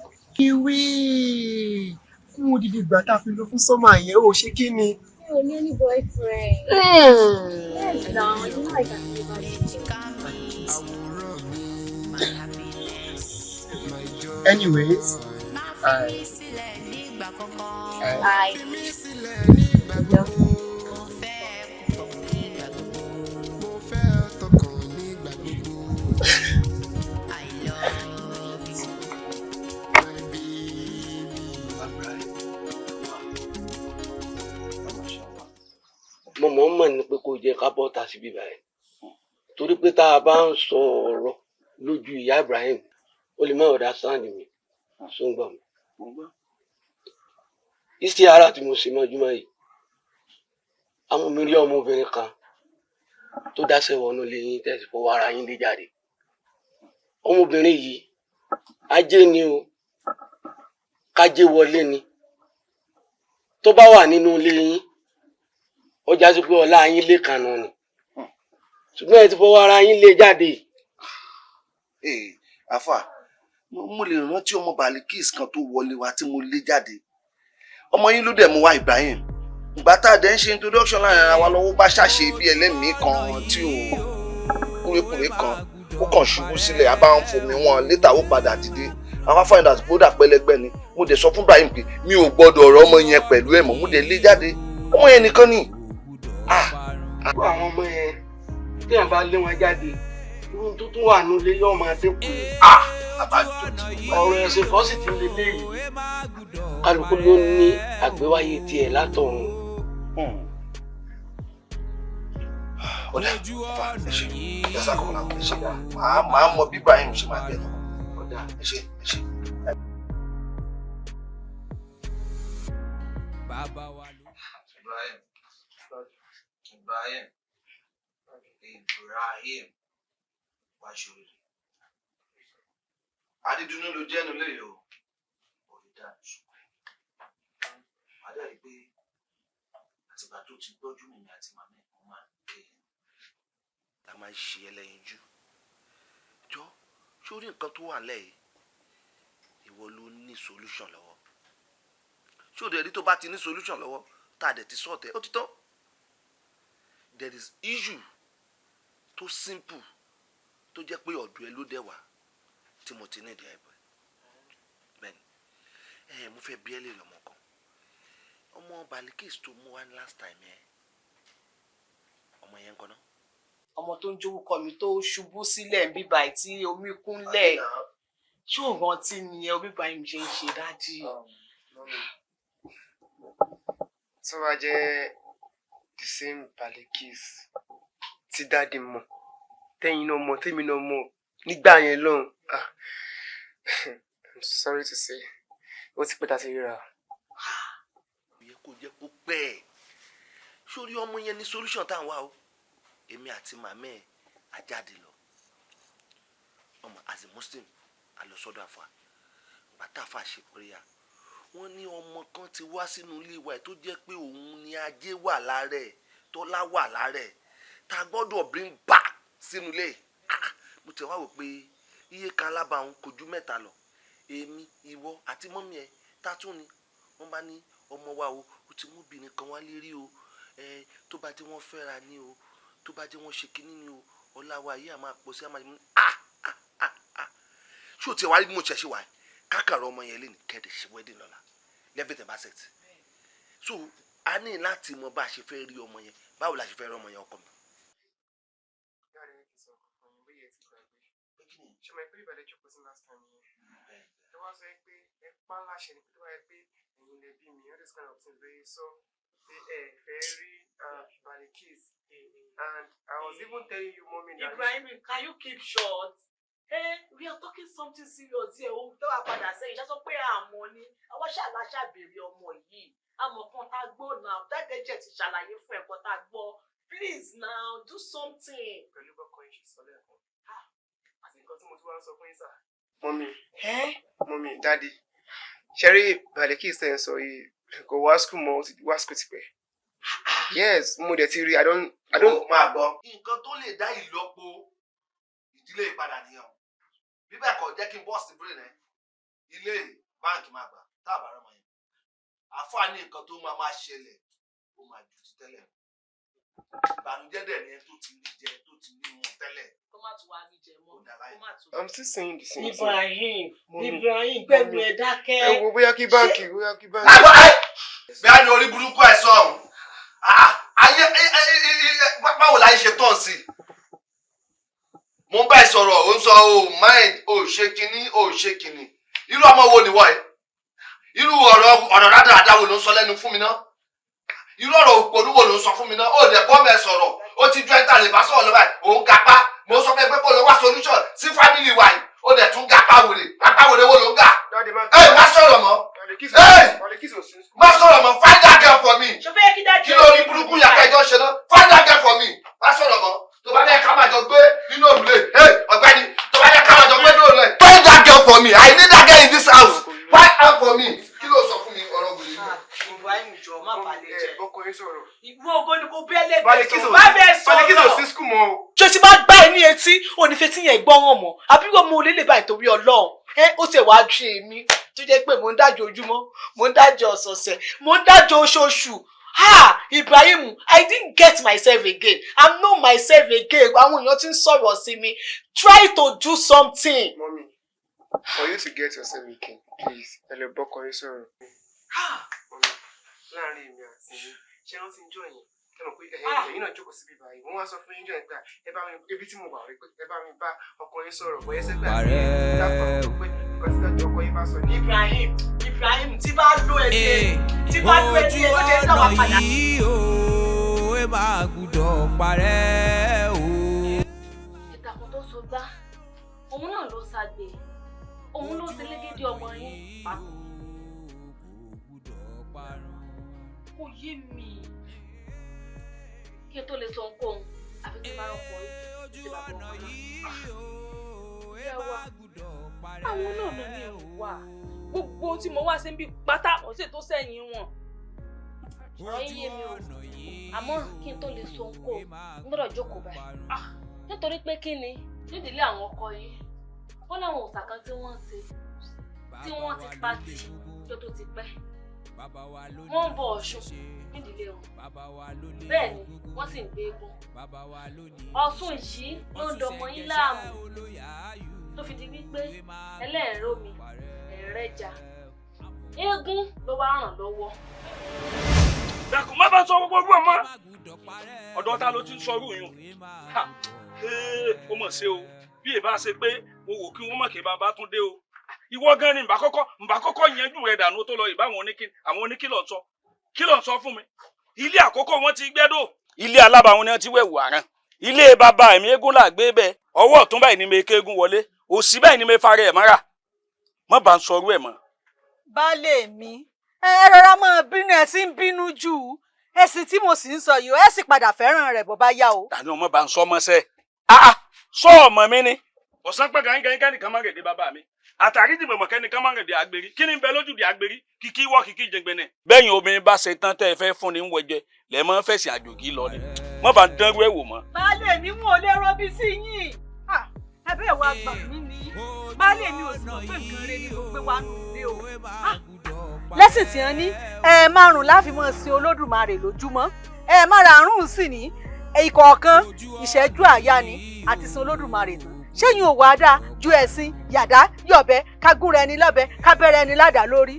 Speaker 5: Ìwé fún odidi ìgbà tá a fi lọ fún summer yẹn, ó ṣe kí ni?
Speaker 14: Mi ò ní any boyfriend. Yes, now, you know I can never do.
Speaker 5: Anyways, I
Speaker 14: I
Speaker 13: Mo mọ̀ mọ̀ ní pé kó jẹ́ ká bọ́ta síbí báyìí, torí pé tá a bá ń sọ ọ̀rọ̀ lójú ìyá Ibrahim, ó lè má understand mi. Ṣó ń gbọ́ mi? Iṣẹ́ ara tí mo ṣe mọ́júmọ́ yìí, àwọn mi rí ọmọbìnrin kan tó dáṣẹ́ wọnú ilé yín tẹ̀sí fọwọ́ ara yín lé jáde. Ọmọbìnrin yìí, ajé ni o, kájé wọlé ni. Tó bá wà nínú ilé yín, ó já sí pé ọlá yín lè kànú ni, ṣùgbọ́n ẹ ti fọwọ́ ara yín lé jáde.
Speaker 22: Ee, àfà, mo lè rántí ọmọ Balikis kan tó wọlé wa tí mo lé jáde. Ọmọ yín ló dẹ̀ mú wá, Ibrahim. Ìgbà tá a dẹ̀ ń ṣe introduction láàrin ara wa lọ́wọ́, bá ṣàṣe bí ẹlẹ́mìí kan tí ò kúrékùré kan, ó kàn ṣubú sílẹ̀, a bá ń fomi wọn létà, ó padà dìde. Àwọn find out bó dà pẹ́lẹ́gbẹ́ ni. Mo dẹ̀ sọ fún Ibrahim pé mi ò gbọ́dọ̀ ọ̀rọ̀ ọmọ yẹn pẹ̀lú ẹ̀ mọ́. Mo dẹ̀ lé jáde, ọmọ yẹn nìkan ni.
Speaker 13: Àbúrò àwọn ọmọ yẹn, téèyàn bá lé wọn jáde, irú tó tún wà nílé yóò máa dínkù. Àbájọ tí
Speaker 12: Ọ̀rọ̀ ẹ̀sìn kan sì ti lè léyìí, kálukú ló ní àgbéwáyé tiẹ̀ látọ̀run.
Speaker 13: Ọ̀dà fa, ẹ ṣe yasa kọ́lá, ẹ ṣe. Màá mọ bí Ibrahim ṣe máa bẹ̀ lọ. Ẹ ṣe, ẹ ṣe. Ibrahim, Ibrahim, Ibrahim, wá ṣòro. Adídúnú ló jẹ́nu léyìí o. Orí dànù ṣùgbọ́n. Wàá dàrí pé àtìgbà tó ti gbọ́jú mi àti màmá ẹ̀ mo máa ń ké e. La máa ń ṣe ẹlẹ́yinjú. Jọ, sórí nǹkan tó wà lẹ́yìn, ìwọ ló ní solution lọ́wọ́. Ṣé o dẹ̀ rí tó bá ti ní solution lọ́wọ́, tá a dẹ̀ ti sọ̀tẹ̀, ó ti tán. There is issue tó simple tó jẹ́ pé ọ̀dọ̀ ẹ ló dẹ̀ wá tí mo ti ní ìdí ẹ̀bẹ̀. Bẹ́ẹ̀ni, ẹ mo fẹ́ bí ẹ lè lọ́mọ kan. Ọmọ Balikis tó mú wá ní last time yẹn, ọmọ yẹn ń kọ́ náà.
Speaker 16: Ọmọ tó ń jówó kọ mi tó ṣubú sílẹ̀ ń bíbà tí omi kúnlẹ̀, ṣé ò rántí ni ẹ omi Ibrahim ṣe ń ṣe dájí?
Speaker 5: Tó bá jẹ́ the same Balikis tí daddy mọ̀, tẹ́yin náà mọ̀, tẹ́mi náà mọ̀ nígbà yẹn lọ́hùn, ah, I'm sorry to say, ó ti pẹ́ tá a ti ríra.
Speaker 13: Ó yẹ kó jẹ́ kó pẹ́ ẹ̀. Sórí ọmọ yẹn ní solution tá à ń wá o. Èmi àti màmá ẹ̀ á jáde lọ. Ọmọ as a Muslim, a lọ sọ́dọ̀ àfa. Ìgbà tá àfa ṣe prayer, wọ́n ní ọmọ kan ti wá sínú ilé wa ẹ̀ tó jẹ́ pé òun ni ajé wà lára ẹ̀, tọ́lá wà lára ẹ̀, tá a gbọ́dọ̀ bring back sínú ilé. Ah, mo tẹ̀ wá wò pé iye kan alábàáhùn kò ju mẹ́ta lọ. Èmi, ìwọ àti mummy ẹ̀ tá tún ni. Wọ́n bá ní ọmọ wa o, ó ti mú obìnrin kan wá lérí o. Ẹ tó bá jẹ́ wọ́n fẹ́ra ní o, tó bá jẹ́ wọ́n ṣe kinní ní o, ọlá wa yìí á máa pọ̀ sí, á máa ní ah ah ah ah. Ṣé o ti wá rí bí mo ṣe ṣe wà yìí? Kákàrọ̀ ọmọ yẹn lé ní kẹ́ẹ̀dẹ̀ ṣe wedding lọ́la. Everything bá set. So a ní láti mọ bá a ṣe fẹ́ rí ọmọ yẹn. Báwo la ṣe fẹ́ rí ọmọ yẹn, ọkọ mi?
Speaker 5: Daddy, ní kí n sọ nǹkan fún yín, bóyá ẹ ti gbàgbé. Ṣé mo pé ìbàlẹ̀ jókòó sí last time yẹn? Ẹ wá sọ pé ẹ pa láṣẹ ni pé tó bá yẹ pé ẹ̀yin lẹ bí mi, all this kind of things lóye sọ pé ẹ fẹ́ rí Balikis. And I was even telling you, mommy, that
Speaker 16: Ibrahim, can you keep short? Eh, we are talking something serious here. Ohun tó wà padà sẹ́yìn, ṣá sọ pé àmọ́ ni, àwọn ṣàlàṣà béèrè ọmọ yìí. Àmọ́ kan tá a gbọ́ náà, dáadẹ́jẹ̀ ti ṣàlàyé fún ẹ̀kọ́ tá a gbọ́. Please now, do something.
Speaker 5: Pẹ̀lú bọ́kọ yín ṣe sọ lẹ́ẹ̀kan. Àti nǹkan tí mo tún wá ń sọ fún yín sà. Mommy, mommy, daddy, ṣe rí Balikis tẹ̀ ń sọ yìí, kò wá school mọ́, ó ti wá school tipẹ́. Yes, mo dẹ̀ ti rí, I don't.
Speaker 13: Ó máa gbọ́. Nǹkan tó lè dá ìlọ́po ìdílé ìpadà nìyẹn o. Bí bẹ́ẹ̀ kọ́, jẹ́ kí n bọ́ sí brain ẹ. Ilé báǹkì máa gbà tá a bá rọmọ yẹn. Àfáà ní nǹkan tó máa máa ṣẹlẹ̀, ó máa ju ti tẹ́lẹ̀ lọ. Ìbànújẹ́ dẹ̀ ni ẹ tó ti rí jẹ, tó ti rí mu tẹ́lẹ̀.
Speaker 16: Kó má tún wá rí jẹ mọ́. Kó má tún.
Speaker 5: I'm still saying the same thing.
Speaker 16: Ibrahim,
Speaker 5: Mommy,
Speaker 16: Ibrahim, gbẹ̀nu
Speaker 5: mommy.
Speaker 16: ẹ̀ dákẹ́.
Speaker 5: Ẹ wo bóyá kí báǹkì, bóyá kí báǹkì.
Speaker 13: Bí a ní orí burúkú ẹ̀ sọ̀hún. Ayé báwo la ṣe tán sí? Mo ń bá ẹ sọ̀rọ̀, ò ń sọ o mind, o ṣe kinní, o ṣe kinní. Irú ọmọ wo nìwọ ẹ? Irú ọ̀rọ̀ rádaràda wo ló ń sọ lẹ́nu fún mi ná? Irú ọ̀rọ̀ òpònú wo ló ń sọ fún mi ná? Ó dẹ̀ bọ́ mẹ́ sọ̀rọ̀, ó ti ju ẹni tá a lè bá sọ̀rọ̀ lọ báyìí, òun gapá. Mo sọ fún ẹ pé kó lọ wá solution sí family wa yìí, ó dẹ̀ tún gapá wèrè, gapá wèrè wo ló ń gà?
Speaker 5: Daddy, má
Speaker 13: Ẹ má sọ̀rọ̀ mọ́. Ẹ
Speaker 5: Balikis ò sí school.
Speaker 13: má sọ̀rọ̀ mọ́, find that girl for me.
Speaker 16: Ṣo fẹ́ kí dájú?
Speaker 13: Kí ló rí burúkú yàtọ̀ ẹjọ́ ṣe ná? Find that girl for me. Má sọ̀rọ̀ mọ́. Tó bá dẹ́ ká máa jọ gbé nínú òrùlé. Hey, ọ̀gbẹ́ni, tó bá dẹ́ ká máa jọ gbé nínú òrùlé. Find that girl for me. I need that girl in this house. Find her for me. Kí ló sọ fún mi ọ̀rọ̀ wèrè yìí?
Speaker 16: Ibrahim, jọ má balẹ̀ jẹ́.
Speaker 5: Bọ́kọ yín sọ̀rọ̀.
Speaker 16: Ìwọ ògo ni kò bẹ́ẹ̀ lẹ́gbẹ̀ẹ́
Speaker 5: Balikis
Speaker 16: sọ̀rọ̀.
Speaker 5: ò
Speaker 16: Bá bẹ́ẹ̀
Speaker 5: Balikis ò
Speaker 16: sọ̀rọ̀.
Speaker 5: sí school mọ́ o.
Speaker 16: Ṣé tí bá gbá ẹ ní etí, ò ní fetí yẹn gbọ́ràn mọ́? Àbí wọ́n mú olè lè báyìí torí Ọlọ́run? Ẹ ó ti wá ju èmi tó jẹ́ pé mò ń dájọ́ ojúmọ́, mò ń dájọ́ ọ̀sọ̀ọ̀sẹ̀, mò ń dájọ́ oṣooṣù. Ah, Ibrahim, I didn't get myself again. I'm not myself again. Àwọn èèyàn ti ń sọ̀rọ̀ sí mi. Try to do something.
Speaker 5: Mommy, for you to get yourself again, please, ẹ lọ bọ́kọ yín sọ̀rọ̀. Mommy, láàárín èmi àti yín, ṣé rántí ń jọ yẹn? Ẹ mọ̀ pé ẹ̀yin náà jókòó síbí báyìí. Wọ́n wá sọ fún yín jọ yẹn pé ẹ bá mi ibi tí mo wà rí pé ẹ bá mi bá ọkọ yín sọ̀rọ̀ bọ́ ẹsẹ̀ pé
Speaker 1: Parẹ́ o.
Speaker 5: sọ ní.
Speaker 16: Ibrahim, Ibrahim, tí bá lo èdè, tí bá lo èdè, ó ṣe
Speaker 1: Ojú
Speaker 16: dá wa
Speaker 1: ọ̀nà
Speaker 16: padà.
Speaker 1: yìí o, ẹ máa gbúdọ̀ parẹ́ o.
Speaker 11: Ìtàkùn tó so gbá, òun náà ló ṣàgbé, òun ló ṣe légédé ọmọ yín papọ̀. Kò yé mi. Kí n tó lè sọ ohunkóhun, àfi kí n bá rọpò yín tí bàbá ọmọ náà.
Speaker 15: Ìyá wa, àwọn náà ló ní ìwà gbogbo ohun tí mo wá sí ń bí pátá, kò sí tó sẹ́yìn wọn.
Speaker 11: Ọ̀rọ̀ yín yé mi o, àmọ́ kí n tó lè sọ ohunkóhun, n gbọ́dọ̀ jókòó báyìí. Nítorí pé kí ni nídìílé àwọn ọkọ yín, wọ́n láwọn òòṣà kan tí wọ́n ń ṣe, tí wọ́n ti pa tì tó ti pẹ́. Wọ́n ń bọ Ọ̀ṣun nídìílé wọn. Bẹ́ẹ̀ ni wọ́n sì ń gbé eégún. Ọ̀ṣun yìí ló ń dọmọ yín láàmú tó fi di wípé ẹlẹ́ẹ̀rọ mi ẹ̀rẹ́ja. Eégún ló wá ràn lọ́wọ́.
Speaker 4: Dákun, má bá sọ gbogbo ọmọ. Ọ̀dọ̀ ta ló ti ń sọrú yun? Ha! Ee, ó mọ̀ ṣe o. Bí èbá ṣe pé mo wò kí wọ́n mọ̀ kí bàbá tún dé o. Ìwọ gan ni ǹbá kọ́kọ́ yanjú rẹ̀ dànù tó lọ ìbá àwọn oníkìlọ̀ sọ. Kí ló ń sọ fún mi? Ilé àkọ́kọ́ wọn ti gbẹ́dọ̀. Ilé alábàáwọn ni wọ́n ti wẹ̀wù àrán. Ilé bàbá ẹ̀mí eégún là gbé bẹ́ẹ̀. Ọwọ́ ọ̀tún báyìí ni mi kéégún wọlé. Òsì báyìí ni mi farẹ́ ẹ̀ mọ́ra. Má bá ń sọrú ẹ̀ mọ́.
Speaker 16: Baálé mi, ẹ rọra máa bínú, ẹ sì ń bínú jù. Ẹ̀sìn tí mo sì ń sọ yìí, ẹ sì padà fẹ́ràn rẹ̀ bó bá yá o.
Speaker 4: Tàbí ọmọ bá ń sọ ọmọ sẹ. Ah, sọ ọmọ mi ni. Ọ̀sán pẹ́ gàyín kẹ́nìkan má rèdè bàbá mi. Àtàrí dìbò mọ̀ kẹ́nìkan má rèdè àgbèrí. Kí ni ń bẹ lójúde àgbèrí? Kìkì wọ́ kìkì jẹgbẹ́nẹ. Bẹ́yìn obìnrin bá ṣe tán tẹ́ ẹ fẹ́ fún ni ń wẹjẹ, lẹ́ mọ́ fẹ̀sìn àjòjì lọ ni. Má bá ń dánrú ẹ̀ wò mọ́.
Speaker 16: Baálé mi, wọn ò lè rọbí sí yín. Ah, ẹ bẹ́ẹ̀ wá gbà mí ni. Baálé mi ò sì mọ̀ pé nǹkan rẹ ni mo gbé wá nù ilé o. Ah, lẹ́sìn tí wọ́n ní ẹ márùn láfi mọ́ sí Olódùmarè lójúmọ́, ẹ márààrún sì ní ìkọ̀ọ̀kan ìṣẹ́jú àyà ni àti sin Olódùmarè tán. Ṣéyìn ò wá dáa ju ẹ̀sìn yàdá yọ̀bẹ, kágúnra ẹni lọ́bẹ, kábẹ́rẹ́ ẹni ládàá lórí?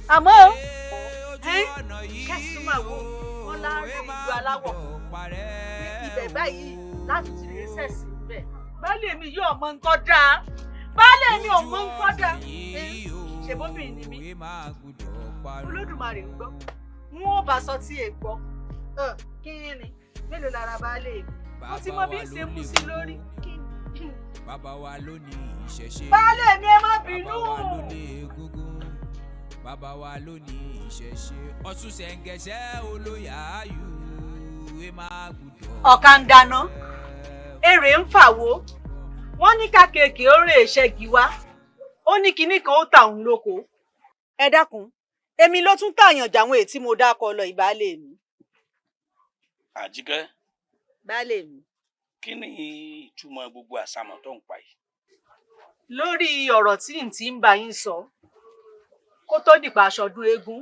Speaker 16: Àmọ́ o, kẹ́sùn máa wo wọn láàrin ìlú aláwọ̀ ibẹ̀ báyìí láti ti lè ṣẹ̀sìn bẹ́ẹ̀. Baálé mi yóò mọ nǹkan dáa, baálé mi ò mọ nǹkan dáa. Ṣèbóbìnrin ni mí, Olódùmarè ń gbọ́, wọn ò bá sọ tí è gbọ́. Kí ni mélòó lára baálé mi, mo ti mọ bí ń ṣe mú sí lórí.
Speaker 1: Bàbá wa ló ní ìṣẹ̀ṣe.
Speaker 16: Baálé mi, ẹ má bínú.
Speaker 1: Bàbá wa ló ní egúngún. Bàbá wa ló ní ìṣẹ̀ṣe. Ọ̀ṣun ṣẹ̀ǹgẹ̀ṣẹ̀ olóyà ayù ẹ máa gbúdọ̀.
Speaker 16: Ọ̀ka ń dáná, èrè ń fàwo, wọ́n ní kákèké ó rè ṣẹ́gi wá, ó ní kinní kan ó tà òun lóko. Ẹ dákun, èmi ló tún tààyàn jàwọn èyí tí mo dákọ lọ, ìbálẹ̀ mi.
Speaker 4: Àjíkẹ́.
Speaker 16: Baálé mi.
Speaker 4: Kí ni ìtumọ̀ gbogbo àsámọ̀ tó ń pa yìí?
Speaker 16: Lórí ọ̀rọ̀ tí n ti ń bá yín sọ kó tó dìpa aṣọdún eégún,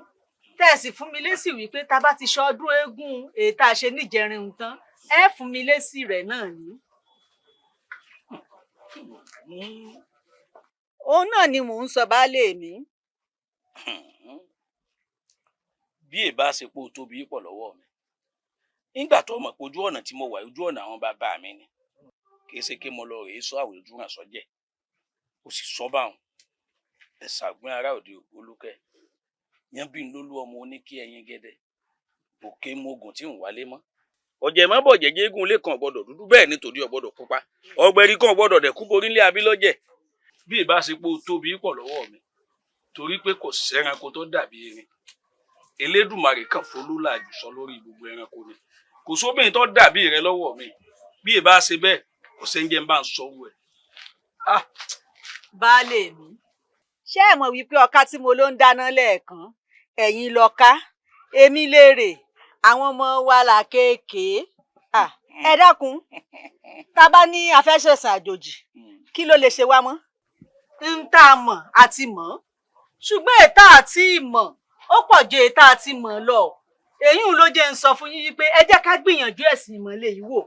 Speaker 16: tẹ́ ẹ sì fún mi lésì wípé tá a bá ti ṣọdún eégún èyí tá a ṣe níjẹrin tán, ẹ fún mi lésì rẹ̀ náà ní. Òun náà ni mò ń sọ, baálé mi.
Speaker 4: Bí èbá ṣe pé o tóbi pọ̀ lọ́wọ́ mi nígbà tó mọ̀ pé ojú ọ̀nà tí mo wà, ojú ọ̀nà àwọn bàbá mi ni, kì í ṣe kí mo lọ rèé sọ àwọn ojú ràn sọ́jẹ̀, o sì sọ báwọn ẹ̀sàgbọ́n ará òde ògbólúkẹ́ yan bí n lólú ọmọ oníkí ẹyin gẹ́dẹ́ òkè mogun tí ń wálé mọ́. Ọ̀jẹ̀ má bọ̀ jẹ́jẹ́, eégún ilé kan ọ̀gbọ́dọ̀ dúdú, bẹ́ẹ̀ nítorí ọ̀gbọ́dọ̀ pupa, ọ̀gbẹ̀rì kan ọ̀gbọ́dọ̀ dẹ̀kú borí ńlẹ̀ abilọ́jẹ̀. Bí ìbá ṣe pé o tóbi pọ̀ lọ́wọ́ mi, torí pé kò sẹ́ranko tó dàbí erin, Elédùmarè kàn folúlàjù sọ lórí gbogbo ẹranko ni, kò sóbìnrin tó dàbí rẹ lọ́wọ́ mi. Bí ìbá ṣe bẹ́ẹ̀, kò sẹ́ńjẹ́ ń bá ń sọ wù ẹ́.
Speaker 16: Baálé mi, ṣé ẹ mọ̀ wípé ọká tí mo ló ń dáná lẹ́ẹ̀kan, ẹ̀yin lọ́ká, èmi lèrè, àwọn ọmọ wa là kéèké. Ẹ dákun, tá a bá ní afẹ́ṣẹ̀sìn àjòjì, kí ló lè ṣe wá mọ́? Ń tá a mọ̀ àti mọ̀, ṣùgbọ́n ètà àti ìmọ̀ ó pọ̀ ju ètà àti mọ̀ lọ. Èyí ló jẹ́ ń sọ fún yín wípé ẹ jẹ́ ká gbìyànjú ẹ̀sìn ìmọ̀le yìí wò.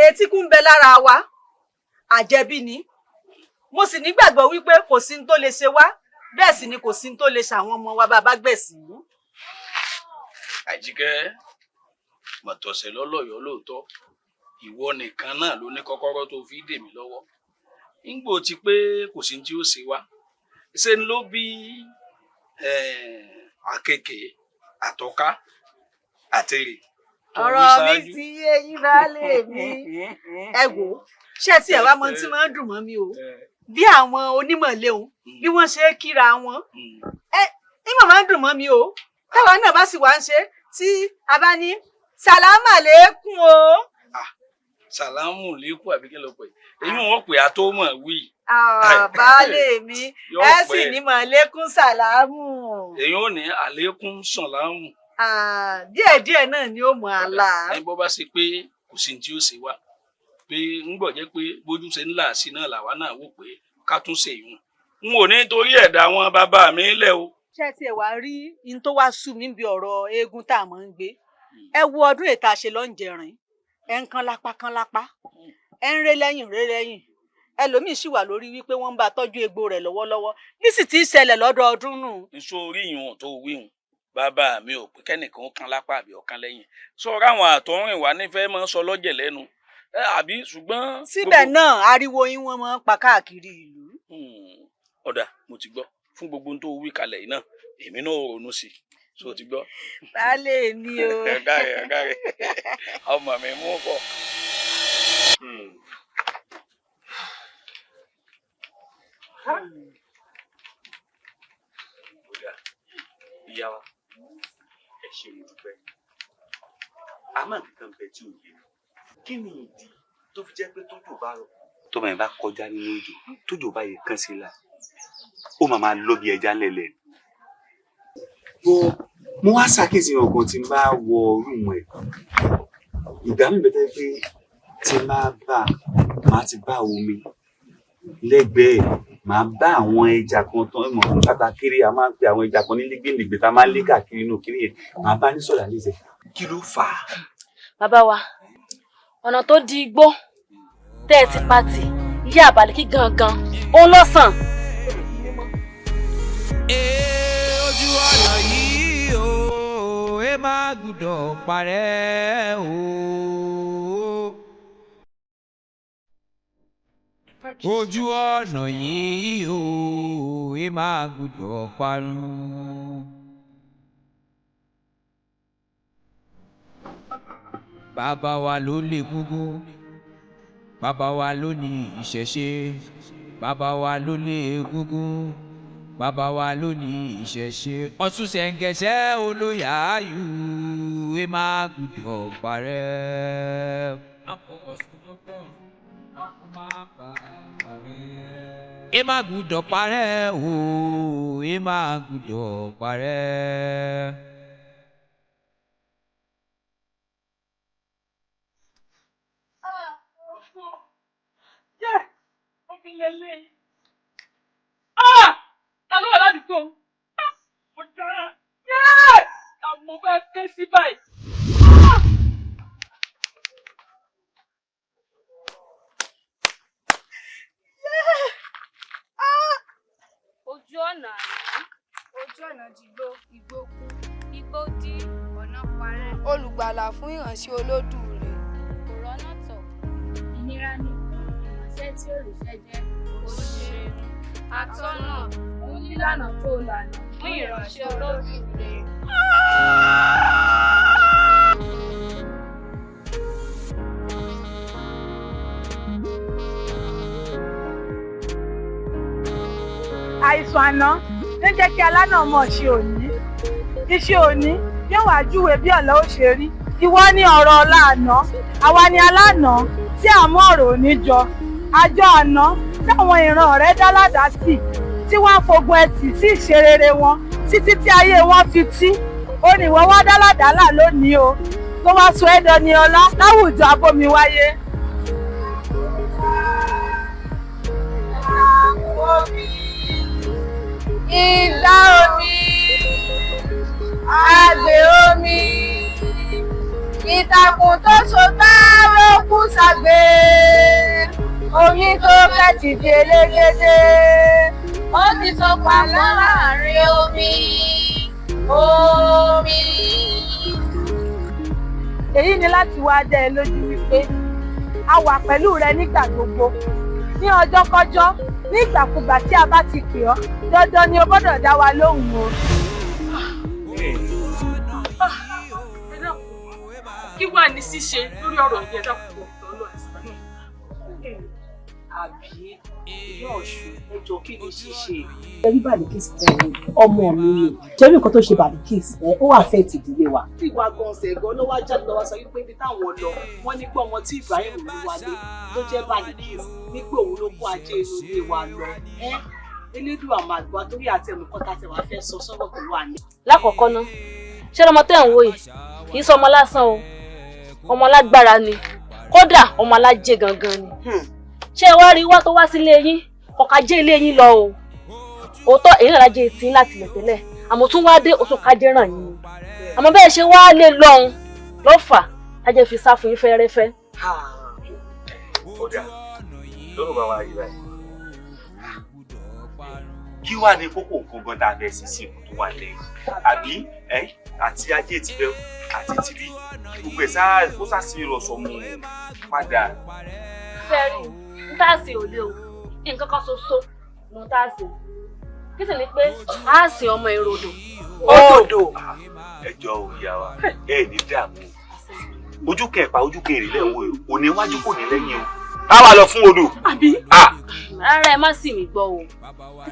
Speaker 16: Ètí kú ń bẹ lára wa, àjẹbí ni. Mo sì nígbàgbọ́ wípé kò sí ní tó lè ṣe wá, bẹ́ẹ̀ sì ni kò sí ní tó lè ṣàwọn ọmọ wa bá a bá gbẹ̀sìn.
Speaker 4: Àjíkẹ́, mọ̀tọ̀sẹ̀ lọ́lọ́yọ̀ lóòótọ́, ìwọ nìkan náà ló ní kọ́kọ́rọ́ tó fi dè mí lọ́wọ́. Ńgbò ti pé kò sí tí ó ṣe wá. Ṣe ló bí àkekèé àtọká àtèrè tó wí
Speaker 16: Ọ̀rọ̀ mi
Speaker 4: ṣáájú.
Speaker 16: ti yé yín, baálé mi. Ẹ wò ó, ṣé tí ẹ wá mọ tí máa ń dùn mọ́ mi o, bí àwọn onímọ̀ léun bí wọ́n ṣe é kíra wọn, ẹ ìmọ̀ máa ń dùn mọ́ mi o. Táwa náà bá sì wá ń ṣe tí a bá ní sàlámà lẹ́kùn o.
Speaker 4: Sàlámù lẹ́kù àbí kí ló pè é, èyí wọn pè á tó mọ̀ wí.
Speaker 16: Ah, baálé mi,
Speaker 4: Yóò
Speaker 16: ẹ sì
Speaker 4: pẹ́.
Speaker 16: ní mọ̀ lẹ́kùn sàlámù.
Speaker 4: Èyí ò ní àlékún sàlámù.
Speaker 16: Ah, díẹ̀díẹ̀ náà ni ó mọ̀ àlà.
Speaker 4: Ẹni bọ́ bá ṣe pé kò sí ní tí ó ṣe wá pé ń gbọ́ jẹ́ pé bójú ṣe ń là sí náà làwa náà wò pé ká tún ṣe ìhun, n ò ní torí ẹ̀dá àwọn bàbá mi lẹ̀ o.
Speaker 16: Ṣé tiẹ̀ wá rí in tó wá sú mi bí ọ̀rọ̀ eégún tá a máa ń gbé? Ẹ wo ọdún ètà ṣe ló ń jẹrin, ẹ ń kán lápá kán lápá, ẹ ń ré lẹ́yìn ré lẹ́yìn, ẹlòmíín sì wà lórí wípé wọ́n ń bá tọ́jú egbò rẹ̀ lọ́wọ́lọ́wọ́, bí sì ti ń ṣẹlẹ̀ lọ́dọọdún nù.
Speaker 4: Nso orí ìhun tó wíhun, bàbá mi ò pé kẹ́nìkan ó kan lápá àbí ọ̀kan lẹ́yìn, sọ ráwọn àtọ̀rìn wá nífẹ̀ẹ́ máa ń sọ lọ́jẹ̀ lẹ́nu àbí, ṣùgbọ́n.
Speaker 16: Síbẹ̀ náà ariwo yín wọ́n máa ń pa káàkiri ìlú.
Speaker 4: Ọ̀dà, mo ti gbọ́. Fún gbogbo ohun tó wí kalẹ̀ yìí náà, èmi náà ò ronú sí i, so ti gbọ́.
Speaker 16: Baálé mi o.
Speaker 4: Ọ̀gá rẹ̀, ọ̀gá rẹ̀, ọmọ mi mú pọ̀.
Speaker 10: Ọ̀gá, ìyá wa, ẹ ṣe, mo dúpẹ́. Àmọ́ nǹkan kan bẹ tí ò yé mi. Kí ni ìdí tó fi jẹ́ pé tójò bá rọ̀, tọ́mọ yẹn bá kọjá nínú òjò, tójò bá yẹ kán sí la, ó máa máa lọ bí ẹja ńlẹ̀lẹ̀? Bọ́ mo wá ṣàkíyèsí ọkàn tí n bá wọ room ẹ̀. Ìgbà mi bẹ́tẹ́ pé tí n bá bá a, màá ti bá omi lẹ́gbẹ̀ẹ́, màá bá àwọn ẹja kan tán mọ̀ nígbà tá a kéré, a máa ń pe àwọn ẹja kan ní légbèlégbè tá a máa ń lé káàkiri inú kiri yẹn, màá bá ní sọ̀dà lẹ́sẹ̀. Kí ló fà á?
Speaker 11: Bàbá wa, ọ̀nà tó di igbó tẹ́ ẹ ti pa tì ìyá àbàlíkí gangan òun lọ́sàn.
Speaker 1: Ojú ọ̀nà yìí o, ẹ má gbọ́dọ̀ parẹ́ o. Ojú ọ̀nà yìí o, ẹ má gbọ́dọ̀ parun. Bàbá wa ló lè gúngún, bàbá wa ló ní ìṣẹ̀ṣe, bàbá wa ló lè gúngún, bàbá wa ló ní ìṣẹ̀ṣe. Ọ̀ṣun ṣẹ̀ǹgẹ̀ṣẹ̀ olóyàáyù, ẹ má gbọ́dọ̀ parẹ́. Ẹ má gbọ́dọ̀ parẹ́ o, ẹ má gbọ́dọ̀ parẹ́.
Speaker 15: Yẹ, omi lélẹ̀. Ah! Ta ló wà ládùúgbò? Ah! Mo dára. Yẹ! Mo fẹ́ ké sí báyìí. Ah!
Speaker 6: Ojú ọ̀nà àná.
Speaker 19: Ojú ọ̀nà dìgbò, igbó kún, igbó dí, ọ̀nà parẹ́. Olùgbàlà fún ìránṣẹ́ Olódùrè.
Speaker 6: Kò rọ́nà tọ̀.
Speaker 17: Ìnira ni fún ìránṣẹ́ tí ò ríṣẹ́ jẹ́.
Speaker 6: Ó ṣeun.
Speaker 17: Atọ́nà fún lílànà tó lànà fún ìránṣẹ́ Olódùrè.
Speaker 2: Àìsàn àná ló ń jẹ́ kí alánà mọ̀ ṣe òní, iṣẹ́ òní yóò wá júwe bí ọ̀la ó ṣe rí. Ìwọ ní ọ̀rọ̀ ọ̀la àná, àwa ni alánà tí à mú ọ̀rọ̀ òní jọ. Àjọ àná táwọn ìran rẹ̀ dá ládàá sí, tí wọ́n á fogun ẹtì sí ìṣerere wọn títí tí ayé wọn fi tí ó ní ìwọ wá dá ládàá là lónìí o, tó wá sọ ẹ́ dọni ọlá láwùjọ abómiwáyé.
Speaker 19: Omi, ìgbà omi, àgbè omi, ìtàkùn tó so tá ló kú ságbé, omi tó kẹ́tì di elégédé,
Speaker 17: Ó ti so pamọ́ láàrin omi, omi.
Speaker 2: Èyí ni láti wá dá ẹ lójú wípé a wà pẹ̀lú rẹ nígbà gbogbo, ní ọjọ́kọ́jọ́. Nígbàkúgbà tí a bá ti pè ọ́, dandan ni o gbọ́dọ̀ dá wa lóhùn o.
Speaker 15: Ẹ dákun, kí wàá ní ṣíṣe lórí ọ̀rọ̀ yìí? Ẹ dákun, ọ̀tọ̀ lọ.
Speaker 16: Àbí ìyá Ọ̀ṣun, ẹjọ́ kí ni ṣíṣe? Ẹrí Balikis fún mi, ọmọ mi ni. Jẹ́rí nǹkan tó ṣe Balikis, ẹ ó affect ìdílé wa. Ìwà gan ṣẹ̀gàn ló wá jáde lọ́wọ́ sọ wípé ibi táwọn lọ, wọ́n ní pé ọmọ tí Ibrahim ló wálé tó jẹ́ Balikis ní pé òun ló kó ajé inú ilé wa lọ. Ẹ Elédùà máa gbọ́ torí àtẹnukọ́ tá a tẹ̀ wá fẹ́ sọ sọ́rọ̀ tó wà ní.
Speaker 11: Lákọ̀ọ́kọ́ ná, ṣé lọmọ tẹ́ ń wò yìí kì í sọ ọmọ lásán o, ọmọ alágbára ni, kódà ọmọ alájẹ gangan ni. Ṣé ẹ wá rí wá tó wá sílé yín, kọ̀ọ̀ká jẹ́ ilé yín lọ o. Òótọ́ èyí náà lájẹ tí ń láti lẹ̀ tẹ́lẹ̀, àmọ́ tún wá dé òtún kájẹ́ ràn yín ni. Àmọ́ bẹ́ẹ̀ ṣe wá lé lọ́hùn lọ́fà tájẹ́ fi sá fún yín fẹ́rẹ́fẹ́.
Speaker 10: Ó dà lọ́rọ̀ bá wa rí báyìí. Kí wàá ní kókó nǹkan gan tá a fẹ́ sí sí ikú tó wà lẹ́yìn àbí ẹ àti ajé ti bẹ àti tibí gbogbo ẹ̀ sá ó sá sí ìrọ̀sọ̀ mu padà.
Speaker 11: Fẹ́rí ń tá a sì ò lé o, nǹkan kan ṣoṣo ló ń tá a sì. Kí sì ni pé a sin ọmọ ìrodò.
Speaker 16: Odò.
Speaker 10: Ẹjọ́ ò yá wa, ẹ ní dààmú. Ojú kẹpa ojú kẹrì lẹ́wọ̀ o, kò ní wájú kò ní lẹ́yìn o. A wà lọ fún odò.
Speaker 16: Àbí?
Speaker 11: Rárá, ẹ má sì mí gbọ́ o.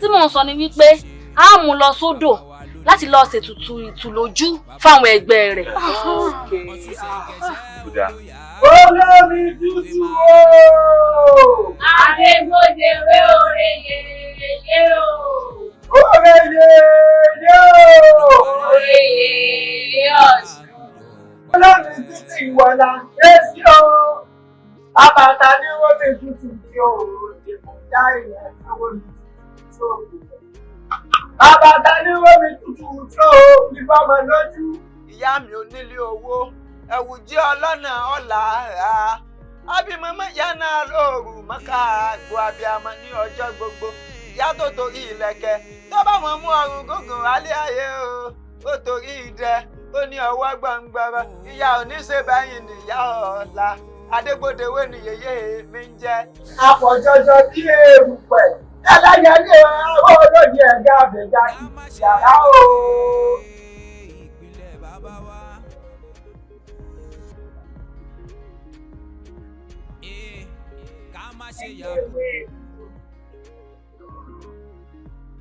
Speaker 11: Tí mò ń sọ ni wípé a mú lọ sódò láti lọ ṣètùtù ìtùlójú fáwọn ẹgbẹ́ rẹ̀.
Speaker 8: Olómi tútù o.
Speaker 17: Adégbòdewé oore yèyé o.
Speaker 8: Oore yèyé o.
Speaker 17: Oore yèyé Ọ̀ṣun.
Speaker 8: Olómi tútù ìwọ̀là èsì o. Àbàtà ní omi tútù tí o lè mú já ilẹ̀ tí omi tútù tí o lè mú. Àbàtà ní omi tútù tí o fi bọ́mọ lójú.
Speaker 9: Ìyá mi ò nílé owó, ẹ̀wù jẹ́ ọlọ́nà ọ̀la rà. Abimọ́mọ́ ìyá náà lóòrù mọ́ká àgbo abiyamọ ní ọjọ́ gbogbo. Ìyá tó torí ìlẹ̀kẹ̀ tó bá wọn mú ọrùn gúngùn alẹ́ ayé o. Ó torí ìdẹ, ó ní ọwọ́ gbọ̀ngbọ̀rọ̀. Ìyá ò ní ṣe báyìí nìyá ọ̀la. Adégbòdewé ni yèyé mi ń jẹ́.
Speaker 8: Àpọ̀jọjọ bí erùpẹ̀, ẹlẹ́yẹlé àwọn olóyè ẹ̀gá àbẹ̀dá yàrá o.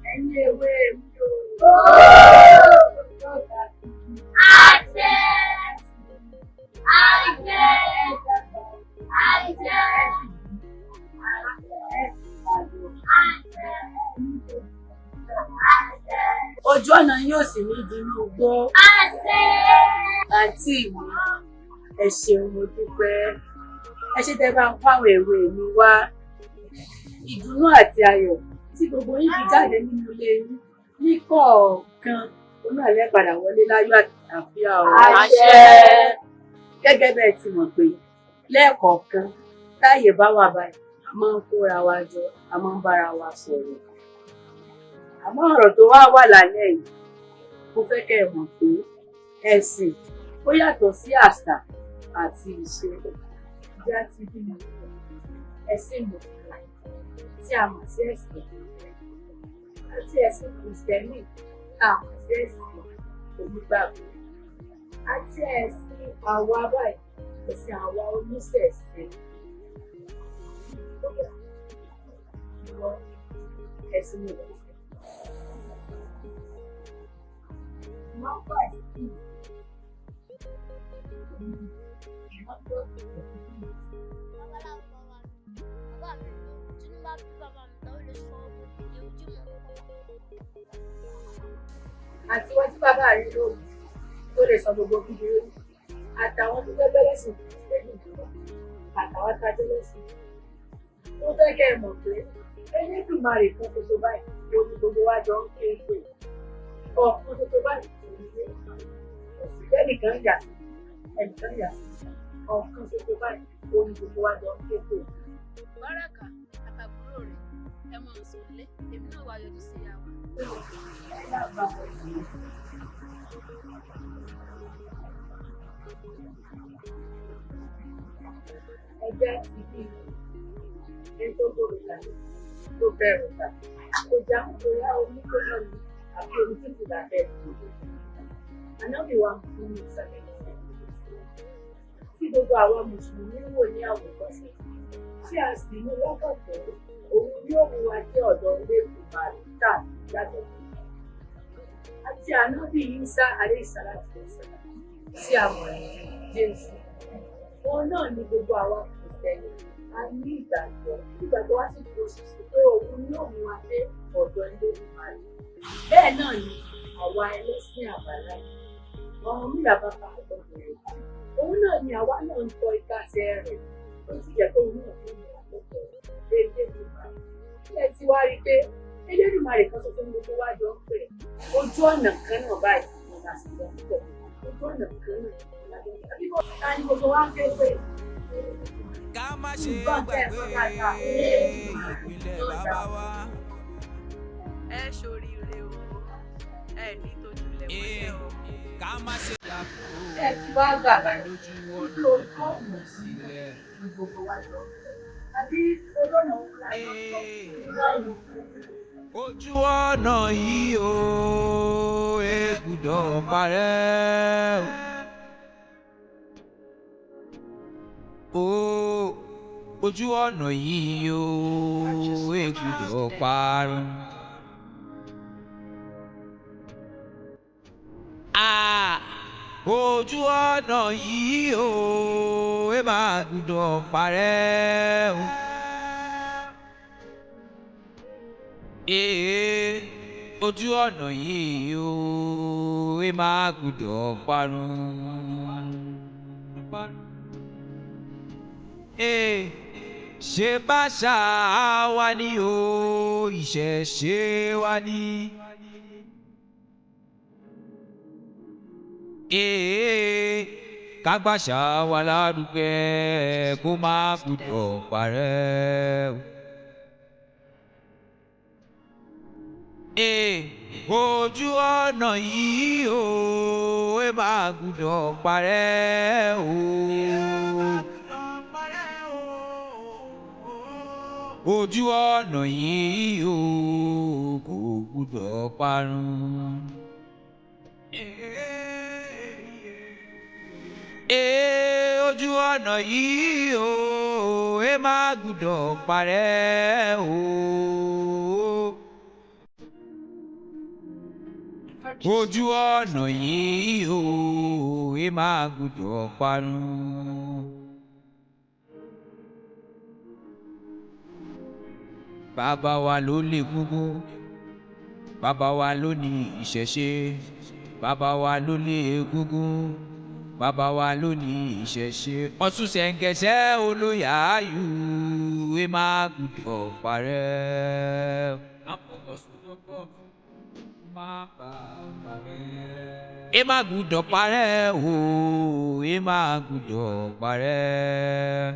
Speaker 19: Ẹ̀yin ewé mi o.
Speaker 17: Àṣẹ! Àṣẹ! Àṣẹ!
Speaker 6: Ojú ọ̀nà yóò sì ní dínú gbó.
Speaker 17: Àṣẹ!
Speaker 6: Àǹtí mi, ẹ ṣeun, mo dúpẹ́. Ẹ ṣé tẹ́ bá ń kó àwọn èwe mi wá. Ìdùnnú àti ayọ̀ tí gbogbo yín fi jáde nínú ilé yín ní kọ̀ọ̀kan, òun náà lẹ́ padà wọlé láyọ̀ àti àlàáfíà o.
Speaker 17: Àṣẹ!
Speaker 6: Gẹ́gẹ́ bẹ́ẹ̀ ti mọ̀ pé lẹ́ẹ̀kọ̀ọ̀kan táyè bá wà báyìí, a máa ń kóra wa jọ, a máa ń bára wa sọ̀rọ̀. Àmọ́ ọ̀rọ̀ tó wá wà lálẹ́ yìí, mo fẹ́ kẹ́ ẹ mọ̀ pé ẹ̀sìn ó yàtọ̀ sí àṣà àti ìṣe. Ìjà ti bímọ ẹ̀sìn mùsùlùmí tí a mọ̀ sí ẹ̀sìn àti ẹ̀sìn kìrìsìtẹ́nì tá a mọ̀ sí ẹ̀sìn onígbàgbọ́ àti ẹ̀sìn àwa báyìí, ẹ̀sìn àwa oníṣẹ̀ṣe. Ìwọ ẹ̀sìn mi lọ sí. Máa ń bá ẹ̀sìn mi. Àti wọ́n tí bàbá rí lóògùn tó lè sọ gbogbo búburú, àtàwọn tó fẹ́ bẹ́lẹ̀ sí kìrìsìtẹ́nì tó wà, àtàwọn tá a jẹ́ lẹ́sìn. Ó fẹ́ kẹ́ ẹ mọ̀ pé Elédùmarè kan ṣoṣo báyìí ló ní gbogbo wa jọ ń ké pè. Ọ̀kan ṣoṣo báyìí ló ní ilé kò sí lẹ́nìkan yà sí, ẹnìkan yà sí. Ọ̀kan ṣoṣo báyìí ló ní gbogbo wa jọ ń ké pè.
Speaker 17: Báràkà àtàbúrò rẹ̀ ẹ mọ̀ nsọ lé, èmi náà wá yọjú sí ìyá wa.
Speaker 6: Ẹgbẹ́ ti bí ẹni tó gbòòrò lálẹ́.
Speaker 7: tó fẹ́ràn gbà. Kò já ń bóyá omi gbóná ni àbí omi tútù la fẹ́ fi. Ànábì wa Muhammad sallallahu alaihi wasallam, tí gbogbo àwa Mùsùlùmí ń wò ní àwòkọ́ṣe, tí a sì mú lọ́kàn pé òun yóò mú wa dé ọ̀dọ̀ Olódùmarè tàbí gbàgbọ́. Àti Ànábì Isa alayhi salatu wassalam, tí a mọ̀ ní Jésù. Òun náà ni gbogbo àwa Kìrìsìtẹ́nì a ní ìgbàgbọ́, tí ìgbàgbọ́ wa sì dúró ṣinṣin pé òun yóò mú wa dé ọ̀dọ̀ Olódùmarè. Bẹ́ẹ̀ náà ni àwa ẹlẹ́sìn àbáláyé. Ọ̀rúnmìlà bàbá àgbọ̀dọ̀ rẹ̀. Òun náà ni àwa náà ń tọ ipasẹ̀ rẹ̀, tó sì jẹ́ pé òun náà fún mi àkókò Elédùmarè. Ilé tí wá rí i pé Elédùmarè kan ṣoṣo ní gbogbo wa jọ ń pè. Ojú ọ̀nà kan náà báyìí ni a sì jọ ń tọ̀. Ojú ọ̀nà kan náà ni a jọ ń tọ̀. Àbí bó ta ni gbogbo wa ń ké pè?
Speaker 1: Ká má ṣe gbàgbé ìpìlẹ̀ bàbá wa.
Speaker 3: Ẹ ṣoríire o, ẹ ní tójú lẹ̀ mọ́lẹ̀ o.
Speaker 1: Ká má ṣe
Speaker 7: Ẹ ti wá gbà báyìí. Ojú ọ̀nà ní gbogbo wa jọ ń tọ̀. Àbí ojú ọ̀nà òun la jọ ń tọ̀.
Speaker 1: Ojú ọ̀nà yìí o, ẹ gbọ́dọ̀ parẹ́ o. Ojú ọ̀nà yìí o, ẹ gbọ́dọ̀ parun. Ah, ojú ọ̀nà yìí o, ẹ má gbọ́dọ̀ parẹ́ o. Ee, ojú ọ̀nà yìí o, ẹ má gbọ́dọ̀ parun. Ee, ṣe báṣà wa ni o, ìṣẹ̀ṣe wa ni. Ee, ká gbàṣà wa lárugẹ kó má gbọ́dọ̀ parẹ́ o. Ee, ojú ọ̀nà yìí o, ẹ má gbọ́dọ̀ parẹ́ o. Ojú ọ̀nà yìí o, kò gbọ́dọ̀ parun. Ee, ojú ọ̀nà yìí o, ẹ má gbọ́dọ̀ parẹ́ o. Ojú ọ̀nà yìí o, ẹ má gbọ́dọ̀ parun. Bàbá wa ló lè gúngún, bàbá wa ló ní ìṣẹ̀ṣe, bàbá wa ló lè gúngún, bàbá wa ló ní ìṣẹ̀ṣe. Ọ̀ṣun ṣẹ̀ǹgẹ̀ṣẹ̀ olóyàáyù, ẹ má gbọ́dọ̀ parẹ́. Ẹ má gbọ́dọ̀ parẹ́ o, ẹ má gbọ́dọ̀ parẹ́.